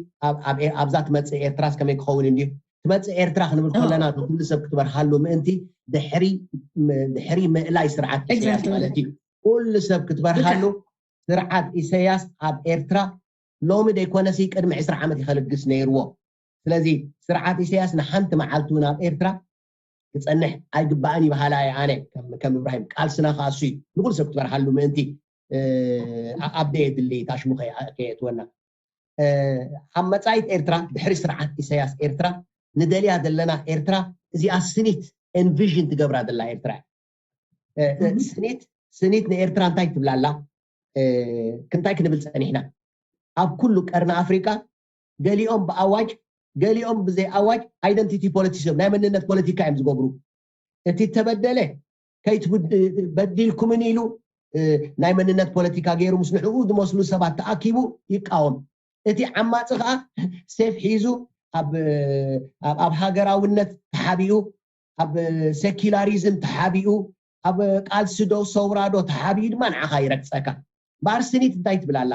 ኣብዛ ትመፅእ ኤርትራስ ከመይ ክኸውን እንድዩ? ትመፅእ ኤርትራ ክንብል ከለና ኩሉ ሰብ ክትበርሃሉ ምእንቲ ድሕሪ ምእላይ ስርዓት ኢሳያስ ማለት እዩ። ኩሉ ሰብ ክትበርሃሉ ስርዓት ኢሳያስ ኣብ ኤርትራ ሎሚ ደይኮነሲ ቅድሚ ዕስራ ዓመት ይኸልግስ ነይርዎ። ስለዚ ስርዓት ኢሳያስ ንሓንቲ መዓልቲ እውን ኣብ ኤርትራ ክፀንሕ ኣይግባእን ይበሃላ እየ ኣነ ከም እብራሂም። ቃልስና ከዓ እሱ እዩ። ንኩሉ ሰብ ክትበርሃሉ ምእንቲ ኣብ ደየ ድሊ ታሽሙ ከየእትወና። ኣብ መፃኢት ኤርትራ ድሕሪ ስርዓት ኢሳያስ ኤርትራ ንደልያ ዘለና ኤርትራ እዚኣ ስኒት ኤንቪዥን ትገብራ ዘላ ኤርትራ ስኒት ስኒት ንኤርትራ እንታይ ትብላላ? ክንታይ ክንብል ፀኒሕና? ኣብ ኩሉ ቀርኒ ኣፍሪቃ ገሊኦም ብኣዋጅ ገሊኦም ብዘይ ኣዋጅ ኣይደንቲቲ ፖለቲክስ ናይ መንነት ፖለቲካ እዮም ዝገብሩ። እቲ ተበደለ ከይትበዲልኩምን ኢሉ ናይ መንነት ፖለቲካ ገይሩ ምስ ንዕኡ ዝመስሉ ሰባት ተኣኪቡ ይቃወም። እቲ ዓማፂ ከዓ ሴፍ ሒዙ ኣብ ሃገራውነት ተሓቢኡ ኣብ ሴኪላሪዝም ተሓቢኡ ኣብ ቃልሲ ዶ ሰውራ ዶ ተሓቢኡ ድማ ንዓኻ ይረግፀካ። እምበኣር ስኒት እንታይ ትብል ኣላ?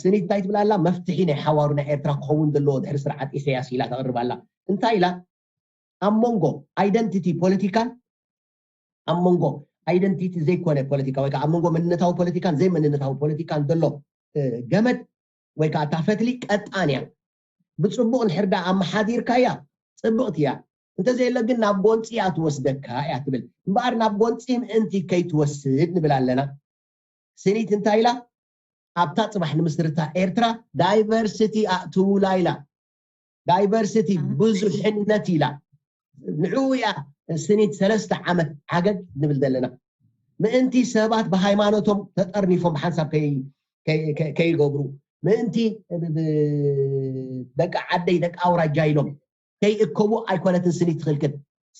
ስኒት እንታይ ትብል ኣላ? መፍትሒ ናይ ሓዋሩ ናይ ኤርትራ ክኸውን ዘለዎ ድሕሪ ስርዓት ኢሳያስ ኢላ ተቕርብ ኣላ። እንታይ ኢላ? ኣብ መንጎ ኣይደንቲቲ ፖለቲካን ኣብ መንጎ ኣይደንቲቲ ዘይኮነ ፖለቲካ ወይ ከዓ ኣብ መንጎ መንነታዊ ፖለቲካን ዘይመንነታዊ ፖለቲካን ዘሎ ገመድ ወይ ከዓ እታ ፈትሊ ቀጣን እያ። ብፅቡቕ እንድሕር ዳ ኣመሓዲርካያ ፅብቕቲ እያ፣ እንተዘየለ ግን ናብ ጎንፂ እያ ትወስደካ እያ ትብል። እምበኣር ናብ ጎንፂ ምእንቲ ከይትወስድ ንብል ኣለና። ስኒት እንታይ ኢላ? ኣብታ ፅባሕ ንምስርታ ኤርትራ ዳይቨርሲቲ ኣእትውላ ኢላ። ዳይቨርሲቲ ብዙሕነት ኢላ። ንዕኡ እያ ስኒት ሰለስተ ዓመት ዓገግ ንብል ዘለና። ምእንቲ ሰባት ብሃይማኖቶም ተጠርኒፎም ብሓንሳብ ከይገብሩ፣ ምእንቲ ደቂ ዓደይ ደቂ ኣውራጃ ኢሎም ከይእከቡ ኣይኮነትን ስኒት ትኽልክል።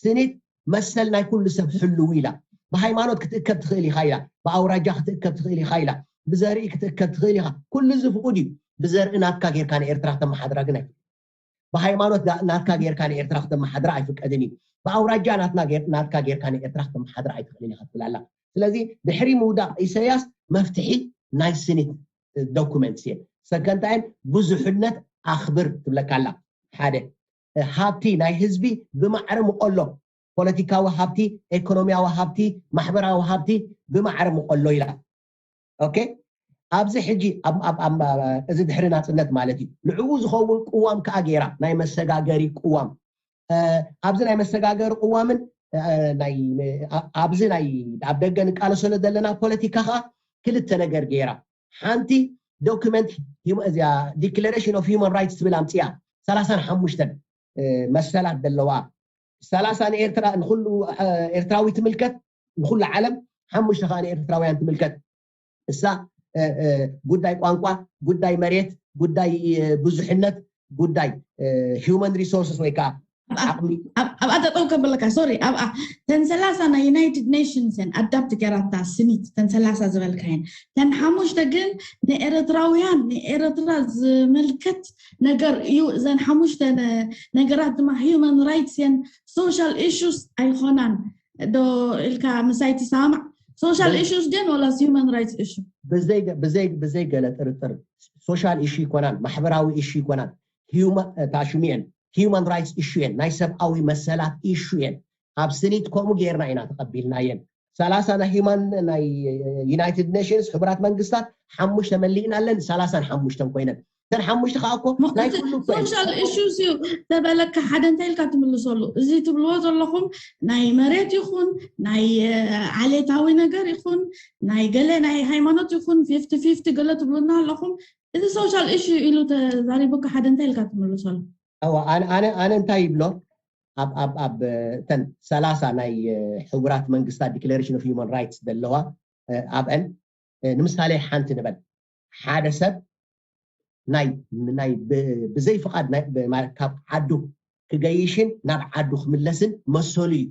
ስኒት መሰል ናይ ኩሉ ሰብ ህልው ኢላ። ብሃይማኖት ክትእከብ ትኽእል ኢኻ ኢላ፣ ብኣውራጃ ክትእከብ ትኽእል ኢኻ ኢላ፣ ብዘርኢ ክትእከብ ትኽእል ኢኻ። ኩሉ እዚ ፍቁድ እዩ። ብዘርኢ ናትካ ጌርካ ንኤርትራ ከተመሓድራ ግን ኣይፍቀድን። ብሃይማኖት ናትካ ጌርካ ንኤርትራ ከተመሓድራ ኣይፍቀድን እዩ። ብኣውራጃ ናትካ ጌርካ ንኤርትራ ከተመሓድራ ኣይትኽእልን ኢኻ ትብል ኣላ። ስለዚ ድሕሪ ምውዳቕ ኢሳያስ መፍትሒ ናይ ስኒት ዶኩመንትስ እየን። ሰከንድ ታይም ብዙሕነት ኣኽብር ትብለካ ኣላ። ሓደ ሃብቲ ናይ ህዝቢ ብማዕረ ምቐሎ፣ ፖለቲካዊ ሃብቲ፣ ኢኮኖሚያዊ ሃብቲ፣ ማሕበራዊ ሃብቲ ብማዕረ ምቐሎ ኢላ። ኦኬ፣ ኣብዚ ሕጂ እዚ ድሕሪ ናፅነት ማለት እዩ። ንዕኡ ዝኸውን ቅዋም ከዓ ገይራ፣ ናይ መሰጋገሪ ቅዋም። ኣብዚ ናይ መሰጋገሪ ቅዋምን እ፣ ናይ፣ እ፣ ኣብዚ ናይ ኣብ ደገ ንቃለሰሉ ዘለና ፖለቲካ ከዓ ክልተ ነገር ገይራ። ሓንቲ ዶክመንት ሂማ-፣ እዚኣ ዲክለሬሽን ኦፍ ሂውማን ራይትስ ትብል ኣምፅያ። ሰላሳን ሓሙሽተን፣ እ፣ መሰላት ዘለዋ። ሰላሳ ንኤርትራ፣ ንኩሉ፣ እ፣ ኤርትራዊ ትምልከት፣ ንኩሉ ዓለም። ሓሙሽተ ከዓ ንኤርትራውያን ትምልከት። እሳ፣ እ፣ እ፣ ጉዳይ ቋንቋ፣ ጉዳይ መሬት፣ ጉዳይ፣ እ፣ ብዙሕነት፣ ጉዳይ፣ እ፣ ሂውማን ሪሶርስስ ወይ ከዓ ዓቕሚ። ኣብኣ ጠጠው ከብለካ፣ ሶሪ፣ ኣብኣ ተን ሰላሳ ናይ ዩናይትድ ኔሽንስ እየን ኣዳፕት ገይራታ ስኒት፣ ተን ሰላሳ ዝበልካየን። ተን ሓሙሽተ ግን ንኤርትራውያን፣ ንኤርትራ ዝምልከት ነገር እዩ። እዘን ሓሙሽተ ነ-፣ ነገራት ድማ ሂውማን ራይትስ እየን፣ ሶሻል ኢሹስ ኣይኾናን። ዶ ኢልካ ምሳይ ትሰማማዕ? ሶሻል ኢሹስ ድን ወላስ ሂውማን ራይትስ ኢሹ? ብዘይ ገ-፣ ብዘይ፣ ብዘይ ገለ ጥርጥር ሶሻል ኢሹ ይኮናን፣ ማሕበራዊ ኢሹ ይኮናን፣ ሂውማ-፣ እታ ሽሙ እየን፣ ሂውማን ራይትስ ኢሹ እየን፣ ናይ ሰብኣዊ መሰላት ኢሹ እየን። ኣብ ስኒት ከምኡ ጌርና ኢና ተቐቢልናየን። ሰላሳ ናይ ሂውማን፣ ናይ ዩናይትድ ኔሽንስ፣ ሕቡራት መንግስታት፣ ሓሙሽተ መሊእና ኣለን፣ ሰላሳን ሓሙሽተን ኮይነን። እተን ሓሙሽተ ከዓ እኮ ሞ-፣ ናይ እቲ ኩሉ እኮ እየን። ሶሻል ኢሹስ እዩ ተበለካ፣ ሓደ እንታይ ኢልካ ትምልሰሉ? እዚ ትብልዎ ዘለኹም ናይ መሬት ይኹን ናይ፣ እ፣ ዓሌታዊ ነገር ይኹን ናይ ገለ ናይ ሃይማኖት ይኹን ፊፍቲ ፊፍቲ ገለ ትብሉና ኣለኹም። እዚ ሶሻል ኢሹ ኢሉ ተዛሪቡካ ሓደ እንታይ ኢልካ ትምልሰሉ? እዋ፣ ኣነ፣ ኣነ፣ ኣነ እንታይ ይብሎ? ኣብ፣ ኣብ፣ ኣብ፣ እ፣ እተን ሰላሳ ናይ፣ እ፣ ሕቡራት መንግስታት ዲክለሬሽን ኦፍ ሂውማን ራይትስ ዘለዋ፣ እ፣ ኣብአን፣ እ፣ ንምሳሌ ሓንቲ ንበል። ሓደ ሰብ ናይ፣ ናይ ብ-፣ ብዘይ ፍቓድ ናይ፣ ብ-፣ ማለት ካብ ዓዱ ክገይሽን ናብ ዓዱ ክምለስን መሰሉ እዩ።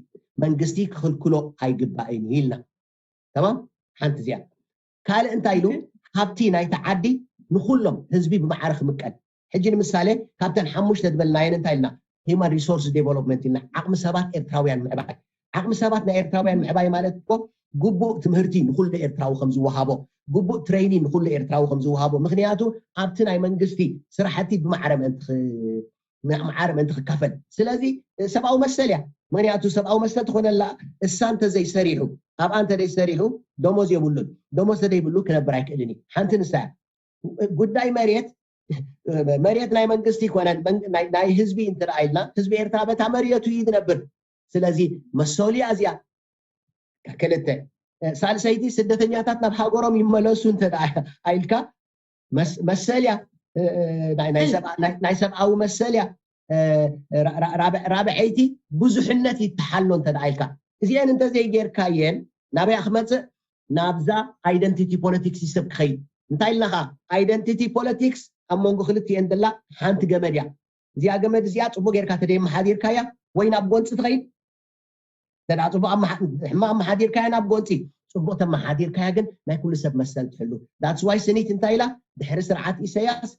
መንግስቲ ክኽልክሎ ኣይግባእን እዩ ኢልና። ተማም? ሓንቲ እዚኣ። ካልእ እንታይ ኢሉ? ሃብቲ ናይቲ ዓዲ ንኩሎም ህዝቢ ብማዕረ ክምቀል። ሕጂ ንምሳሌ ካብተን ሓሙሽተ ዝበልናየን እንታይ ኢልና? ሂውማን ሪሶርስ ዴቨሎፕመንት ኢልና፣ ዓቕሚ ሰባት ኤርትራውያን ምዕባይ። ዓቕሚ ሰባት ናይ ኤርትራውያን ምዕባይ ማለት እኮ ግቡእ ትምህርቲ ንኩሉ ኤርትራዊ ከም ዝወሃቦ፣ ግቡእ ትሬኒንግ ንኩሉ ኤርትራዊ ከም ዝወሃቦ። ምክንያቱ ኣብቲ ናይ መንግስቲ ስራሕቲ ብማዕረ ምእንቲ ክ-፣ ማዕረ ምእንቲ ክካፈል። ስለዚ ሰብኣዊ መሰል እያ። ምክንያቱ ሰብኣዊ መሰል ትኾነላ እሳ እንተዘይሰሪሑ፣ ኣብኣ እንተዘይሰሪሑ ደሞዝ የብሉን። ደሞዝ ተደይብሉ ክነብር ኣይክእልን እዩ። ሓንቲ ንሳ እያ። ጉዳይ መሬት፣ መሬት ናይ መንግስቲ ይኮነን፣ መን-፣ ናይ፣ ናይ ህዝቢ እንተ ደኣ ኢልና፣ ህዝቢ ኤርትራ በታ መሬቱ እዩ ዝነብር። ስለዚ መሰሉ እያ እዚኣ። ክልተ፣ ሳልሰይቲ ስደተኛታት ናብ ሃገሮም ይመለሱ እንተ ደኣ ኢልካ፣ መስ-፣ መሰል እያ። እ፣ እ፣ ናይ፣ ናይ ሰብኣ-፣ ናይ፣ ናይ ሰብኣዊ መሰል እያ። እ፣ ራ-፣ ራ-፣ ራብ-፣ ራብዐይቲ ብዙሕነት ይተሓሎ እንተ ደኣ ኢልካ፣ እዚአን እንተዘይጌርካየን ናበያ ክመፅእ? ናብዛ ኣይደንቲቲ ፖለቲክስ ይሰብ ክኸይድ። እንታይ ኢልና ኸዓ? ኣይደንቲቲ ፖለቲክስ ኣብ መንጎ ክልቲኤን ዘላ ሓንቲ ገመድ እያ። እዚኣ ገመድ እዚኣ ፅቡቅ ጌርካ ተደይመሓዲርካያ ወይ ናብ ጎንፂ ትኸይድ፣ እንተ ደኣ ፅቡቅ ኣመሓ-፣ ሕማቅ ኣመሓዲርካያ ናብ ጎንፂ፣ ፅቡቅ ተመሓዲርካያ ግን ናይ ኩሉ ሰብ መሰል ትሕሉ። ዳትስ ዋይ ስኒት እንታይ ኢላ? ድሕሪ ስርዓት ኢሰያስ፣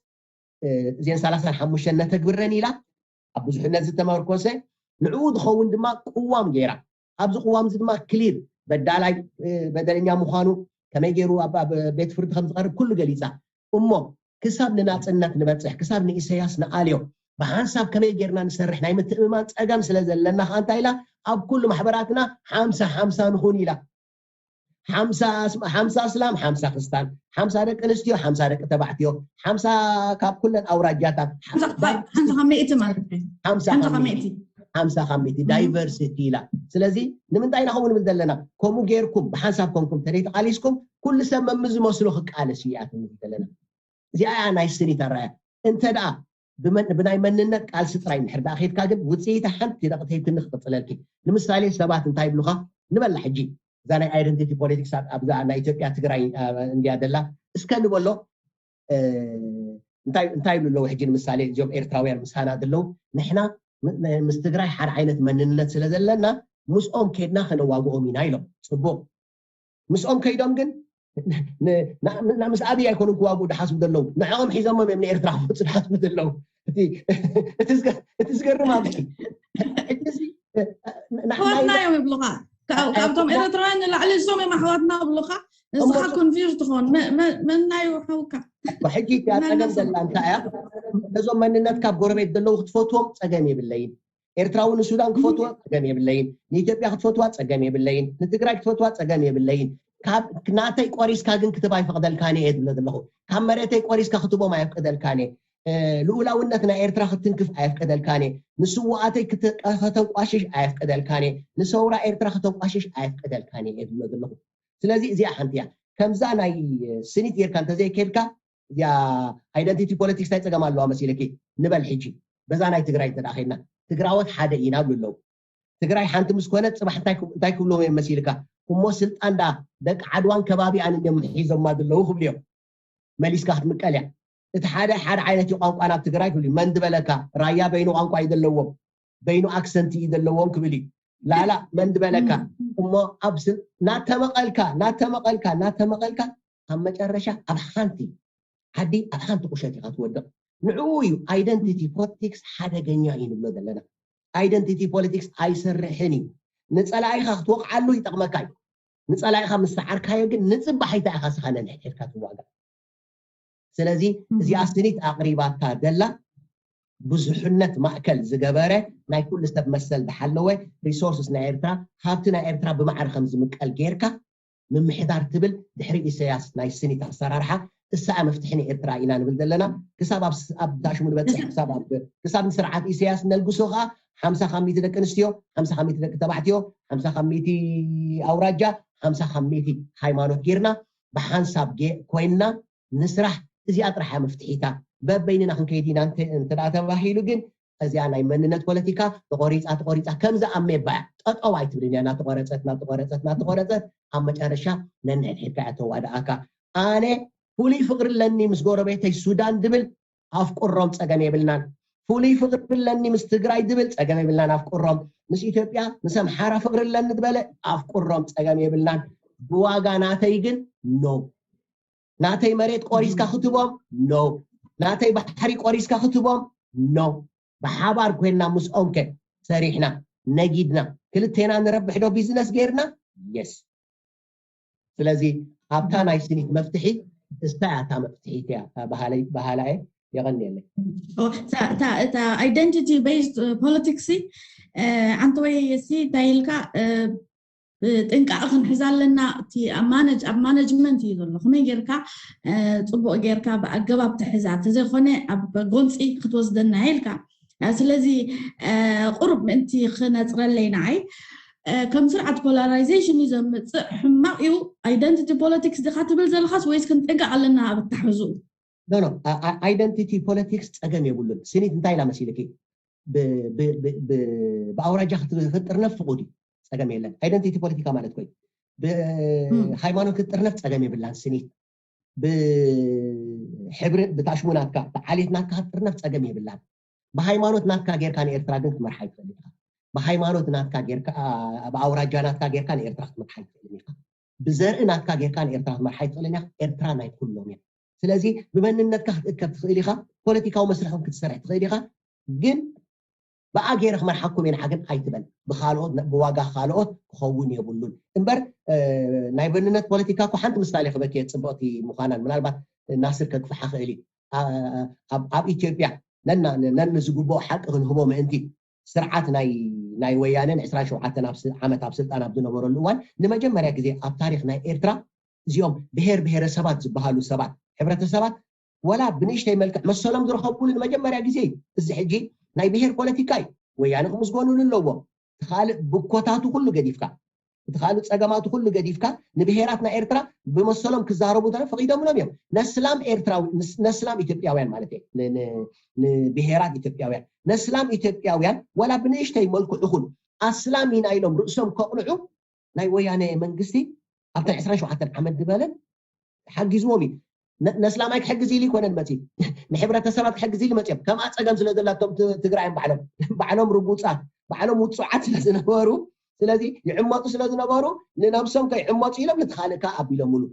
እ፣ እዚአን ሰላሳን ሓሙሽተን ነተግብረን ኢላ፣ ኣብ ብዙሕነት ዝተመርኮሰ፣ ንዕኡ ዝኸውን ድማ ቅዋም ገይራ። ኣብዚ ቅዋም እዚ ድማ ክሊር በዳላይ፣ እ፣ በደለኛ ምዃኑ፣ ከመይ ገይሩ ኣብ፣ ኣብ ቤት ፍርዲ ከም ዝቐርብ ኩሉ ገሊፃ። እሞ ክሳብ ንናፅነት ንበፅሕ፣ ክሳብ ንኢሰያስ ንኣልዮ፣ ብሓንሳብ ከመይ ጌርና ንሰርሕ ናይ ምትእምማን ፀገም ስለ ዘለና ከዓ እንታይ ኢላ? ኣብ ኩሉ ማሕበራትና ሓምሳ ሓምሳ ንኹን ኢላ። ሓምሳ ኣስ-፣ ሓምሳ ኣስላም፣ ሓምሳ ክርስታን፣ ሓምሳ ደቂ ኣንስትዮ፣ ሓምሳ ደቂ ተባዕትዮ፣ ሓምሳ ካብ ኩለን ኣውራጃታት፣ ሓምሳ ካብ፣ ሓምሳ ካብ ሚእቲ ማለት እዩ። ሓምሳ ሓምሳ ካብ ካብ ሚእቲ፣ ሚእቲ። ሓምሳ ካብ ሚእቲ ዳይቨርሲቲ ኢላ። ስለዚ ንምንታይ ኢና ከምኡ ንብል ዘለና? ከምኡ ጌርኩም ብሓንሳብ ኮንኩም ተደይተቓሊስኩም ኩሉ ሰብ መምዝመስሎ ክቃለስ እዩ እያ ትብል ዘለና። እዚኣ እያ ናይ ስኒት ኣረኣያ። እንተ ደኣ ብመን-፣ ብናይ መንነት ቃልሲ ጥራይ እንድሕር ደኣ ከይድካ ግን ውፅኢታ ሓንቲ ደቂ ተሂብክኒ ክቕፅለልኪ። ንምሳሌ ሰባት እንታይ ይብሉኻ? ንበላ ሕጂ እዛ ናይ ኣይደንቲቲ ፖለቲክስ ኣብ-፣ ኣብዛ ናይ ኢትዮጵያ ትግራይ፣ አ፣ እንድያ ደላ። እስከ ንበሎ፣ እ፣ እንታይ፣ እንታይ ይብሉ ኣለዉ ሕጂ ንምሳሌ እዚኦም ኤርትራውያን ምሳና ዘለዉ? ንሕና ም-፣ ምስ ትግራይ ሓደ ዓይነት መንነት ስለ ዘለና ምስኦም ከድና ከነዋግኦም ኢና ኢሎም። ፅቡቅ። ምስኦም ከይዶም ግን ን-፣ ን-፣ ን-፣ ምስ ኣብይ ኣይኮኑን ክዋግኡ ድሓስቡ ዘለዉ። ንዕኦም ሒዞሞም እዮም ንኤርትራ ክመፁ ድሓስቡ ዘለዉ። እቲ፣ እቲ ዝገ-፣ እቲ ዝገርም ኣብዚ ሕጂ እዚ፣ ን-፣ ን-፣ ኣሕዋትና እዮም ይብሉኻ። ካብ-፣ ካብቶም ኤርትራውያን ንላዕሊ እሶም እዮም ኣሕዋትና ይብሉኻ። ንስኻ ኮንፊውዝ ትኾን። መ-፣ መ-፣ መን ናዩ ሓውካ? ሕጂ እቲኣ ጸገም ዘላ እንታይ እያ? ነዞም መንነት ካብ ጎረቤት ዘለዉ ክትፈትዎም ጸገም የብለይን። ኤርትራዊ ንሱዳን ክፈትዎ ጸገም የብለይን። ንኢትዮጵያ ክትፈትዋ ጸገም የብለይን። ንትግራይ ክትፈትዋ ጸገም የብለይን። ካብ ናተይ ቆሪስካ ግን ክትብ ኣይፈቕደልካን እየ ዝብሎ ዘለኹ። ካብ መሬተይ ቆሪስካ ክትቦም ኣየፍቅደልካን እየ። ልኡላውነት ናይ ኤርትራ ክትንክፍ ኣየፍቀደልካን እየ፣ ንስውኣተይ ከተንቋሽሽ ኣየፍቀደልካን እየ፣ ንሰውራ ኤርትራ ከተንቋሽሽ ኣየፍቀደልካን እየ እየ ዝብሎ ዘለኹ። ስለዚ እዚኣ ሓንቲ እያ። ከምዛ ናይ ስኒት ጌርካ እንተዘይከድካ እዚኣ ኣይደንቲቲ ፖለቲክስ እንታይ ፀገም ኣለዋ መሲለኪ? ንበል ሕጂ በዛ ናይ ትግራይ እንተ ኸድና ትግራዎት ሓደ ኢና ብሉ ኣለዉ። ትግራይ ሓንቲ ምስ ኮነት ፅባሕ እንታይ ክብሎም እዮም መሲልካ? እሞ ስልጣን ዳ ደቂ ዓድዋን ከባቢኣን እዮም ሒዞማ ዘለዉ ክብሉ እዮም። መሊስካ ክትምቀል እያ። እቲ ሓደ ሓደ ዓይነት እዩ ቋንቋ ናብ ትግራይ ክብሉ እዩ። መን ዝበለካ? ራያ በይኑ ቋንቋ እዩ ዘለዎም፣ በይኑ ኣክሰንት እዩ ዘለዎም ክብል እዩ። ላላ መን ዝበለካ? እሞ ኣብ ናተመቐልካ ናተመቐልካ ናተመቐልካ ኣብ መጨረሻ ኣብ ሓንቲ ዓዲ ኣብ ሓንቲ ቁሸት ኢኻ ትወድቕ። ንዕኡ እዩ ኣይደንቲቲ ፖለቲክስ ሓደገኛ እዩ ንብሎ ዘለና። ኣይደንቲቲ ፖለቲክስ ኣይሰርሕን እዩ። ንፀላኢኻ ክትወቕዓሉ ይጠቕመካ እዩ። ንፀላኢኻ ምስ ሰዓርካዮ ግን ንፅባሒታ ኢኻ ስኻ ነንሕድሕድካ ትዋጋእ። ስለዚ እዚኣ ስኒት ኣቕሪባታ ደላ ብዙሕነት ማእከል ዝገበረ ናይ ኩሉ ሰብ መሰል ዝሓለወ ሪሶርስስ ናይ ኤርትራ ሃብቲ ናይ ኤርትራ ብማዕረ ከም ዝምቀል ጌርካ ምምሕዳር ትብል ድሕሪ ኢሰያስ ናይ ስኒት ኣሰራርሓ እሳ መፍትሒ ንኤርትራ ኢና ንብል ዘለና። ክሳብ ኣብ ታሽሙ ንበፅሕ ክሳብ ንስርዓት ኢሰያስ ነልግሶ ከዓ ሓምሳ ካብ ሚእቲ ደቂ ኣንስትዮ፣ ሓምሳ ካብ ሚእቲ ደቂ ተባዕትዮ፣ ሓምሳ ካብ ሚእቲ ኣውራጃ፣ ሓምሳ ካብ ሚእቲ ሃይማኖት ጌርና ብሓንሳብ ኮይንና ንስራሕ። እዚኣ ጥራሕ እያ መፍትሒታ። በበይንና ክንከይድ ኢና እንተ ተባሂሉ ግን እዚኣ ናይ መንነት ፖለቲካ ተቆሪፃ ተቆሪፃ ከምዚ ኣሜባ እያ። ጠጠው ኣይትብልን እያ። እናተቆረፀት እናተቆረፀት እናተቆረፀት ኣብ መጨረሻ ነንሕድሕድካ እያ ተዋድኣካ። ኣነ ፍሉይ ፍቅሪ ኣለኒ ምስ ጎረቤተይ ሱዳን ድብል ኣፍቁሮም ፀገም የብልናን። ፍሉይ ፍቅሪ ኣለኒ ምስ ትግራይ ድብል ፀገም የብልናን ኣፍቁሮም። ምስ ኢትዮጵያ ምስ ኣምሓራ ፍቅሪ ኣለኒ ዝበለ ኣፍቁሮም ፀገም የብልናን። ብዋጋ ናተይ ግን ኖ። ናተይ መሬት ቆሪስካ ክትቦም ኖ። ናተይ ባሕሪ ቆሪስካ ክትቦም ኖ። ብሓባር ኮይንና ምስኦም ከ ሰሪሕና ነጊድና ክልቴና ንረብሕ ዶ ቢዝነስ ጌርና? የስ። ስለዚ ኣብታ ናይ ስኒት መፍትሒ እሳ እያ እታ መፍትሒት እያ በሃላየ። የቐንየለይ። እታ identity based politics ዓንተወይ የሲ እንታይ ኢልካ ጥንቃቕ ክንሕዛ ኣለና። እቲ ኣብ ማነጅመንት እዩ ዘሎ። ከመይ ጌርካ ፅቡቕ ጌርካ ብኣገባብ ትሕዛ፣ ተዘይኮነ ኣብ ጎንፂ ክትወስደና ኢልካ። ስለዚ ቁሩብ ምእንቲ ክነፅረለይ ንዓይ ከም ስርዓት ፖላራይዜሽን እዩ ዘምፅእ፣ ሕማቕ እዩ። ኣይደንቲቲ ፖለቲክስ ዲኻ ትብል ዘለኻስ ወይስ ክንጥንቀቕ ኣለና ኣብ ኣታሕዝኡ? ኣይደንቲቲ ፖለቲክስ ፀገም የብሉን። ስኒት እንታይ ኢላ መሲልኪ? ብኣውራጃ ክትጥርነፍ ፍቁድ እዩ፣ ፀገም የለን። ኣይደንቲቲ ፖለቲካ ማለት ኮይ ብሃይማኖት ክትጥርነፍ ፀገም የብላን። ስኒት ብሕብሪ ብታሽሙ ናትካ ብዓሌት ናትካ ክትጥርነፍ ፀገም የብላን። ብሃይማኖት ናትካ ጌርካ ንኤርትራ ግን ክትመርሓ ይትኽእል ኢኻ። ብሃይማኖት ናትካ ጌርካ ብኣውራጃ ናትካ ጌርካ ንኤርትራ ክትመርሓ ይትኽእል ኢኻ። ብዘርኢ ናትካ ጌርካ ንኤርትራ ክትመርሓ ይትኽእል ኢኻ። ኤርትራ ናይ ኩሎም እያ። ስለዚ ብመንነትካ ክትእከብ ትኽእል ኢኻ። ፖለቲካዊ መስርሕም ክትሰርሕ ትኽእል ኢኻ። ግን ብኣ ገይረ ክመርሓኩም እየ ንዓ ግን ኣይትበል። ብኻልኦት ብዋጋ ካልኦት ክኸውን የብሉን እምበር ናይ መንነት ፖለቲካ እኮ ሓንቲ ምሳሌ ክበኪ እየ ፅብቕቲ ምዃናን ምናልባት ናስር ከግፍሓ ክእል እዩ። ኣብ ኢትዮጵያ ነንዝግብኦ ሓቂ ክንህቦ ምእንቲ ስርዓት ናይ ወያነን ዕስራን ሸውዓተን ዓመት ኣብ ስልጣን ኣብ ዝነበረሉ እዋን ንመጀመርያ ግዜ ኣብ ታሪክ ናይ ኤርትራ እዚኦም ብሄር ብሄረሰባት ዝበሃሉ ሰባት ሕብረተሰባት ወላ ብንእሽተይ መልክዕ መሰሎም ዝረኸብሉ ንመጀመርያ ግዜ እዩ። እዚ ሕጂ ናይ ብሄር ፖለቲካ እዩ። ወያነ ክምስገኑሉ ኣለዎም። እቲ ካልእ ብኮታቱ ኩሉ ገዲፍካ እቲ ካልእ ፀገማቱ ኩሉ ገዲፍካ ንብሄራት ናይ ኤርትራ ብመሰሎም ክዛረቡ እንተ ፈቂዶምሎም እዮም። ነስላም ኤርትራዊ ነስላም ኢትዮጵያውያን ማለት ንብሄራት ኢትዮጵያውያን ነስላም ኢትዮጵያውያን ወላ ብንእሽተይ መልክዑ ኹን ኣስላም ኢና ኢሎም ርእሶም ከቕንዑ ናይ ወያነ መንግስቲ ኣብተን ዕስራን ሸውዓተን ዓመት ዝበለን ሓጊዝዎም እዩ። ነስላማይ ክሕግዝ ኢሉ ይኮነን መፂ ንሕብረተሰባት ክሕግዝ ኢሉ መፂኦም ከምኣ ፀገም ስለ ዘላቶም ትግራይም ባዕሎም ባዕሎም ርጉፃት ባዕሎም ውፁዓት ስለ ዝነበሩ ስለዚ ይዕመፁ ስለ ዝነበሩ ንነብሶም ከይዕመፁ ኢሎም ንትኻልእካ ኣቢሎምሉ።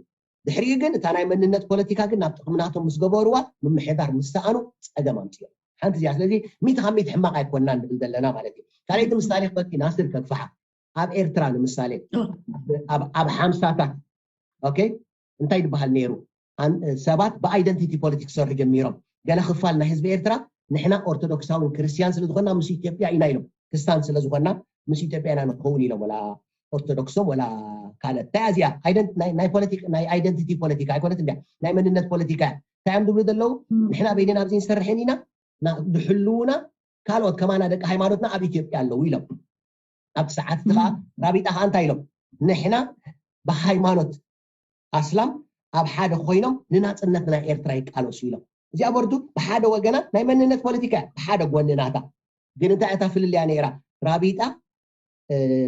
ድሕሪኡ ግን እታ ናይ መንነት ፖለቲካ ግን ናብ ጥቕሚ ናቶም ምስ ገበርዋ ምምሕዳር ምስ ሰኣኑ ፀገም ኣምፅኦም። ሓንቲ እዚኣ ስለዚ ሚእቲ ካብ ሚእቲ ሕማቕ ኣይኮንና ንብል ዘለና ማለት እዩ። ካልኣይቲ ምሳሌ ክበኪ ናስር ከግፍሓ ኣብ ኤርትራ ንምሳሌ ኣብ ሓምሳታት ኦኬ እንታይ ዝበሃል ነይሩ ሰባት ብኣይደንቲቲ ፖለቲክስ ክሰርሑ ጀሚሮም። ገለ ክፋል ናይ ህዝቢ ኤርትራ ንሕና ኦርቶዶክሳውን ክርስትያን ስለ ዝኾንና ምስ ኢትዮጵያ ኢና ኢሎም። ክስታን ስለ ዝኾንና ምስ ኢትዮጵያ ኢና ንኸውን ኢሎም ወላ ኦርቶዶክሶም ወላ ካልእ እንታይ እዚኣ ናይ ፖለቲክ ናይ ኣይደንቲቲ ፖለቲካ ኣይኮነት እንዲያ ናይ መንነት ፖለቲካ እንታይ እዮም ዝብሉ ዘለዉ? ንሕና በይንና ኣብዚ ንሰርሕን ኢና፣ ድሕልውና ካልኦት ከማና ደቂ ሃይማኖትና ኣብ ኢትዮጵያ ኣለዉ ኢሎም። ኣብቲ ሰዓት እቲ ከዓ ራቢጣ ከዓ እንታይ ኢሎም? ንሕና ብሃይማኖት ኣስላም ኣብ ሓደ ኮይኖም ንናፅነት ናይ ኤርትራ ይቃለሱ ኢሎም። እዚኣ በርዱ ብሓደ ወገና ናይ መንነት ፖለቲካ እያ፣ ብሓደ ጎኒ ናታ። ግን እንታይ እታ ፍልልያ ነይራ? ራቢጣ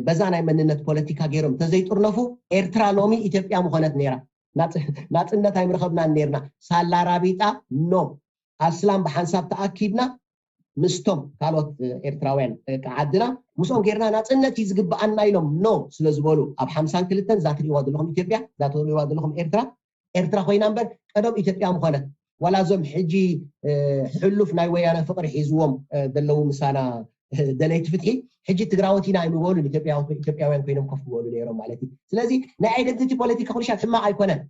በዛ ናይ መንነት ፖለቲካ ገይሮም ተዘይጥርነፉ ኤርትራ ሎሚ ኢትዮጵያ ምኾነት ነይራ። ናፅነት ኣይምረኸብናን ነርና። ሳላ ራቢጣ ኖ ኣስላም ብሓንሳብ ተኣኪብና ምስቶም ካልኦት ኤርትራውያን ደቂ ዓድና ምስኦም ጌርና ናፅነት እዩ ዝግብኣና ኢሎም ኖ ስለ ዝበሉ ኣብ ሓምሳን ክልተን እዛ ትሪእዋ ዘለኹም ኢትዮጵያ እዛ ትሪእዋ ዘለኹም ኤርትራ ኤርትራ ኮይና እምበር ቀደም ኢትዮጵያ ምኾነት ዋላ እዞም ሕጂ ሕሉፍ ናይ ወያነ ፍቕሪ ሒዝዎም ዘለዉ ምሳና ደለይቲ ፍትሒ ሕጂ ትግራዎት ኢና ኣይምበሉን ኢትዮጵያውያን ኮይኖም ከፍ ዝበሉ ነይሮም ማለት እዩ። ስለዚ ናይ ኣይደንቲቲ ፖለቲካ ኩልሻት ሕማቕ ኣይኮነን።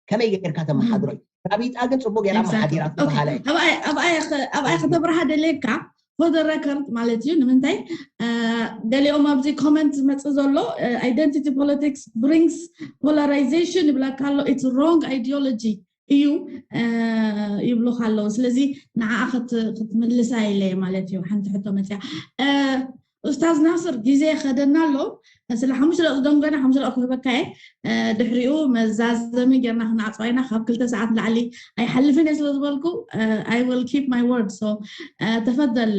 ከመይ ጌርካ ተመሓድሮ እዩ። ራቢጣ ግን ፅቡቅ ጌራ መሓዲራ ትበሃለ። ኣብኣይ ከተብርሃ ደልየካ for the record ማለት እዩ። ንምንታይ ገሊኦም ኣብዚ ኮመንት ዝመፅእ ዘሎ identity politics brings polarization ይብለካ ኣሎ። It's wrong ideology እዩ ይብሉካ ኣለዉ። ስለዚ ንዓኣ ክትምልሳ ኢለ ማለት እዩ። ሓንቲ ሕቶ መፅያ ኡስታዝ ናስር፣ ግዜ ከደና ኣሎ። ስለ ሓሙሽተ ደቂ ደንጎና ሓሙሽተ ደቂ ክህበካ እየ። ድሕሪኡ መዛዘሚ ጌርና ክንዓፅዋ ኢና። ካብ ክልተ ሰዓት ላዕሊ ኣይሓልፍን እየ ስለ ዝበልኩ I will keep my word. So ተፈደል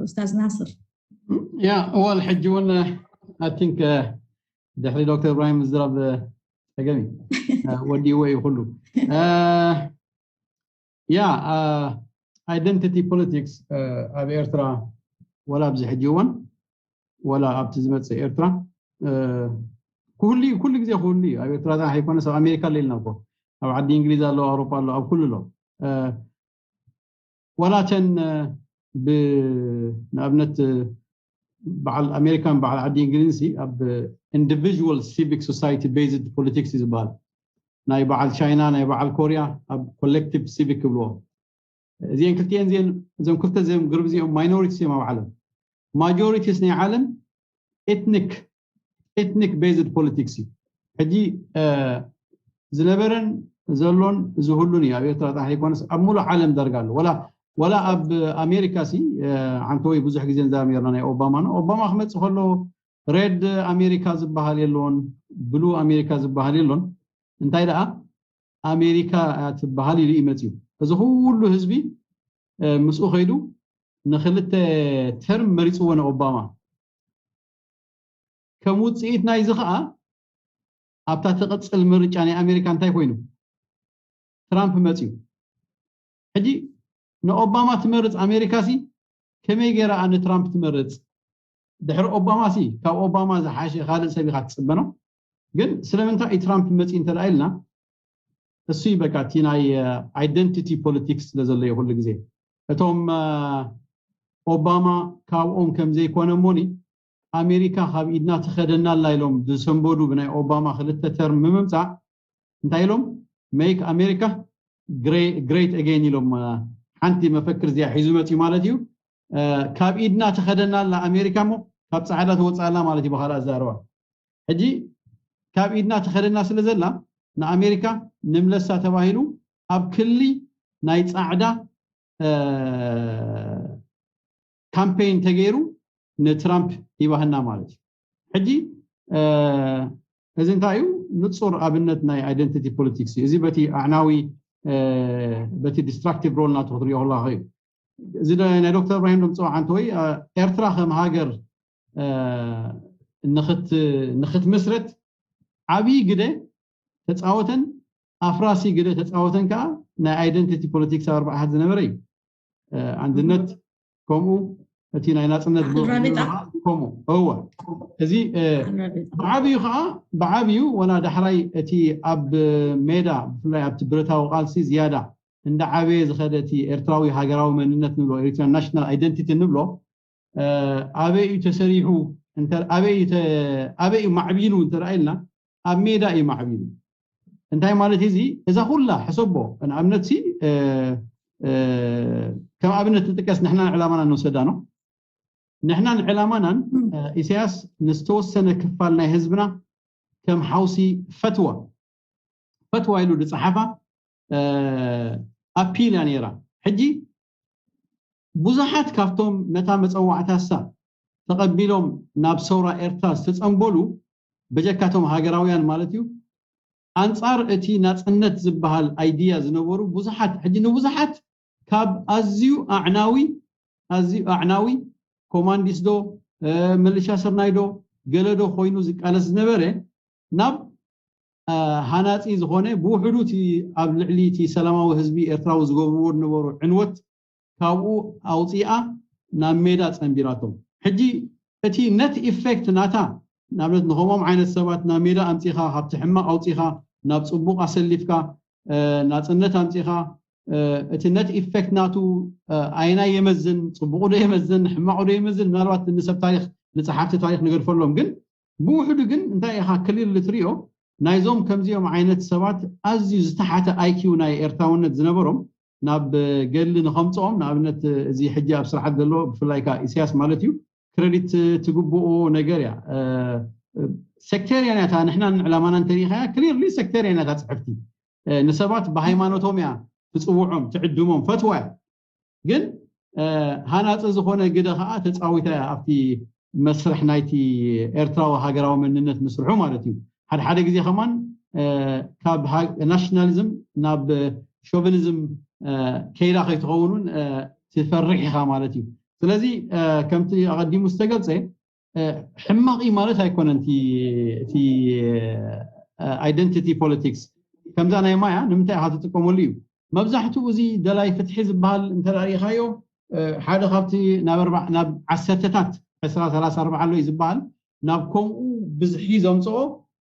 ኡስታዝ ናስር። ያ እዋል ሕጂ እውን I think ድሕሪ ዶክተር እብራሂም ምዝራብ ፀገም እዩ። ወዲእዎ እዩ ኩሉ። ያ identity politics ኣብ ኤርትራ ወላ ኣብዚ ሕጂ እዋን ወላ ኣብቲ ዝመፅእ ኤርትራ ኩሉ ኩሉ ግዜ ኩሉ እዩ። ኣብ ኤርትራ ጥራሕ ኣይኮነስ ኣብ ኣሜሪካ ኣሎ ኢልና እኮ ኣብ ዓዲ እንግሊዝ ኣሎ፣ ኣውሮፓ ኣሎ፣ ኣብ ኩሉ ኣሎ። ዋላ እተን ንኣብነት በዓል ኣሜሪካን በዓል ዓዲ እንግሊዝን ኣብ individual civic society based politics እዩ ዝበሃል። ናይ በዓል ቻይና ናይ በዓል ኮርያ ኣብ collective civic ይብልዎ። እዚአን ክልቲአን እዚአን እዞም ክልተ እዚኦም ግሩፕ እዚኦም minorities እዮም ኣብ ዓለም። Majorities ናይ ዓለም ethnic ethnic based politics እዩ። ሕጂ ዝነበረን ዘሎን ዝህሉን እዩ። ኣብ ኤርትራ ጥራሕ ኣይኮነስ ኣብ ሙሉእ ዓለም ዳርጋ ኣሎ። ወላ ወላ ኣብ ኣሜሪካ ሲ ሓንቲ ወይ ብዙሕ ግዜ ንዛረብ ነርና ናይ ኦባማ ነው። ኦባማ ክመፅእ ከሎ red ኣሜሪካ ዝበሃል የለዎን፣ blue ኣሜሪካ ዝበሃል የሎን። እንታይ ደኣ ኣሜሪካ እያ ትበሃል ኢሉ እዩ መፅዩ። እዚ ኩሉ ህዝቢ ምስኡ ከይዱ ንክልተ term መሪፅዎ ንኦባማ። ከም ውፅኢት ናይዚ ከዓ ኣብታ ትቕፅል ምርጫ ናይ ኣሜሪካ እንታይ ኮይኑ? ትራምፕ መፅዩ። ሕጂ ንኦባማ ትመርፅ ኣሜሪካ ሲ ከመይ ገይራ ንትራምፕ ትመርፅ? ድሕሪ ኦባማ ሲ ካብ ኦባማ ዝሓሸ ካልእ ሰብ ኢካ ትፅበ ነው። ግን ስለምንታይ እዩ ትራምፕ መፅዩ እንተ ኢልና እሱ እዩ በቃ እቲ ናይ identity politics ስለ ዘሎ እዩ ኩሉ ግዜ። እቶም ኦባማ ካብኦም ከም ዘይኮነ እሞኒ ኣሜሪካ ካብ ኢድና ትኸደና ኣላ ኢሎም ዝሰንበዱ ብናይ ኦባማ ክልተ term ምምፃእ እንታይ ኢሎም make America great again ኢሎም ሓንቲ መፈክር እዚኣ ሒዙ መፅዩ ማለት እዩ። ካብ ኢድና ትኸደና ኣላ ኣሜሪካ እሞ ካብ ፃዕዳ ትወፅእ ኣላ ማለት እዩ ብካልእ ኣዛረባ። ሕጂ ካብ ኢድና ትኸደና ስለ ዘላ ንኣሜሪካ ንምለሳ ተባሂሉ ኣብ ክሊ ናይ ፃዕዳ campaign ተገይሩ ንትራምፕ ይባህና ማለት እዩ። ሕጂ እዚ እንታይ እዩ? ንፁር ኣብነት ናይ identity politics እዩ። እዚ በቲ ኣዕናዊ በቲ destructive role ናቱ ክትሪኦ ከለካ እዩ። እዚ ናይ ዶክተር እብራሂም ደምፅኦ ሓንቲ ወይ ኤርትራ ከም ሃገር ንክትምስረት ዓብዪ ግደ ተፃወተን ኣፍራሲ ግደ ተፃወተን ከዓ ናይ identity politics ኣብ ኣርባዓ ኣሓት ዝነበረ እዩ። ኣንድነት ከምኡ እቲ ናይ ናፅነት ከምኡ እወ እዚ ብዓብዩ ከዓ ብዓብዩ ወላ ዳሕራይ እቲ ኣብ ሜዳ ብፍላይ ኣብቲ ብረታዊ ቃልሲ ዝያዳ እንዳ ዓበየ ዝኸደ እቲ ኤርትራዊ ሃገራዊ መንነት ንብሎ Eritrean national identity ንብሎ ኣበይ እዩ ተሰሪሑ ኣበይ እዩ ማዕቢሉ እንተረኣይልና ኣብ ሜዳ እዩ ማዕቢሉ። እንታይ ማለት እዚ እዛ ኩላ ሕሰቦ ንኣብነት ሲ ከም ኣብነት ንጥቀስ ንሕናን ዕላማና ንወሰዳ ነው። ንሕናን ዕላማናን ኢሳያስ ንዝተወሰነ ክፋል ናይ ህዝብና ከም ሓውሲ ፈትዋ ፈትዋ ኢሉ ዝፀሓፋ ኣፒል እያ ነይራ። ሕጂ ብዙሓት ካብቶም ነታ መፀዋዕታሳ ተቐቢሎም ናብ ሰውራ ኤርትራ ዝተፀንበሉ፣ በጀካቶም ሃገራውያን ማለት እዩ፣ ኣንፃር እቲ ናፅነት ዝበሃል ኣይድያ ዝነበሩ ብዙሓት፣ ሕጂ ንብዙሓት ካብ ኣዝዩ ኣዕናዊ ኣዝዩ ኣዕናዊ ኮማንዲስ ዶ፣ ምልሻ ስርናይ ዶ፣ ገለ ዶ ኮይኑ ዝቃለስ ዝነበረ፣ ናብ ሃናፂ ዝኾነ፣ ብውሕዱ እቲ ኣብ ልዕሊ እቲ ሰላማዊ ህዝቢ ኤርትራዊ ዝገብርዎ ዝነበሩ ዕንወት ካብኡ ኣውፂኣ ናብ ሜዳ ፀንቢራቶም። ሕጂ እቲ ነት ኢፌክት ናታ፣ ንኣብነት ንከምኦም ዓይነት ሰባት ናብ ሜዳ ኣምፂኻ፣ ካብቲ ሕማቕ ኣውፂኻ ናብ ፅቡቕ ኣሰሊፍካ፣ ናፅነት ኣምፂኻ፣ እቲ ነት ኢፌክት ናቱ ኣየናይ የመዝን፣ ፅቡቑ ዶ የመዝን፣ ሕማቑ ዶ የመዝን፣ ምናልባት ንሰብ ታሪክ፣ ንፀሓፍቲ ታሪክ ንገድፈሎም። ግን ብውሕዱ ግን እንታይ ኢኻ ክሊር ልትሪኦ፣ ናይዞም ከምዚኦም ዓይነት ሰባት ኣዝዩ ዝተሓተ ኣይኪው ናይ ኤርትራውነት ዝነበሮም ናብ ገሊ ንኸምፅኦም፣ ንኣብነት እዚ ሕጂ ኣብ ስርዓት ዘሎ ብፍላይ ከኣ ኢሳያስ ማለት እዩ፣ ክረዲት ትግብኦ ነገር እያ። ሴክቴርያን እያ እታ፣ ንሕና ንዕላማና እንተሪኢኻያ ክሊርሊ ሴክቴርያን እያ እታ ፅሕፍቲ። ንሰባት ብሃይማኖቶም እያ ትፅውዖም፣ ትዕድሞም፣ ፈትዋ እያ። ግን ሃናፂ ዝኾነ ግደ ከዓ ተፃዊታ እያ ኣብቲ መስርሕ ናይቲ ኤርትራዊ ሃገራዊ መንነት ምስርሑ ማለት እዩ። ሓደ ሓደ ግዜ ከማን ካብ ናሽናሊዝም ናብ ሾቪኒዝም ከይዳ ከይትኸውን እውን ትፈርሕ ኢኻ ማለት እዩ። ስለዚ ከምቲ ኣቐዲሙ ዝተገልፀ ሕማቕ እዩ ማለት ኣይኮነን። እቲ ኣይደንቲቲ ፖለቲክስ ከምዛ ናይ ማያ ንምንታይ ኢኻ ትጥቀመሉ እዩ። መብዛሕትኡ እዚ ደላይ ፍትሒ ዝበሃል እንተ ርኢኻዮ ሓደ ካብቲ ናብ ዓሰርተታት ዕስራ ሰላሳ ኣርባዓ ኣሎ እዩ ዝበሃል፣ ናብ ከምኡ ብዝሒ ዘምፅኦ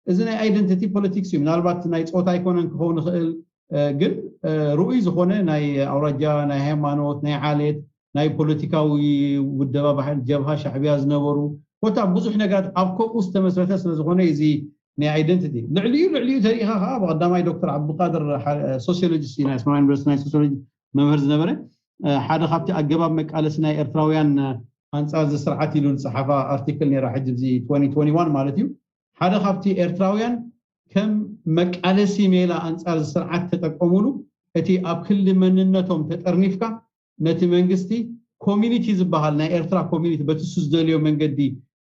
እዚ ናይ ኣይደንቲቲ ፖለቲክስ እዩ። ምናልባት ናይ ፆታ ኣይኮነን ክኸውን ይኽእል፣ ግን ርኡይ ዝኾነ ናይ ኣውራጃ፣ ናይ ሃይማኖት፣ ናይ ዓሌት፣ ናይ ፖለቲካዊ ውደባ ባህል ጀብሃ ሻዕብያ ዝነበሩ ኮታ ብዙሕ ነገራት ኣብ ከምኡ ዝተመስረተ ስለዝኾነ እዚ ናይ ኣይደንቲቲ ልዕሊኡ ልዕሊኡ ተሪኢኻ ከዓ ብቀዳማይ ዶክተር ዓብዱልቃድር ሶሲዮሎጂስት ናይ ኣስመራ ዩኒቨርሲቲ ናይ ሶሲዮሎጂ መምህር ዝነበረ ሓደ ካብቲ ኣገባብ መቃለሲ ናይ ኤርትራውያን ኣንጻር እዚ ስርዓት ኢሉ ዝጸሓፋ ኣርቲክል ነይራ ሕጂ እዚ twenty twenty-one ማለት እዩ ሓደ ካብቲ ኤርትራውያን ከም መቃለሲ ሜላ ኣንጻር እዚ ስርዓት ተጠቀሙሉ እቲ ኣብ ክሊ መንነቶም ተጠርኒፍካ ነቲ መንግስቲ ኮሚኒቲ ዝበሃል ናይ ኤርትራ ኮሚኒቲ በቲ እሱ ዝደልዮ መንገዲ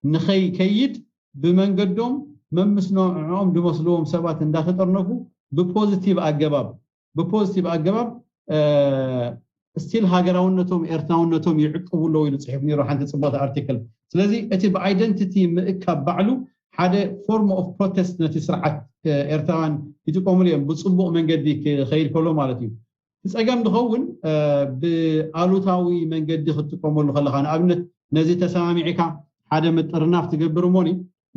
ንኸይከይድ ብመንገዶም መምስኖዕዖም ዝመስልዎም ሰባት እንዳተጠርነፉ ብፖዚቲቭ ኣገባብ ብፖዚቲቭ ኣገባብ ስቲል ሃገራውነቶም ኤርትራውነቶም ይዕቅቡ ኣለዉ ኢሉ ፅሒፉ ነይሩ ሓንቲ ፅቡቕቲ ኣርቲክል። ስለዚ እቲ ብኣይደንቲቲ ምእካብ ባዕሉ ሓደ ፎርም ኦፍ ፕሮቴስት ነቲ ስርዓት ኤርትራውያን ይጥቀሙሉ እዮም ብፅቡቕ መንገዲ ክኸይድ ከሎ ማለት እዩ። ጸገም ዝኸውን ብኣሉታዊ መንገዲ ክትጥቀመሉ ከለኻ ንኣብነት ነዚ ተሰማሚዕካ ሓደ ምጥርናፍ ትገብር እሞኒ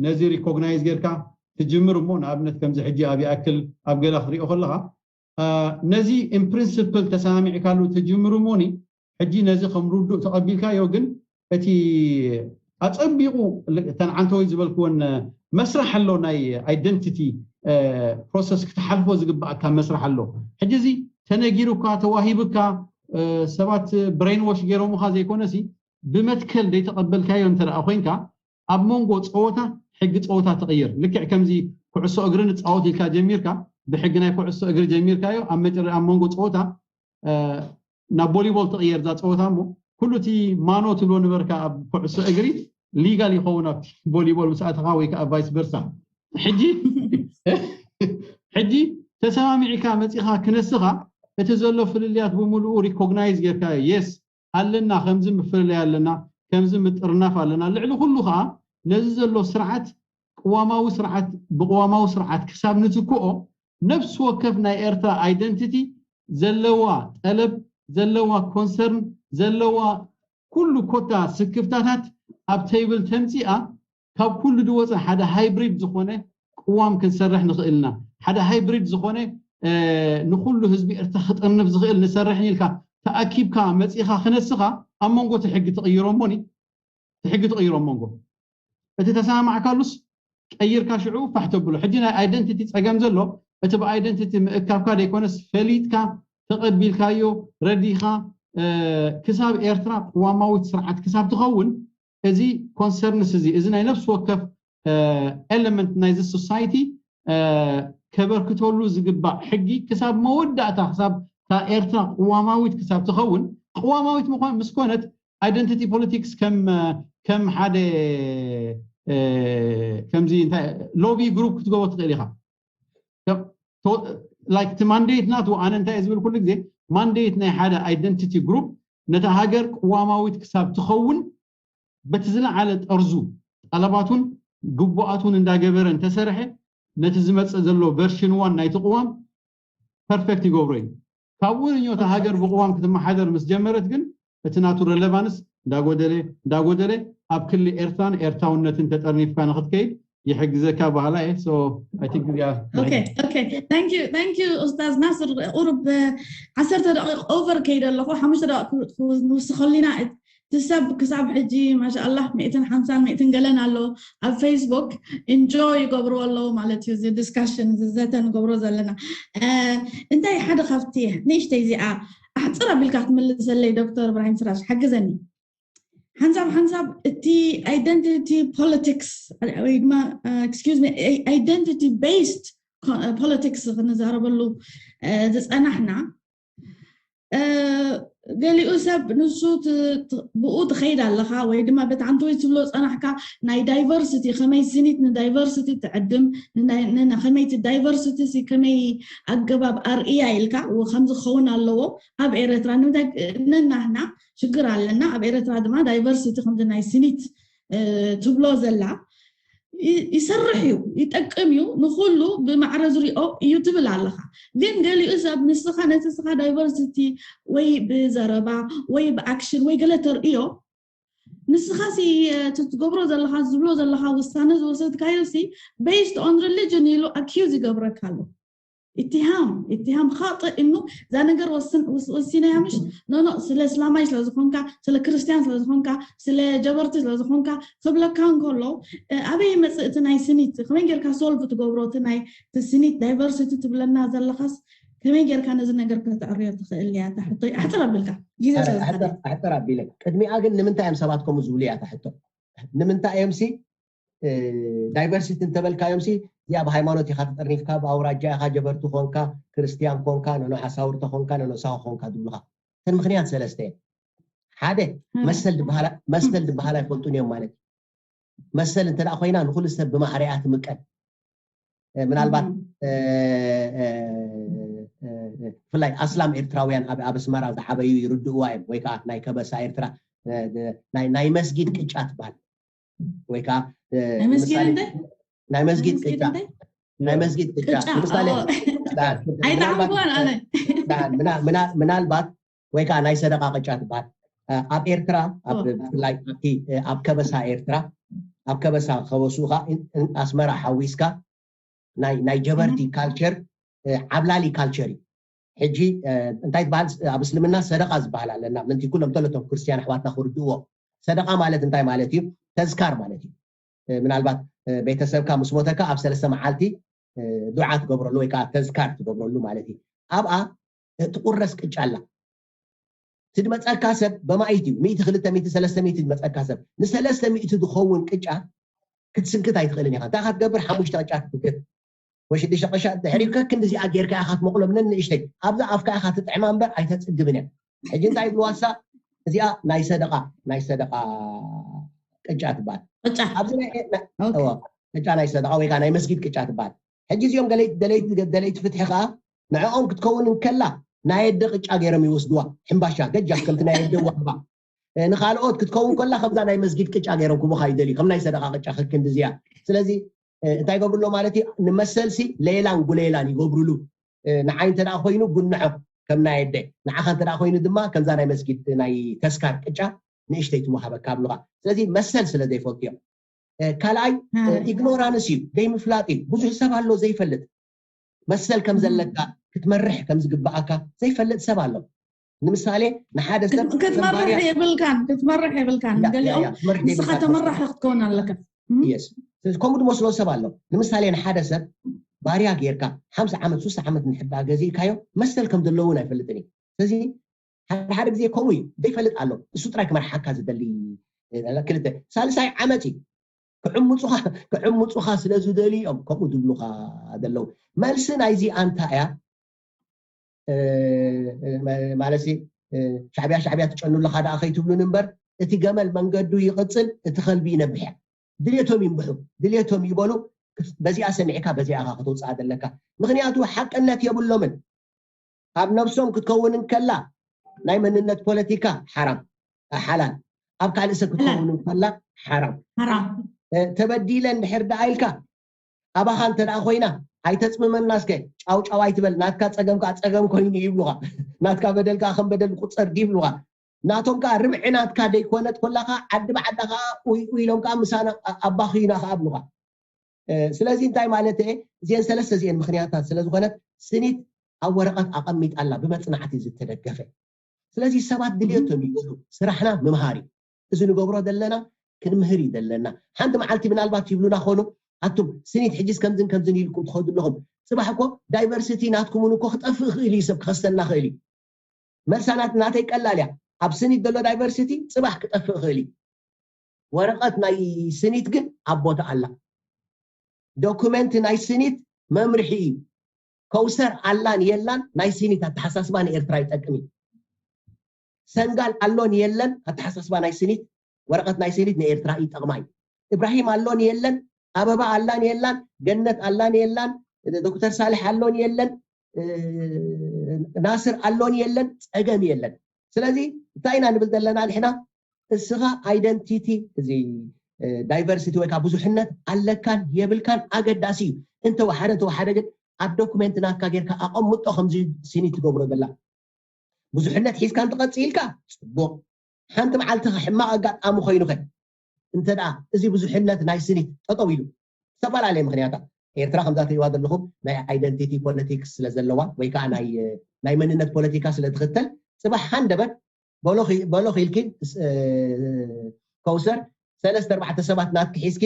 ነዚ ሪኮግናይዝ ጌርካ ትጅምር እሞ ንኣብነት ከምዚ ሕጂ ኣብ ይኣክል ኣብ ገለ ክትሪኦ ከለኻ ነዚ ኢንፕሪንስፕል ተሰማሚዕካሉ ትጅምር እሞኒ ሕጂ ነዚ ከም ርዱእ ተቐቢልካዮ ግን እቲ ኣፀቢቑ እተን ዓንተወይ ዝበልክወን መስራሕ ኣሎ ናይ ኣይደንቲቲ ፕሮሰስ ክትሓልፎ ዝግባኣካ መስራሕ ኣሎ ሕጂ እዚ ተነጊሩካ ተዋሂብካ ሰባት ብሬን ዎሽ ገይሮምኻ ዘይኮነሲ ብመትከል ዘይተቐበልካዮ እንተ ደኣ ኮይንካ ኣብ መንጎ ፀወታ ሕጊ ፀወታ ትቕይር ልክዕ ከምዚ ኩዕሶ እግሪ ንፃወት ኢልካ ጀሚርካ ብሕጊ ናይ ኩዕሶ እግሪ ጀሚርካዮ ኣብ መጨረ ኣብ መንጎ ፀወታ ናብ ቦሊቦል ትቕየር እዛ ፀወታ እሞ ኩሉ እቲ ማኖ ትብሎ ነበርካ ኣብ ኩዕሶ እግሪ ሊጋል ይኸውን ኣብቲ ቦሊቦል ምስ ኣተኻ ወይ ከዓ ቫይስ ቨርሳ ሕጂ ሕጂ ተሰማሚዕካ መፂኻ ክነስኻ እቲ ዘሎ ፍልልያት ብምሉኡ ሪኮግናይዝ ጌርካ የስ ኣለና ከምዚ ምፍልላይ ኣለና ከምዚ ምጥርናፍ ኣለና ልዕሊ ኩሉ ከዓ ነዚ ዘሎ ስርዓት ቅዋማዊ ስርዓት ብቅዋማዊ ስርዓት ክሳብ ንትክኦ ነብሲ ወከፍ ናይ ኤርትራ ኣይደንቲቲ ዘለዋ ጠለብ ዘለዋ ኮንሰርን ዘለዋ ኩሉ ኮታ ስክፍታታት ኣብ ተይብል ተምፂኣ ካብ ኩሉ ዝወፀ ሓደ ሃይብሪድ ዝኾነ ቅዋም ክንሰርሕ ንኽእልና ሓደ ሃይብሪድ ዝኾነ ንኩሉ ህዝቢ ኤርትራ ክጥርንፍ ዝኽእል ንሰርሕ ኢልካ ተኣኪብካ መፂኻ ክነስኻ ኣብ መንጎ እቲ ሕጊ ትቕይሮ እሞኒ እቲ ሕጊ ትቕይሮ ኣብ መንጎ እቲ ተሰማማዕካሉስ ቀይርካ ሽዑ ፋሕ ተብሎ ሕጂ ናይ ኣይደንቲቲ ፀገም ዘሎ እቲ ብኣይደንቲቲ ምእካብካ ዘይኮነስ ፈሊጥካ ተቐቢልካዮ ረዲኻ ክሳብ ኤርትራ ቅዋማዊት ስርዓት ክሳብ ትኸውን እዚ ኮንሰርንስ እዚ እዚ ናይ ነፍሲ ወከፍ ኤለመንት ናይዚ ሶሳይቲ ከበርክተሉ ዝግባእ ሕጊ ክሳብ መወዳእታ ክሳብ እታ ኤርትራ ቅዋማዊት ክሳብ ትኸውን፣ ቅዋማዊት ምኳን ምስ ኮነት፣ identity politics ከም ከም ሓደ ከምዚ lobby group ክትገብሮ ትኽእል ኢኻ። like እቲ mandate ናቱ፣ ኣነ እንታይ ዝብል ኩሉ ግዜ፣ mandate ናይ ሓደ identity group ነታ ሃገር ቅዋማዊት ክሳብ ትኸውን፣ በቲ ዝለዓለ ጠርዙ ጠለባቱን ግቡኣቱን እንዳገበረ እንተሰርሐ፣ ነቲ ዝመፅእ ዘሎ version one ናይቲ ቅዋም perfect ይገብሮ እዩ። ካብኡ ንዮ እታ ሃገር ብቅዋም ክትመሓደር ምስ ጀመረት ግን፣ እቲ ናቱ relevance እንዳጎደለ እንዳጎደለ፣ ኣብ ክሊ ኤርትራን ኤርትራውነትን ተጠርኒፍካ ንክትከይድ ይሕግዘካ በሃላይ እየ። So I think እዚኣ okay, okay. Thank you, thank you ኡስታዝ ናስር። ቁሩብ ዓሰርተ ደቂቕ over ከይደ ኣለኹ፣ ሓሙሽተ ደቂቕ ንውስኸሉ ኢና። እቲ ሰብ ክሳብ ሕጂ ማሻኣላህ ሚእትን ሓምሳን ሚእትን ገለን ኣሎ ኣብ Facebook፣ enjoy ይገብርዎ ኣለዉ ማለት እዩ። እዚ discussion፣ እዚ ዘተ ንገብሮ ዘለና እንታይ ሓደ ካብቲ ንእሽተይ እዚኣ ኣሕፅር ኣቢልካ ክትምልሰለይ ዶክተር እብራሂም ስራጅ ሓግዘኒ። ሓንሳብ ሓንሳብ እቲ identity politics ወይ ድማ excuse me, identity based politics ክንዛረበሉ ዝፀናሕና፣ ገሊኡ ሰብ ንሱ ብኡ ትኸይድ ኣለኻ ወይ ድማ በቲ ዓንተወይ ትብሎ ፀናሕካ፣ ናይ diversity ከመይ ስኒት ን diversity ትዕድም፣ ከመይ ቲ diversity ከመይ ኣገባብ ኣርእያ ኢልካ ከምዚ ክኸውን ኣለዎ። ኣብ ኤረትራ ንምንታይ ነናህና ሽግር ኣለና፣ ኣብ ኤረትራ ድማ diversity ከምዚ ናይ ስኒት ትብሎ ዘላ ይሰርሕ እዩ፣ ይጠቅም እዩ፣ ንኩሉ ብማዕረ ዝሪኦ እዩ ትብል ኣለኻ። ግን ገሊኡ ሰብ ንስኻ ነቲ ስኻ diversity ወይ ብዘረባ ወይ ብኣክሽን ወይ ገለ ተርእዮ፣ ንስኻ ሲ ትገብሮ ዘለኻ ዝብሎ ዘለኻ ውሳነ ዝወሰድካዮ ሲ based on religion ኢሉ accuse ይገብረካ ኣሎ። ኢትሃም ኢትሃም ካጥእ እኑ እዛ ነገር ወሲናያ ምሽ ኖኖ ስለ እስላማይ ስለዝኾንካ ስለ ክርስትያን ስለዝኾንካ ስለ ጀበርቲ ስለዝኾንካ ክብለካ እንከሎ፣ ኣበይ መፅእ እቲ ናይ ስኒት ከመይ ጌርካ solve ትገብሮ እቲ ናይ ስኒት diversity ትብለና ዘለኻስ ከመይ ጌርካ ነዚ ነገር ከተዕርዮ ትኽእል እያ? እታ ሕቶይ ኣሕፅር ኣቢልካ ግዜ ስለዝሓደ። ኣሕፅር ኣቢለ ቅድሚኣ ግን ንምንታይ እዮም ሰባት ከምኡ ዝብሉ እያ እታ ሕቶ። ንምንታይ እዮም ሲ diversity እንተበልካዮም ሲ እዚኣ ብሃይማኖት ኢኻ ተጠርኒፍካ ብኣውራጃ ኢኻ ጀበርቲ ኮንካ ክርስትያን ኮንካ ነኖ ሓሳውርቲ ኮንካ ነኖ ሳሆ ኮንካ ዝብሉኻ። እተን ምኽንያት ሰለስተ እየን። ሓደ መሰል ዝበሃላ መሰል ዝበሃላ ኣይፈልጡን እዮም ማለት እዩ። መሰል እንተ ኮይና ንኩሉ ሰብ ብማዕረያ ትምቀል። ምናልባት ብፍላይ ኣስላም ኤርትራውያን ኣብ ኣስመራ ዝዓበዩ ይርድእዋ እዮም ወይ ከዓ ናይ ከበሳ ኤርትራ ናይ መስጊድ ቅጫ ትበሃል ወይ ከዓ ናይ መስጊድ ቅጫ ናይ መስጊድ ቅጫ ንምሳሌ ምናልባት ወይ ከዓ ናይ ሰደቃ ቅጫ ትበሃል ኣብ ኤርትራ ብፍላይ ኣብቲ ኣብ ከበሳ ኤርትራ ኣብ ከበሳ ከበሱ ከዓ ኣስመራ ሓዊስካ ናይ ጀበርቲ ካልቸር ዓብላሊ ካልቸር እዩ። ሕጂ እንታይ ትበሃል ኣብ እስልምና ሰደቃ ዝበሃል ኣለና ምንቲ ኩሎም ተለቶም ክርስትያን ኣሕዋትና ክርድእዎ ሰደቃ ማለት እንታይ ማለት እዩ? ተዝካር ማለት እዩ። ምናልባት ቤተሰብካ ምስ ሞተካ ኣብ ሰለስተ መዓልቲ ዱዓ ትገብረሉ ወይ ከዓ ተዝካር ትገብረሉ ማለት እዩ። ኣብኣ ትቁረስ ቅጫ ኣላ። ትድመፀካ ሰብ በማኢት እዩ። ሚእቲ ክልተ ሚእቲ ሰለስተ ሚእቲ ዝመፀካ ሰብ ንሰለስተ ሚእቲ ዝኸውን ቅጫ ክትስንክት ኣይትኽእልን ኢኻ። እንታይ ክትገብር ሓሙሽተ ቅጫ ክትስንክት ወይ ሽዱሽተ ቅጫ ድሕሪ ከክንዲዚኣ ጌርካ ኢኻ ትመቕሎም ነንእሽተይ ኣብዛ ኣፍካ ኢኻ ትጥዕማ እምበር ኣይተፅግብን እያ። ሕጂ እንታይ ይብልዋ እሳ እዚኣ ናይ ሰደቃ ናይ ሰደቃ ቅጫ ትበሃል። ኣብዚ ቅጫ ናይ ሰደቃ ወይ ከዓ ናይ መስጊድ ቅጫ ትበሃል። ሕጂ እዚኦም ደለይቲ ፍትሒ ከዓ ንዕኦም ክትከውን እንከላ ናይ ኣደ ቅጫ ገይሮም ይወስድዋ። ሕምባሻ ገጃፍ ከምቲ ናይ ኣደ ዋህባ ንካልኦት ክትከውን ከላ ከምዛ ናይ መስጊድ ቅጫ ገይሮም ክቡካ ይደልዩ ከም ናይ ሰደቃ ቅጫ ክክንዲ እዚኣ። ስለዚ እንታይ ይገብሩ ኣሎ ማለት እዩ? ንመሰልሲ ሌላን ጉሌላን ይገብሩሉ። ንዓይ እንተ ኮይኑ ጉንዖ ከም ናይ ኣደ ንዓኻ እንተ ኮይኑ ድማ ከምዛ ናይ መስጊድ ናይ ተስካር ቅጫ ንእሽተይ ትወሃበካ ኣብሉካ። ስለዚ መሰል ስለ ዘይፈልጡ እዮም። ካልኣይ ኢግኖራንስ እዩ፣ ዘይምፍላጥ እዩ። ብዙሕ ሰብ ኣሎ ዘይፈልጥ መሰል ከም ዘለካ ክትመርሕ ከም ዝግብኣካ ዘይፈልጥ ሰብ ኣሎ። ንምሳሌ ንሓደ ሰብ ክትመርሕ የብልካን ክትመርሕ የብልካን ገሊኦም ንስኻ ተመራሒ ክትከውን ኣለካ። ስለዚ ከምኡ ዝመስሎ ሰብ ኣሎ። ንምሳሌ ንሓደ ሰብ ባርያ ጌርካ ሓምሳ ዓመት ሱሳ ዓመት ንሕዳ ገዚእካዮ መሰል ከም ዘለዎ እውን ኣይፈልጥን እዩ። ስለዚ ሓደ ሓደ ግዜ ከምኡ እዩ ዘይፈልጥ ኣሎ። እሱ ጥራይ ክመርሓካ ዝደሊ ክልተ ሳልሳይ ዓመት እዩ። ክዕምፁኻ ክዕምፁኻ ስለ ዝደልዩ እዮም ከምኡ ዝብሉኻ ዘለዉ። መልሲ ናይዚ ኣንታ እያ ማለት ሻዕብያ ሻዕብያ ትጨኑ ኣለካ ደኣ ከይትብሉን እምበር፣ እቲ ገመል መንገዱ ይቕፅል፣ እቲ ከልቢ ይነብሕ እያ። ድሌቶም ይንብሑ፣ ድሌቶም ይበሉ። በዚኣ ሰሚዕካ በዚኣ ኢኻ ክትውፅኣ ዘለካ። ምክንያቱ ሓቅነት የብሎምን። ኣብ ነብሶም ክትከውን እንከላ ናይ መንነት ፖለቲካ ሓራም፣ ሓላል፣ ኣብ ካልእ ሰብ ክትከውን እንከላ ሓራም። ተበዲለ እንድሕር ደኣ ኢልካ ኣባኻ እንተ ደኣ ኮይና ኣይተፅምመና እስከ። ጫው ጫው ኣይትበል። ናትካ ፀገም ከዓ ፀገም ኮይኑ ይብሉኻ። ናትካ በደል ከዓ ከም በደል ቁፀር ይብሉኻ። ናቶም ከዓ ርብዒ ናትካ ደይኮነት ኮላኻ ዓዲ ብዓዳ ከዓ ኡይ ኡይ ኢሎም ከዓ ምሳና ኣባኺና ከዓ ኣብሉኻ። ስለዚ እንታይ ማለት እየ? እዚአን ሰለስተ እዚአን ምክንያታት ስለዝኾነት ስኒት ኣብ ወረቐት ኣቐሚጣ ኣላ፣ ብመፅናዕቲ ዝተደገፈ። ስለዚ ሰባት ድልየቶም ይግዙ። ስራሕና ምምሃር እዩ። እዚ ንገብሮ ዘለና ክንምህር እዩ ዘለና። ሓንቲ መዓልቲ ምናልባት ይብሉና ኾኑ፣ ኣቱም ስኒት ሕጅስ ከምዝን ከምዝን ኢልኩም ትኸዱ ኣለኹም። ፅባሕ እኮ ዳይቨርሲቲ ናትኩምን እኮ ክጠፍእ ይኽእል እዩ፣ ሰብ ክኸሰና ይኽእል እዩ። መልሳ ናት ናተይ ቀላል እያ። ኣብ ስኒት ዘሎ ዳይቨርሲቲ ፅባሕ ክጠፍእ ይኽእል እዩ። ወረቐት ናይ ስኒት ግን ኣብ ቦታ ኣላ። ዶኩመንት ናይ ስኒት መምርሒ እዩ። ከውሰር ኣላን የላን ናይ ስኒት ኣተሓሳስባ ንኤርትራ ይጠቅም እዩ። ሰንጋል ኣሎን የለን ኣተሓሳስባ ናይ ስኒት፣ ወረቐት ናይ ስኒት ንኤርትራ ይጠቕማ እዩ። እብራሂም ኣሎን የለን፣ ኣበባ ኣላን የላን፣ ገነት ኣላን የላን፣ ዶክተር ሳልሕ ኣሎን የለን፣ ናስር ኣሎን የለን፣ ጸገም የለን። ስለዚ እንታይ ኢና ንብል ዘለና ንሕና? እስኻ ኣይደንቲቲ፣ እዚ ዳይቨርሲቲ ወይ ከዓ ብዙሕነት ኣለካን የብልካን ኣገዳሲ እዩ። እንተወሓደ እንተወሓደ ግን ኣብ ዶኩሜንት ናትካ ጌርካ ኣቐምጦ ከምዚ ሲኒ ትገብሮ ዘላ። ብዙሕነት ሒዝካ እንትቐጽእ ኢልካ ጽቡቕ። ሓንቲ መዓልቲ ከ ሕማቕ ኣጋጣሚ ኮይኑኸ እንተ ደኣ እዚ ብዙሕነት ናይ ስኒት ጠጠው ኢሉ ዝተፈላለየ ምክንያታት፣ ኤርትራ ከምዛ ትሪእዋ ዘለኹም ናይ ኣይደንቲቲ ፖለቲክስ ስለ ዘለዋ ወይ ከዓ ናይ ናይ መንነት ፖለቲካ ስለ ትኽተል ጽባሕ ሃንደበት በሎ ኺ- በሎ ኺልኪ እ፣ ከውሰር ሰለስተ ኣርባዕተ ሰባት ናትኪ ሒዝኪ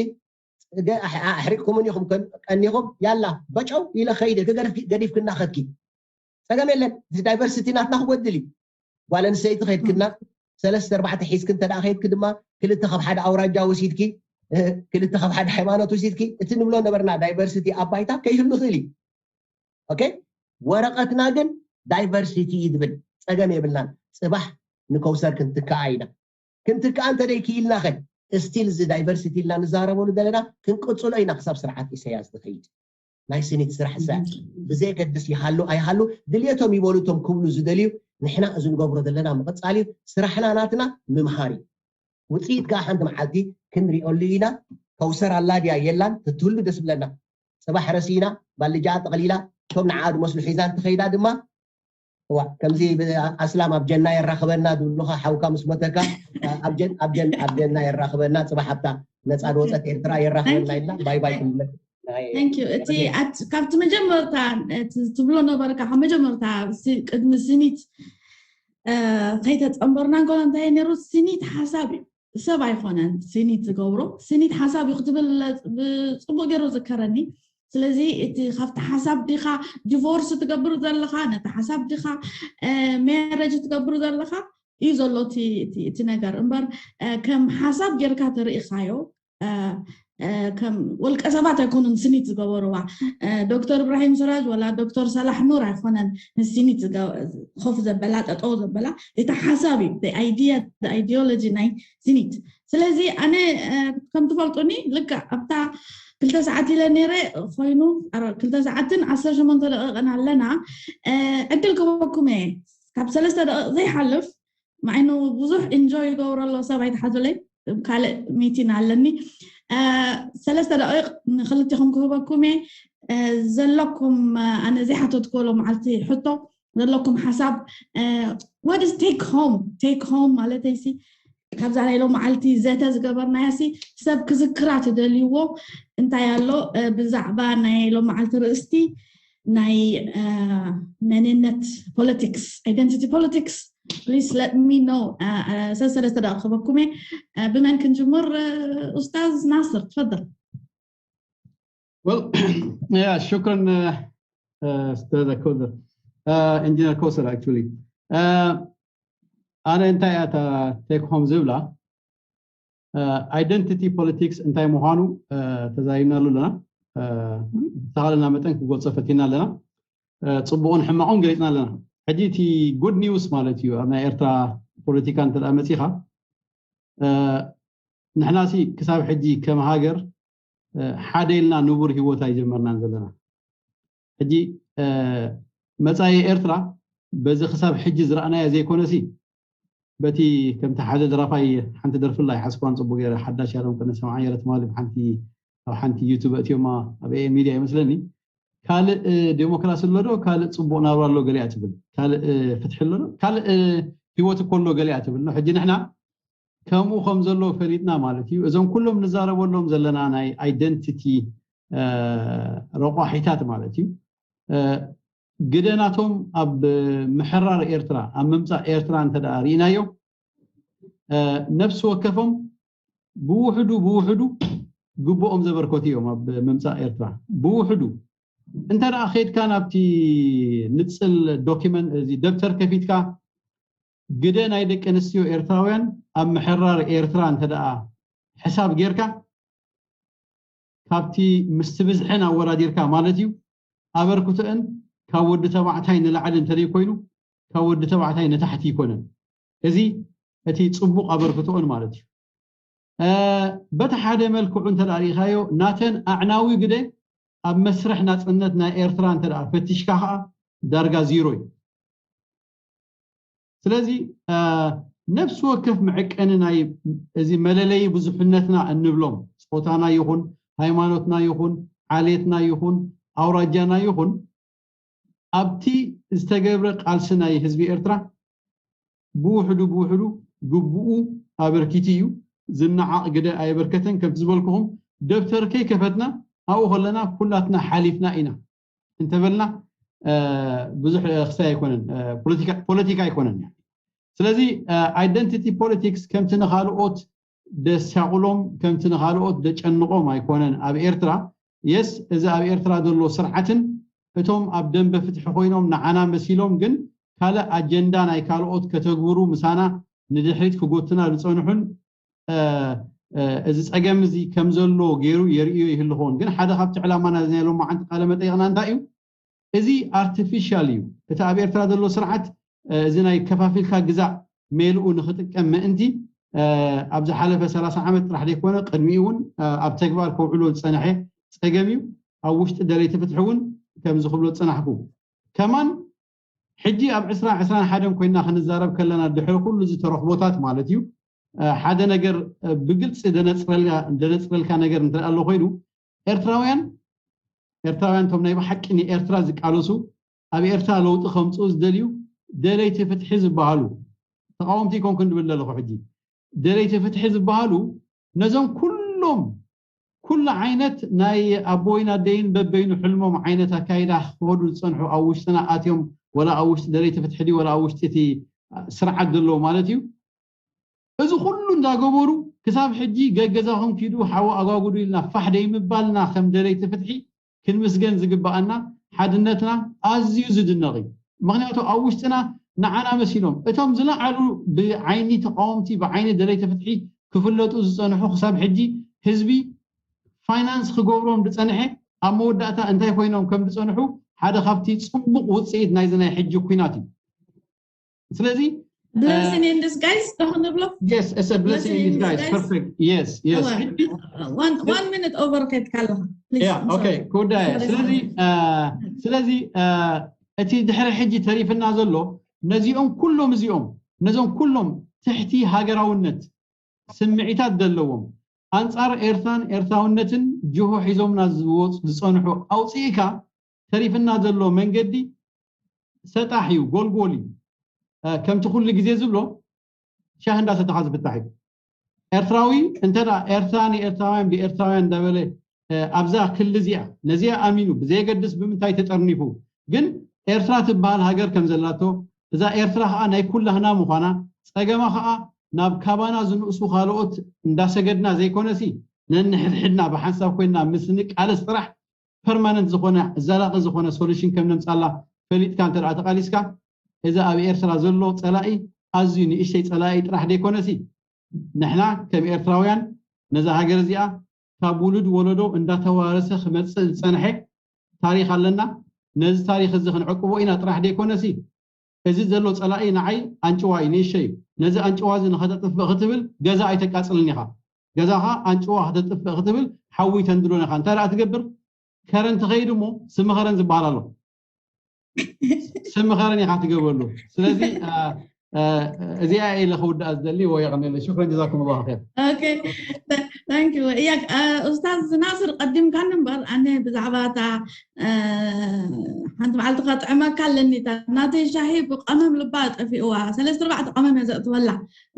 ገ- ኣሕ- ኣሕሪቕኩምን ኢኹም ከን- ቀኒኹም ያላ በጨው ኢለ ኸይደ ክገርፍ- ገዲፍክና ኸድኪ ጸገም የለን። እዚ ዳይቨርሲቲ ናትና ክጎድል እዩ። ጓል ኣንስተይቲ ኸይድክና ሰለስተ ኣርባዕተ ሒዝክ እንተ ደኣ ኸይድክ ድማ ክልተ ካብ ሓደ ኣውራጃ ወሲድኪ እ፣ ክልተ ካብ ሓደ ሃይማኖት ወሲድኪ እቲ ንብሎ ነበርና ዳይቨርሲቲ ኣብ ባይታ ከይህሉ ይኽእል እዩ። ኦኬ፣ ወረቐትና ግን ዳይቨርሲቲ እዩ ዝብል ጸገም የብልናን። ጽባሕ ንከውሰር ክንትክኣ ኢና። ክንትክኣ እንተደይ ክኢልና ኸ ስቲል እዚ ዳይቨርሲቲ ኢልና ንዛረበሉ ዘለና ክንቅጽሎ ኢና ክሳብ ስርዓት ኢሳያስ ዝኸይድ። ናይ ስኒት ስራሕ ሰ ብዘየገድስ ይሃሉ ኣይሃሉ ድልየቶም ይበሉ እቶም ክብሉ ዝደልዩ። ንሕና እዚ ንገብሮ ዘለና ምቕጻል እዩ። ስራሕና ናትና ምምሃር እዩ። ውፅኢት ከዓ ሓንቲ መዓልቲ ክንሪኦሉ ኢና። ከውሰር ኣላ ድያ የላን ትትህሉ ደስ ብለና። ፅባሕ ረሲና ባልጃ ጠቕሊላ እቶም ንዓ ዝመስሉ ሒዛ እንትኸይዳ ድማ እዋ ከምዚ ኣስላም ኣብ ጀና የራኽበና ዝብሉኻ ሓውካ ምስ ሞተካ ኣብ ጀን- ኣብ ጀን- ኣብ ጀና የራኽበና። ፅባሕ ኣብታ ነፃ ዝወፀት ኤርትራ የራኽበና ኢልና ባይ ባይ ክንብለካ። ናይ- Thank you። እቲ ናይ- ኣት- ካብቲ መጀመርታ እቲ ትብሎ ነበርካ ካብ መጀመርታ ሲ- ቅድሚ ስኒት እ፣ ከይተፀንበርና እንከሎ እንታይ ነይሩ? ስኒት ሓሳብ እዩ፣ ሰብ ኣይኮነን ስኒት ዝገብሮ። ስኒት ሓሳብ እዩ ክትብል ብፅቡቅ ገይሩ ዝከረኒ። ስለዚ እቲ ካብቲ ሓሳብ ዲኻ ዲቮርስ ትገብር ዘለኻ፣ ነቲ ሓሳብ ዲኻ ሜረጅ ትገብር ዘለኻ እዩ ዘሎ እቲ- እቲ- እቲ ነገር እምበር እ፣ ከም ሓሳብ ጌርካ ተርኢኻዮ እ፣ እ፣ ከም ውልቀ ሰባት ኣይኮኑን ስኒት ዝገበርዋ። እ፣ ዶክተር እብራሂም ስራጅ ወላ ዶክተር ሰላሕ ኑር ኣይኮነን ንስኒት ዝገ- ኮፍ ዘበላ ጠጠው ዘበላ። እቲ ሓሳብ እዩ፣ ኣይዲያ ኣይዲዮሎጂ ናይ ስኒት። ስለዚ ኣነ እ፣ ከም ትፈልጡኒ ልክዕ ኣብታ ክልተ ሰዓት ኢለ ነይረ ኮይኑ ኣረ፣ ክልተ ሰዓትን ዓሰርተ ሸሞንተ ደቂቕን ኣለና። እ፣ ዕድል ክበኩም እየ ካብ ሰለስተ ደቂቕ ዘይሓልፍ። ምዓይኑ ብዙሕ ኢንጆይ ይገብሮ ኣሎ ሰብ ኣይትሓዙለይ። ካልእ ሚቲን ኣለኒ። እ፣ ሰለስተ ደቂቕ ንክልቲኹም ክህበኩም እየ። እ፣ ዘለኩም እ፣ ኣነ ዘይሓተትክዎ ሎም መዓልቲ ሕቶ ዘለኩም ሓሳብ what is take home? Take home ማለተይሲ ካብዛ ናይ ሎም መዓልቲ ዘተ ዝገበርናያ ሲ ሰብ ክዝክራ ትደልይዎ እንታይ ኣሎ እ፣ ብዛዕባ ናይ ሎም መዓልቲ ርእስቲ ናይ እ፣ መንነት ፖለቲክስ፣ ኣይደንቲቲ ፖለቲክስ? Please let me know. ሰለስተ ደቂቕ ክበኩም እየ። ብመን ክንጅምር? ኡስታዝ ናስር ትፈደል። Well, yeah, شكرا استاذ كوثر. ኢንጂነር ከውሰር actually ኣነ እንታይ እያ ቴክ ሆም ዝብላ ኣይደንቲቲ ፖለቲክስ እንታይ ምዃኑ ተዛሪብናሉ ኣለና። ብዝተኻለና መጠን ክንገልፆ ፈቲና ኣለና። ፅቡቕን ሕማቑን ገሊፅና ኣለና። ሕጂ እቲ good news ማለት እዩ ኣብ ናይ ኤርትራ ፖለቲካ እንተ መፂኻ ንሕናሲ ክሳብ ሕጂ ከም ሃገር ሓደ ኢልና ንቡር ህይወት ኣይጀመርናን ዘለና። ሕጂ መፃኢ ኤርትራ በዚ ክሳብ ሕጂ ዝረኣናዮ ዘይኮነሲ በቲ ከምቲ ሓደ ደራፋይ ሓንቲ ደርፍላ ይሓስኳን ፅቡቅ ገይረ ሓዳሽ ያሎም ቅነ ሰምዓ ገይረ ትማሊ ሓንቲ ኣብ ሓንቲ ዩቱብ እትዮማ ኣብ ኤ ሚድያ ይመስለኒ ካልእ ዴሞክራሲ ኣሎ ዶ ካልእ ፅቡቅ ናብራ ኣሎ ገሊኣ ትብል ካልእ ፍትሒ ኣሎ ዶ ካልእ ህይወት እኮ ኣሎ ገሊኣ ትብል ሕጂ ንሕና ከምኡ ከም ዘሎ ፈሊጥና ማለት እዩ እዞም ኩሎም ንዛረበሎም ዘለና ናይ ኣይደንቲቲ ረቋሒታት ማለት እዩ ግደ ናቶም ኣብ ምሕራር ኤርትራ ኣብ ምምፃእ ኤርትራ እንተ ርኢናዮ ነፍሲ ወከፎም ብውሕዱ ብውሕዱ ግብኦም ዘበርከቱ እዮም ኣብ ምምፃእ ኤርትራ ብውሕዱ እንተ ደኣ ከድካ ናብቲ ንፅል ዶኪመንት እዚ ደብተር ከፊትካ ግደ ናይ ደቂ ኣንስትዮ ኤርትራውያን ኣብ ምሕራር ኤርትራ እንተ ደኣ ሕሳብ ጌርካ ካብቲ ምስቲ ብዝሐን ኣወዳዲርካ ማለት እዩ ኣበርክቶአን ካብ ወዲ ተባዕታይ ንላዕሊ እንተደይ ኮይኑ ካብ ወዲ ተባዕታይ ንታሕቲ ይኮነን እዚ እቲ ፅቡቅ ኣበርክቶኦን ማለት እዩ በቲ ሓደ መልክዑ እንተ ርኢኻዮ ናተን ኣዕናዊ ግደ ኣብ መስርሕ ናፅነት ናይ ኤርትራ እንተ ፈቲሽካ ከዓ ዳርጋ ዚሮ እዩ ስለዚ ነፍሲ ወከፍ መዐቀኒ ናይ እዚ መለለይ ብዙሕነትና እንብሎም ፆታና ይኹን ሃይማኖትና ይኹን ዓሌትና ይኹን ኣውራጃና ይኹን ኣብቲ ዝተገብረ ቃልሲ ናይ ህዝቢ ኤርትራ ብውሕዱ ብውሕዱ ግቡኡ ኣበርኪቱ እዩ ዝነዓቕ ግደ ኣየበርከተን ከምቲ ዝበልኩኹም ደብተር ከይከፈትና ኣብኡ ከለና ኩላትና ሓሊፍና ኢና እንተበልና ብዙሕ ክሳይ ኣይኮነን ፖለቲካ ኣይኮነን ስለዚ identity politics ከምቲ ንካልኦት ደሳቑሎም ከምቲ ንካልኦት ደጨንቖም ኣይኮነን ኣብ ኤርትራ የስ እዚ ኣብ ኤርትራ ዘሎ ስርዓትን እቶም ኣብ ደንበ ፍትሒ ኮይኖም ንዓና መሲሎም ግን ካልእ ኣጀንዳ ናይ ካልኦት ከተግብሩ ምሳና ንድሕሪት ክጎትና ዝፀንሑን እዚ ፀገም እዚ ከም ዘሎ ገይሩ የርእዮ ይህልኸውን ግን ሓደ ካብቲ ዕላማና ናይ ሎማዓንቲ ቃለ መጠይቕና እንታይ እዩ እዚ ኣርቲፊሻል እዩ እቲ ኣብ ኤርትራ ዘሎ ስርዓት እዚ ናይ ከፋፊልካ ግዛእ ሜልኡ ንክጥቀም ምእንቲ ኣብ ዝሓለፈ ሰላሳ ዓመት ጥራሕ ዘይኮነ ቅድሚኡ እውን ኣብ ተግባር ከውዕሎ ዝፀንሐ ፀገም እዩ ኣብ ውሽጢ ደለይቲ ፍትሒ እውን ከምዚ ክብሎ ዝፀናሕኩ ከማን ሕጂ ኣብ ዕስራ ዕስራን ሓደን ኮይና ክንዛረብ ከለና ድሕሪ ኩሉ እዚ ተረኽቦታት ማለት እዩ ሓደ ነገር ብግልፂ ደነፅረልካ ነገር እንተኣ ኣሎ ኮይኑ ኤርትራውያን ኤርትራውያን ቶም ናይ ብሓቂ ንኤርትራ ዝቃለሱ ኣብ ኤርትራ ለውጢ ከምፅኡ ዝደልዩ ደለይቲ ፍትሒ ዝበሃሉ ተቃወምቲ ይኮንኩ ንብል ዘለኹ ሕጂ ደለይቲ ፍትሒ ዝበሃሉ ነዞም ኩሎም ኩሉ ዓይነት ናይ ኣቦይን ኣደይን በበይኑ ሕልሞም ዓይነት ኣካይዳ ክኸዱ ዝፀንሑ ኣብ ውሽጥና ኣትዮም ወላ ኣብ ውሽጢ ደለይቲ ፍትሒ ድዩ ወላ ኣብ ውሽጢ እቲ ስርዓት ዘለዎ ማለት እዩ እዚ ኩሉ እንዳገበሩ ክሳብ ሕጂ ገገዛኹም ኪዱ ሓዊ ኣጓጉዱ ኢልና ፋሕ ደይምባልና ከም ደለይቲ ፍትሒ ክንምስገን ዝግበኣና ሓድነትና ኣዝዩ ዝድነቕ እዩ ምክንያቱ ኣብ ውሽጥና ንዓና መሲሎም እቶም ዝለዓሉ ብዓይኒ ተቃወምቲ ብዓይኒ ደለይቲ ፍትሒ ክፍለጡ ዝፀንሑ ክሳብ ሕጂ ህዝቢ ፋይናንስ ክገብሮም ዝፀንሐ ኣብ መወዳእታ እንታይ ኮይኖም ከም ዝፀንሑ ሓደ ካብቲ ፅቡቅ ውፅኢት ናይዚ ናይ ሕጂ ኩናት እዩ ስለዚ blessing in disguise ዶ ክንብሎ yes it's a blessing in disguise perfect yes yes one one minute over ከድካ ኣለኻ yeah okay ኩዳየ ስለዚ ስለዚ እቲ ድሕሪ ሕጂ ተሪፍና ዘሎ ነዚኦም ኩሎም እዚኦም ነዞም ኩሎም ትሕቲ ሃገራውነት ስምዒታት ዘለዎም ኣንጻር ኤርትራን ኤርትራውነትን ጅሆ ሒዞምና ዝወፁ ዝፀንሑ ኣውፅኢካ ተሪፍና ዘሎ መንገዲ ሰጣሕ እዩ ጎልጎል እዩ ከምቲ ኩሉ ግዜ ዝብሎ ሻህ እንዳሰተኻ ዝፍታሕ እዩ ኤርትራዊ እንተ ኤርትራ ንኤርትራውያን ብኤርትራውያን እንዳበለ ኣብዛ ክሊ እዚኣ ነዚኣ ኣሚኑ ብዘየገድስ ብምንታይ ተጠርኒፉ ግን ኤርትራ ትበሃል ሃገር ከም ዘላቶ እዛ ኤርትራ ከዓ ናይ ኩላህና ምዃና ፀገማ ከዓ ናብ ካባና ዝንእሱ ካልኦት እንዳሰገድና ዘይኮነሲ ነንሕድሕድና ብሓንሳብ ኮይና ምስ ንቃለስ ጥራሕ ፐርማነንት ዝኾነ ዘላቂ ዝኾነ ሶሉሽን ከም ነምፃላ ፈሊጥካ እንተ ተቃሊስካ እዚ ኣብ ኤርትራ ዘሎ ፀላኢ ኣዝዩ ንእሽተይ ፀላኢ ጥራሕ ዘይኮነሲ ንሕና ከም ኤርትራውያን ነዛ ሃገር እዚኣ ካብ ውሉድ ወለዶ እንዳተዋረሰ ክመፅእ ዝፀንሐ ታሪክ ኣለና ነዚ ታሪክ እዚ ክንዕቅቦ ኢና ጥራሕ ዘይኮነሲ እዚ ዘሎ ፀላኢ ንዓይ ኣንጭዋ እዩ፣ ንእሸ እዩ። ነዚ ኣንጭዋ እዚ ንኸተጥፍእ ክትብል ገዛ ኣይተቃፅልን ኢኻ። ገዛኻ ኣንጭዋ ከተጥፍእ ክትብል ሓዊ ተንድዶን ኢኻ። እንታይ ደኣ ትገብር? ከረን ትኸይድ እሞ ስሚ ከረን ዝበሃል ኣሎ። ስሚ ከረን ኢኻ ትገብረሉ። ስለዚ እዚኣ ኢለ ክውድኣ ዝደሊ። ወየቐኒለ። ሽክረን ጀዛኩም ላ ር። ኡስታዝ ናስር፣ ቀዲምካኒ እምበር ኣነ ብዛዕባ እታ ሓንቲ መዓልቲ ከጥዕመካ ኣለኒ። ናተይ ሻሂ ብቀመም ልባ ጠፊእዋ፣ ሰለስተ ኣርባዕተ ቀመም እየ ዘእትወላ።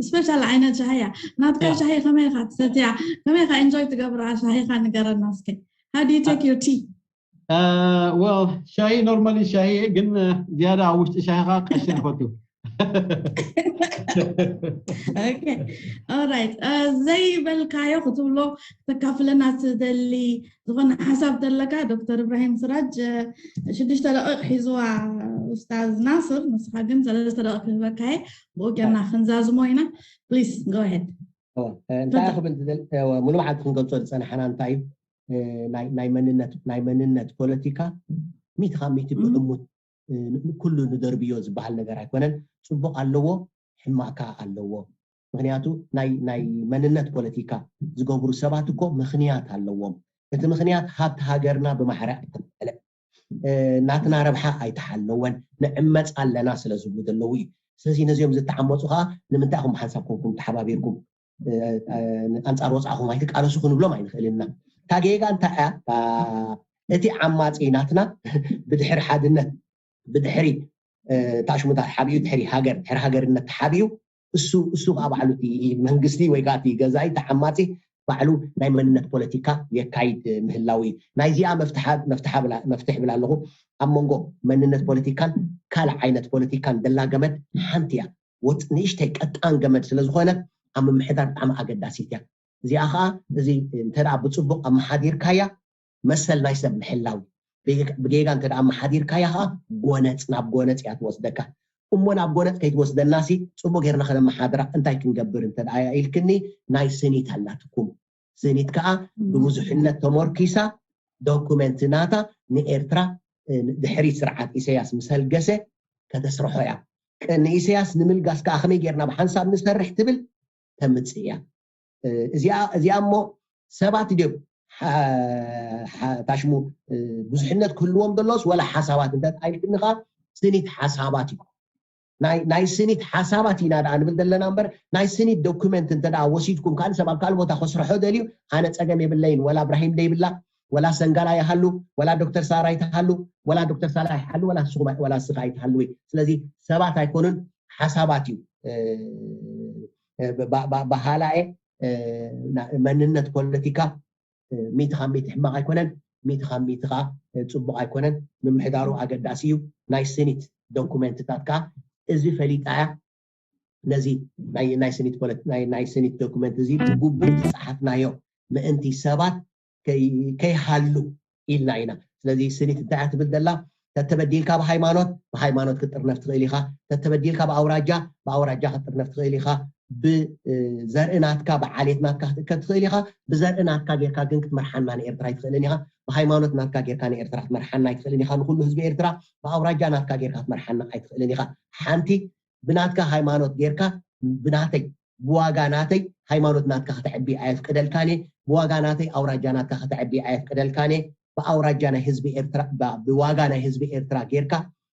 ስፔሻል ዓይነት ሻሂ እያ። ናትካ ሻሂ ከመይ ኢኻ ትሰትያ? ከመይ ኢኻ ኢንጆይ ትገብራ? ሻሂኻ ንገረና እስኪ። How do you take your tea? Well, ሻሂ ኖርማሊ ሻሂ እየ፣ ግን ዝያዳ ኣብ ውሽጢ ሻሂ ከዓ ቀሽን ይፈቱ። ዘይበልካዮ ክትብሎ፣ ክተካፍለና ትደሊ ዝኾነ ሓሳብ ዘለካ? ዶክተር እብራሂም ስራጅ ሽዱሽተ ደቂቕ ሒዝዋ። ኡስታዝ ናስር፣ ንስኻ ግን ሰለስተ ደቂቕ ክህበካ እየ። ብኡ ጌርና ክንዛዝሞ ኢና። ፕሊስ ጎ ሄድ። እንታይ ክብል ዝደል ሙሉ መዓልቲ ክንገልፆ ዝፀናሓና እንታይ እዩ? ናይ መንነት ፖለቲካ ሚእቲ ካብ ሚእቲ ብዕሙት ኩሉ ንደርብዮ ዝበሃል ነገር ኣይኮነን። ፅቡቕ ኣለዎ፣ ሕማካ ኣለዎ። ምክንያቱ ናይ መንነት ፖለቲካ ዝገብሩ ሰባት እኮ ምክንያት ኣለዎም። እቲ ምክንያት ሃብቲ ሃገርና ብማሕረ ኣይተመለ፣ ናትና ረብሓ ኣይተሓለወን፣ ንዕመፅ ኣለና ስለ ዝብሉ ዘለዉ እዩ። ስለዚ ነዚኦም ዝተዓመፁ ከዓ ንምንታይ ኢኹም ብሓንሳብ ኮንኩም ተሓባቢርኩም ኣንፃር ወፃእኹም ኣይትቃለሱ ክንብሎም ኣይንኽእልና። እታ ጌጋ እንታይ እያ? እቲ ዓማፂ ናትና ብድሕሪ ሓድነት፣ ብድሕሪ ታሽሙታት ሓቢኡ፣ ድሕሪ ሃገር፣ ድሕሪ ሃገርነት ተሓቢኡ፣ እሱ እሱ ከዓ ባዕሉ እቲ መንግስቲ ወይ ከዓ እቲ ገዛኢ፣ እቲ ዓማፂ ባዕሉ ናይ መንነት ፖለቲካ የካይድ ምህላው እዩ። ናይዚኣ መፍትሒ ብላ ኣለኹ። ኣብ መንጎ መንነት ፖለቲካን ካልእ ዓይነት ፖለቲካን ደላ ገመድ ሓንቲ እያ። ወጥ ንእሽተይ ቀጣን ገመድ ስለ ዝኾነ ኣብ ምምሕዳር ብጣዕሚ ኣገዳሲት እያ። እዚኣ ከዓ እዚ እንተ ደኣ ብፅቡቕ ኣመሓዲርካያ መሰል ናይ ሰብ ምሕላው እዩ። ብጌጋ እንተ ደኣ ኣመሓዲርካያ ከዓ ጎነፅ፣ ናብ ጎነፅ እያ ትወስደካ። እሞ ናብ ጎነፅ ከይትወስደናሲ ፅቡቕ ጌርና ከነመሓድራ እንታይ ክንገብር እንተ ደኣ ኢልክኒ፣ ናይ ስኒት ኣላትኩም። ስኒት ከዓ ብብዙሕነት ተመርኪሳ ዶኩመንት ናታ ንኤርትራ ድሕሪ ስርዓት ኢሰያስ ምስ ኣልገሰ ከተስርሖ እያ። ንኢሰያስ ንምልጋስ ከዓ ከመይ ጌርና ብሓንሳብ ንሰርሕ ትብል ተምፅእ እያ። እዚኣ እሞ ሰባት ድዮም ታሽሙ ብዙሕነት ክህልዎም ዘለዎስ ወላ ሓሳባት እንተ ኢልክኒ ከዓ ስኒት ሓሳባት እዩ። ናይ ስኒት ሓሳባት ኢና ደኣ ንብል ዘለና እምበር ናይ ስኒት ዶኩመንት እንተ ደኣ ወሲድኩም ካልእ ሰብ ኣብ ካልእ ቦታ ከስርሖ ደልዩ ኣነ ፀገም የብለይን። ወላ እብራሂም ደይብላ፣ ወላ ሰንጋላ ይሃሉ፣ ወላ ዶክተር ሳራ ይትሃሉ፣ ወላ ዶክተር ሳላ ይሃሉ፣ ወላ ንስኹም ወላ ንስኻ ኣይትሃልዊ። ስለዚ ሰባት ኣይኮኑን ሓሳባት እዩ። በሃላኤ መንነት ፖለቲካ ሚእቲ ካብ ሚእቲ ሕማቕ ኣይኮነን፣ ሚእቲ ካብ ሚእቲ ከዓ ፅቡቕ ኣይኮነን። ምምሕዳሩ ኣገዳሲ እዩ። ናይ ስኒት ዶኩመንትታት ከዓ እዚ ፈሊጣ እያ። ነዚ ናይ ስኒት ዶኩመንት እዚ ብግቡእ ዝፀሓፍናዮ ምእንቲ ሰባት ከይሃሉ ኢልና ኢና። ስለዚ ስኒት እንታይ እያ ትብል ዘላ? ተተበዲልካ ብሃይማኖት፣ ብሃይማኖት ክትጥርነፍ ትኽእል ኢኻ። ተተበዲልካ ብኣውራጃ፣ ብኣውራጃ ክትጥርነፍ ትኽእል ኢኻ። ብዘርኢ ናትካ፣ ብዓሌት ናትካ ክትእከብ ትኽእል ኢኻ። ብዘርኢ ናትካ ጌርካ ግን ክትመርሓና ንኤርትራ ኣይትኽእልን ኢኻ። ብሃይማኖት ናትካ ጌርካ ንኤርትራ ክትመርሓና ኣይትኽእልን ኢኻ። ንኹሉ ህዝቢ ኤርትራ ብኣውራጃ ናትካ ጌርካ ክትመርሓና ኣይትኽእልን ኢኻ። ሓንቲ ብናትካ ሃይማኖት ጌርካ ብናተይ ብዋጋ ናተይ ሃይማኖት ናትካ ከተዕቢ ኣየፍቅደልካን እየ። ብዋጋ ናተይ ኣውራጃ ናትካ ከተዕቢ ኣየፍቅደልካን እየ። ብኣውራጃ ናይ ህዝቢ ኤርትራ ብዋጋ ናይ ህዝቢ ኤርትራ ጌርካ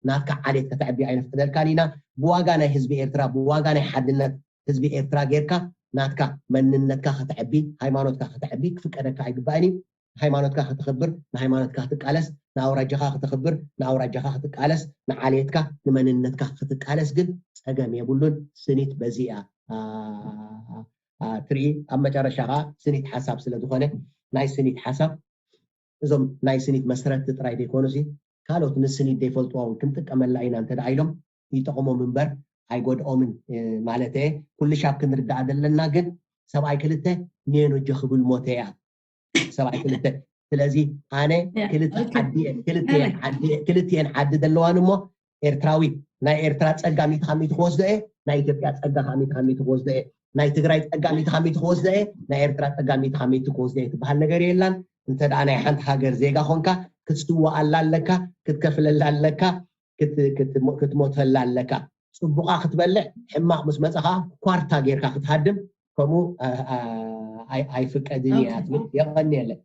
ናትካ ዓሌት ከተዕቢ ኣይነፍቅደልካን ኢና። ብዋጋ ናይ ህዝቢ ኤርትራ ብዋጋ ናይ ሓድነት ህዝቢ ኤርትራ ጌርካ ናትካ መንነትካ ከተዕቢ ሃይማኖትካ ከተዕቢ ክፍቀደካ ኣይግባእን እዩ። ሃይማኖትካ ከተኽብር ንሃይማኖትካ ክትቃለስ፣ ንኣውራጃኻ ከተኽብር ንኣውራጃኻ ክትቃለስ፣ ንዓሌትካ ንመንነትካ ክትቃለስ ግን ጸገም የብሉን። ስኒት በዚ እያ ትርኢ። ኣብ መጨረሻ ከዓ ስኒት ሓሳብ ስለ ዝኾነ ናይ ስኒት ሓሳብ እዞም ናይ ስኒት መስረትቲ ጥራይ ዘይኮኑሲ ካልኦት ንስኒት ዘይፈልጥዋ እውን ክንጥቀመላ ኢና እንተ ደኣ ኢሎም ይጠቕሞም እምበር ኣይጎድኦምን ማለት እየ። ኩሉ ሻብ ክንርዳእ ዘለና ግን ሰብኣይ ክልተ ኔኖ ጀኽብል ሞተ እያ ሰብኣይ ክልተ። ስለዚ ኣነ ክልተ ዓዲ ክልተን ዓዲ ክልተን ዓዲ ዘለዋን እሞ ኤርትራዊ ናይ ኤርትራ ጸጋ ሚእቲ ካብ ሚእቲ ክወስዶ እየ፣ ናይ ኢትዮጵያ ጸጋ ካብ ሚእቲ ካብ ሚእቲ ክወስዶ እየ፣ ናይ ትግራይ ጸጋ ሚእቲ ካብ ሚእቲ ክወስዶ እየ፣ ናይ ኤርትራ ጸጋ ሚእቲ ካብ ሚእቲ ክወስዶ እየ ትበሃል ነገር የላን። እንተ ደኣ ናይ ሓንቲ ሃገር ዜጋ ኾንካ ክትስዋኣላ ኣለካ፣ ክትከፍለላ ኣለካ። ክትሞተላ ኣለካ። ፅቡቓ ክትበልዕ፣ ሕማቕ ምስ መፀኻ ኳርታ ጌርካ ክትሃድም ከምኡ ኣይፍቀድን እየ ትብል። የቐንየለይ።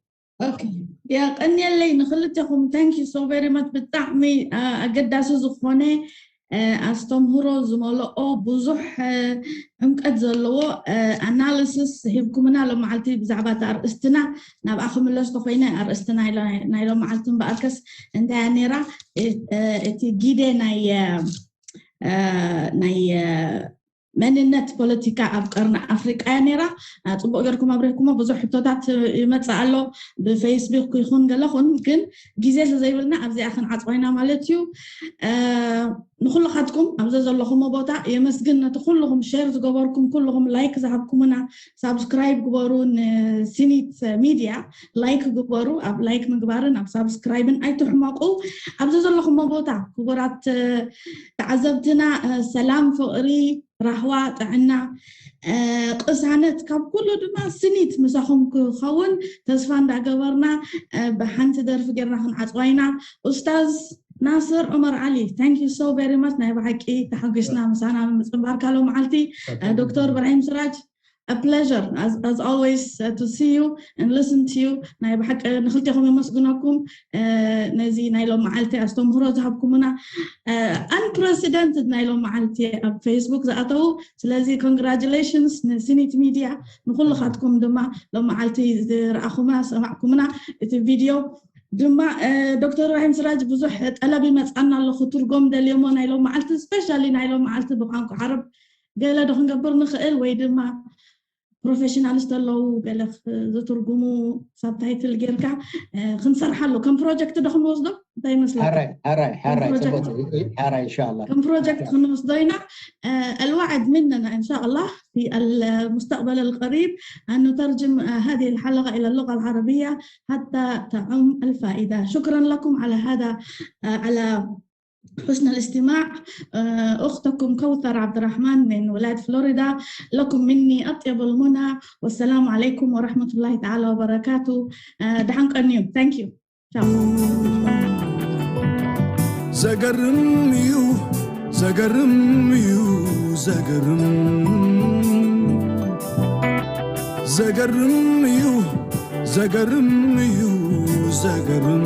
የቐንየለይ ንክልቴኹም። Thank you so very much። ብጣዕሚ ኣገዳሲ ዝኾነ ኣስተምህሮ ዝመልኦ ብዙሕ ዕምቀት ዘለዎ ኣናሊሲስ ሂብኩምና። ሎመዓልቲ ብዛዕባ እቲ ኣርእስትና ናብኣ ክምለስ ተኮይነ ኣርእስትና ናይ ሎመዓልቲ እምበኣርከስ እንታይ እያ ነይራ? እቲ ጊደ ናይ ናይ መንነት ፖለቲካ ኣብ ቀርኒ ኣፍሪቃ እያ ነይራ። ፅቡቅ ገርኩም ኣብሪህኩሞ። ብዙሕ ሕቶታት ይመፅእ ኣሎ ብፌስቡክ ይኹን ገለኹን፣ ግን ግዜ ስለዘይብልና ኣብዚኣ ክንዓፅዋ ኢና ማለት እዩ። ንኩልኻትኩም ኣብዚ ዘለኹሞ ቦታ የመስግን፣ ነቲ ኩልኹም ሼር ዝገበርኩም፣ ኩልኹም ላይክ ዝሃብኩምና፣ ሳብስክራይብ ግበሩ። ንሲኒት ሚድያ ላይክ ግበሩ። ኣብ ላይክ ምግባርን ኣብ ሳብስክራይብን ኣይትሕመቁ። ኣብዚ ዘለኹሞ ቦታ ክቡራት ተዓዘብትና ሰላም፣ ፍቕሪ፣ ራህዋ፣ ጥዕና፣ ቅሳነት ካብ ኩሉ ድማ ስኒት ምሳኹም ክኸውን ተስፋ እንዳገበርና ብሓንቲ ደርፊ ጌርና ክንዓፅዋ ኢና። ኡስታዝ ናስር ዑመር ዓሊ፣ thank you so very much። ናይ ብሓቂ ተሓጒስና ምሳና ብምፅንባርካ ሎመዓልቲ። ዶክተር እብራሂም ስራጅ፣ a pleasure as, as always uh, to see you and listen to you። ናይ ብሓቂ ንክልቴኹም የመስግነኩም። ነዚ ናይ ሎም መዓልቲ ኣስተምህሮ ዝሃብኩምና፣ unprecedented ናይ ሎም መዓልቲ ኣብ ፌስቡክ ዝኣተዉ። ስለዚ congratulations ንሲኒት ሚድያ፣ ንኩልኻትኩም ድማ ሎም መዓልቲ ዝረኣኹምና ዝሰማዕኩምና እቲ ቪድዮ ድማ ዶክተር ራሂም ስራጅ ብዙሕ ጠለብ ይመፃና ኣሎ ክትርጎም ደልዮሞ ናይ ሎም መዓልቲ፣ ስፔሻሊ ናይ ሎም መዓልቲ ብቋንቋ ዓረብ ገለ ዶ ክንገብር ንኽእል ወይ ድማ ፕሮፌሽናልስ ዘለዉ ገለ ዝትርጉሙ ሳብታይትል ጌርካ ክንሰርሓሉ ከም ፕሮጀክት ዶ ክንወስዶ እንታይ ይመስለካ? ሓራይ ሓራይ ሓራይ ጽቡቅ ሓራይ ኢንሻአላህ ከም ፕሮጀክት ክንወስዶ ኢና። الوعد مننا إن شاء الله في المستقبل القريب أن نترجم هذه الحلقة إلى اللغة العربية حتى تعم الفائدة. شكرا لكم على هذا على حسن الاستماع. أختكم كوثر عبد الرحمن من ولاية فلوريدا، لكم مني أطيب المنى والسلام عليكم ورحمة الله تعالى وبركاته. دحن قنيو. Thank you. Ciao. ዘገርም እዩ ዘገርም እዩ ዘገርም ዘገርም እዩ ዘገርም እዩ ዘገርም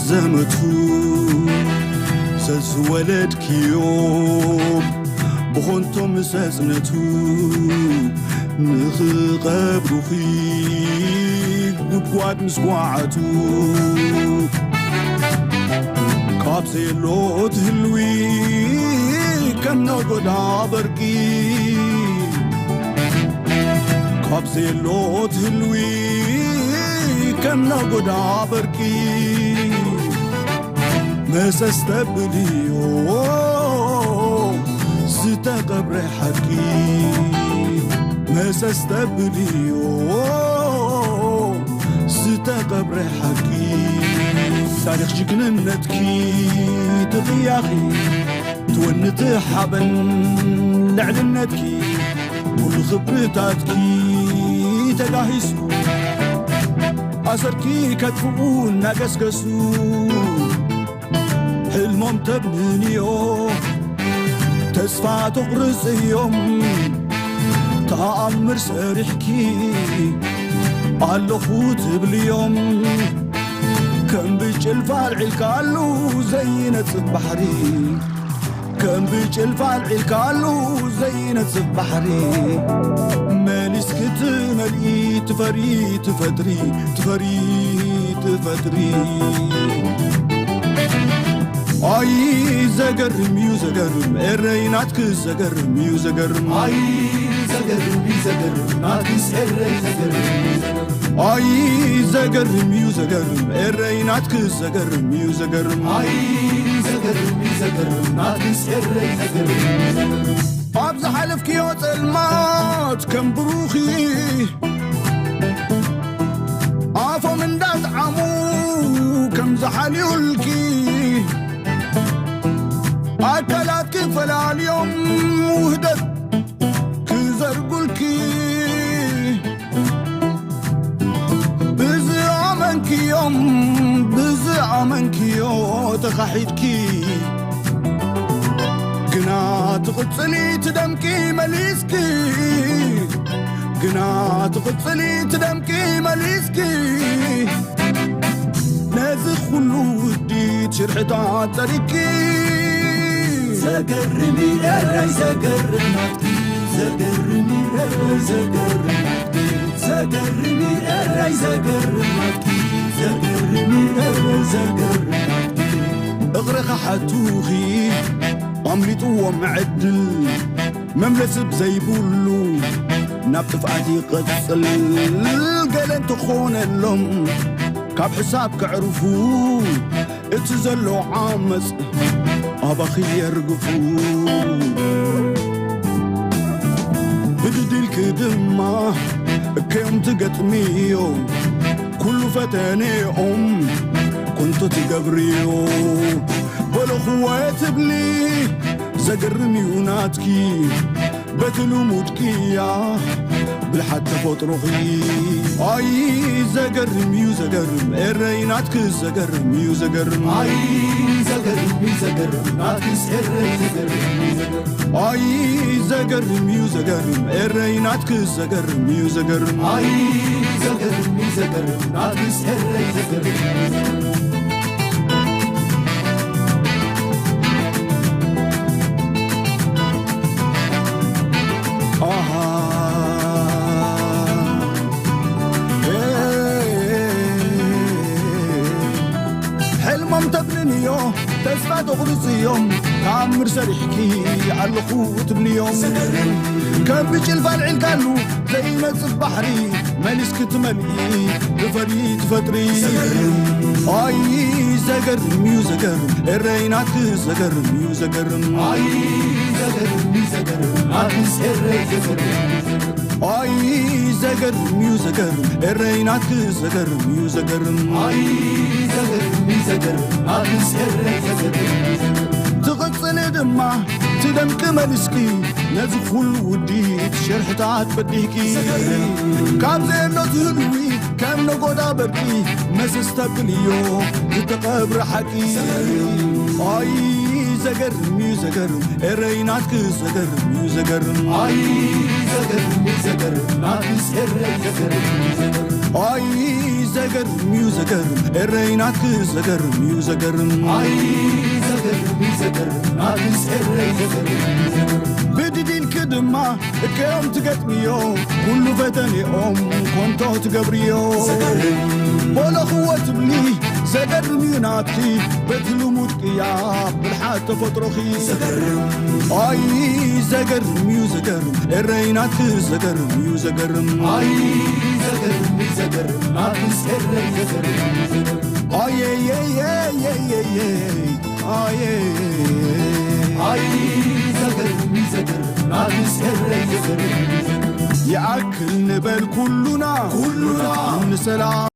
ዘመቱ ሰዝወለድክዮ ብኾንቶ ምሰጽነቱ ንኽቐብሩኺ ጉድጓድ ምስ ጓዓቱ ካብ ዘየሎ ትህልዊ ከም ነጎዳ በርቂ ካብ ዘየሎ ትህልዊ ከም ነጎዳ በርቂ መሰስ ተብልዮ ዝተቐብረ ሓቂ መሰስ ተብልዮ ዝተቐብረ ሓቂ ታሪኽ ጅግንነትኪ ትቕያኺ ትወኒ ትሓበን ልዕልነትኪ ኩሉ ክብርታትኪ ተጋሂሱ ኣሰርኪ ከጥፍኡ እናገስገሱ ሕልሞም ተብንንዮ ተስፋ ተቑርጽ እዮም ተኣምር ሰሪሕኪ ኣለኹ ትብልዮም ከም ብጭልፋ ኣልዒልካሉ ዘይነጽፍ ባሕሪ ከም ብጭልፋ ኣልዒልካሉ ዘይነጽፍ ባሕሪ መሊስ ክትመልኢ ትፈሪ ትፈጥሪ ትፈሪ ትፈጥሪ ኣይ ዘገርም እዩ ዘገርም ኤረይ ናትክ ዘገርም እዩ ዘገርም ኣይ ዘገርም እዩ ዘገርም ናትክስ ኤረይ ዘገርም እዩ ዘገርም። ኣይ ዘገርም እዩ ዘገርም ኤረይ ናትክስ ዘገርም እዩ ዘገርም። ኣይ ዘገርም እዩ ዘገርም ናትክስ ኤረይ ዘገርም እዩ ዘገርም። ኣብ ዝሓለፍክዮ ጸልማት ከም ብሩኺ ኣፎም እንዳጥዓሙ ከም ዝሓልዩልኪ ኣካላት ክፈላልዮም ውህደት ክዘርጉልኪ ብዝኣመንክዮም ብዝኣመንክዮ ተኻሒድኪ ግና ትቕጽሊ ትደምቂ መሊስኪ ግና ትቕጽሊ ትደምቂ መሊስኪ ነዚ ኩሉ ውዲት ሽርሕታት ጸሪግኪ ዘገርም እዩ ኤረይ ዘገርም ናትኪ ዘገርም እዩ ኤረይ ዘገርም ናትኪ ዘገርም እዩ ኤረይ ዘገርም ናትኪ ዘገርም እዩ ኤረይ ዘገርም ናትኪ እቕርኻ ሓቱኺ ኣምሊጥዎም ዕድል መምለሲ ብዘይብሉ ናብ ጥፍኣት ይቕጽል ገለ እንተኾነሎም ካብ ሕሳብ ከዕርፉ እቲ ዘሎ ዓመጽ ኣባኺ የርግፉ ብድድልኪ ድማ እከዮም ትገጥምዮ ኩሉ ፈተኔኦም ኮንቶ ትገብርዮ በለኹወ ትብሊ ዘገርም እዩ ናትኪ በቲ ልሙድ ቅያ ብልሓት ተፈጥሮኺ ኣይ ዘገርም እዩ ዘገርም ኤረይ ናትክስ ዘገርም እዩ ዘገርም ኣይ ዘገርም እዩ ዘገርም ናትክስ ኤረይ ዘገርም እዩ ዘገርም ኣይ ዘገርም እዩ ዘገርም ኤረይ ናትክስ ዘገርም እዩ ዘገርም ኣይ ዘገርም እዩ ዘገርም ናትክስ ኤረይ ዘገርም እዩ ዘገርም ኣሃ ሕልሞም ተብልንዮ ተስፋ ተቑርጽዮም ተኣምር ሰሪሕኪ ኣለኹ ትብልዮም ከም ብጭልፋ ኣልዒልካሉ ዘይመጽእ ባሕሪ መሊስኪ ትመልኢ ብፈሪ ትፈጥሪ ኣይ ዘገርም እዩ ዘገርም ኤረይ ናትኪ ዘገርም እዩ ዘገርም ኣይ ዘገርም እዩ ዘገርም ናትኪስ ኤረይ ዘገርም እዩ ዘገርም ኣይ ዘገርም እዩ ዘገርም ኤረይ ናትኪ ዘገርም እዩ ዘገርም ኣይ ዘገርም እዩ ዘገርም ናትኪስ ኤረይ ዘገርም እዩ ዘገርም ትቕጽሊ ድማ ትደምቂ መሊስኪ ነዚ ኩሉ ውዲት ሽርሕታት በዲህኪ ካብ ዘየሎ ትህልዊ ከም ነጎዳ በርቂ መሰስ ተብልዮ ዝተቐብረ ሓቂ ኣይ ዘገርም እዩ ዘገርም ኤረይ ናትኪ ዘገርም እዩ ዘገርም ኣይ ዘገርም እዩ ዘገርም ናትኪስ ኤረይ ዘገርም እዩ ዘገርም ኣይ ዘገርም እዩ ዘገርም ኤረይ ናትኪ ዘገርም እዩ ዘገርም ኣይ ዘገርም እዩ ዘገርም ናትኪስ ኤረይ ዘገርም እዩ ዘገርም ብድዲልኪ ድማ እከዮም ትገጥምዮ ኩሉ ፈተኔኦም ኮንቶ ትገብርዮ በለኽዎ ትብሊ ዘገርም እዩ ናትኪ በቲ ልሙድ ቅያ ብልሓት ተፈጥሮኺ ኣይ ዘገርም እዩ ዘገርም ኤረይ ናትኪ ዘገርም እዩ ዘገርም ኣይ ዘገርም እዩ ዘገርም ናትኪስ ኤረይ ዘገርም እዩ ዘገርም ኣየየየየየየ ኣየ ኣይ ዘገርም እዩ ዘገርም ናትኪስ ኤረይ ዘገርም እዩ ዘገርም ይኣክል ንበል ኩሉና ኩሉና ንሰላም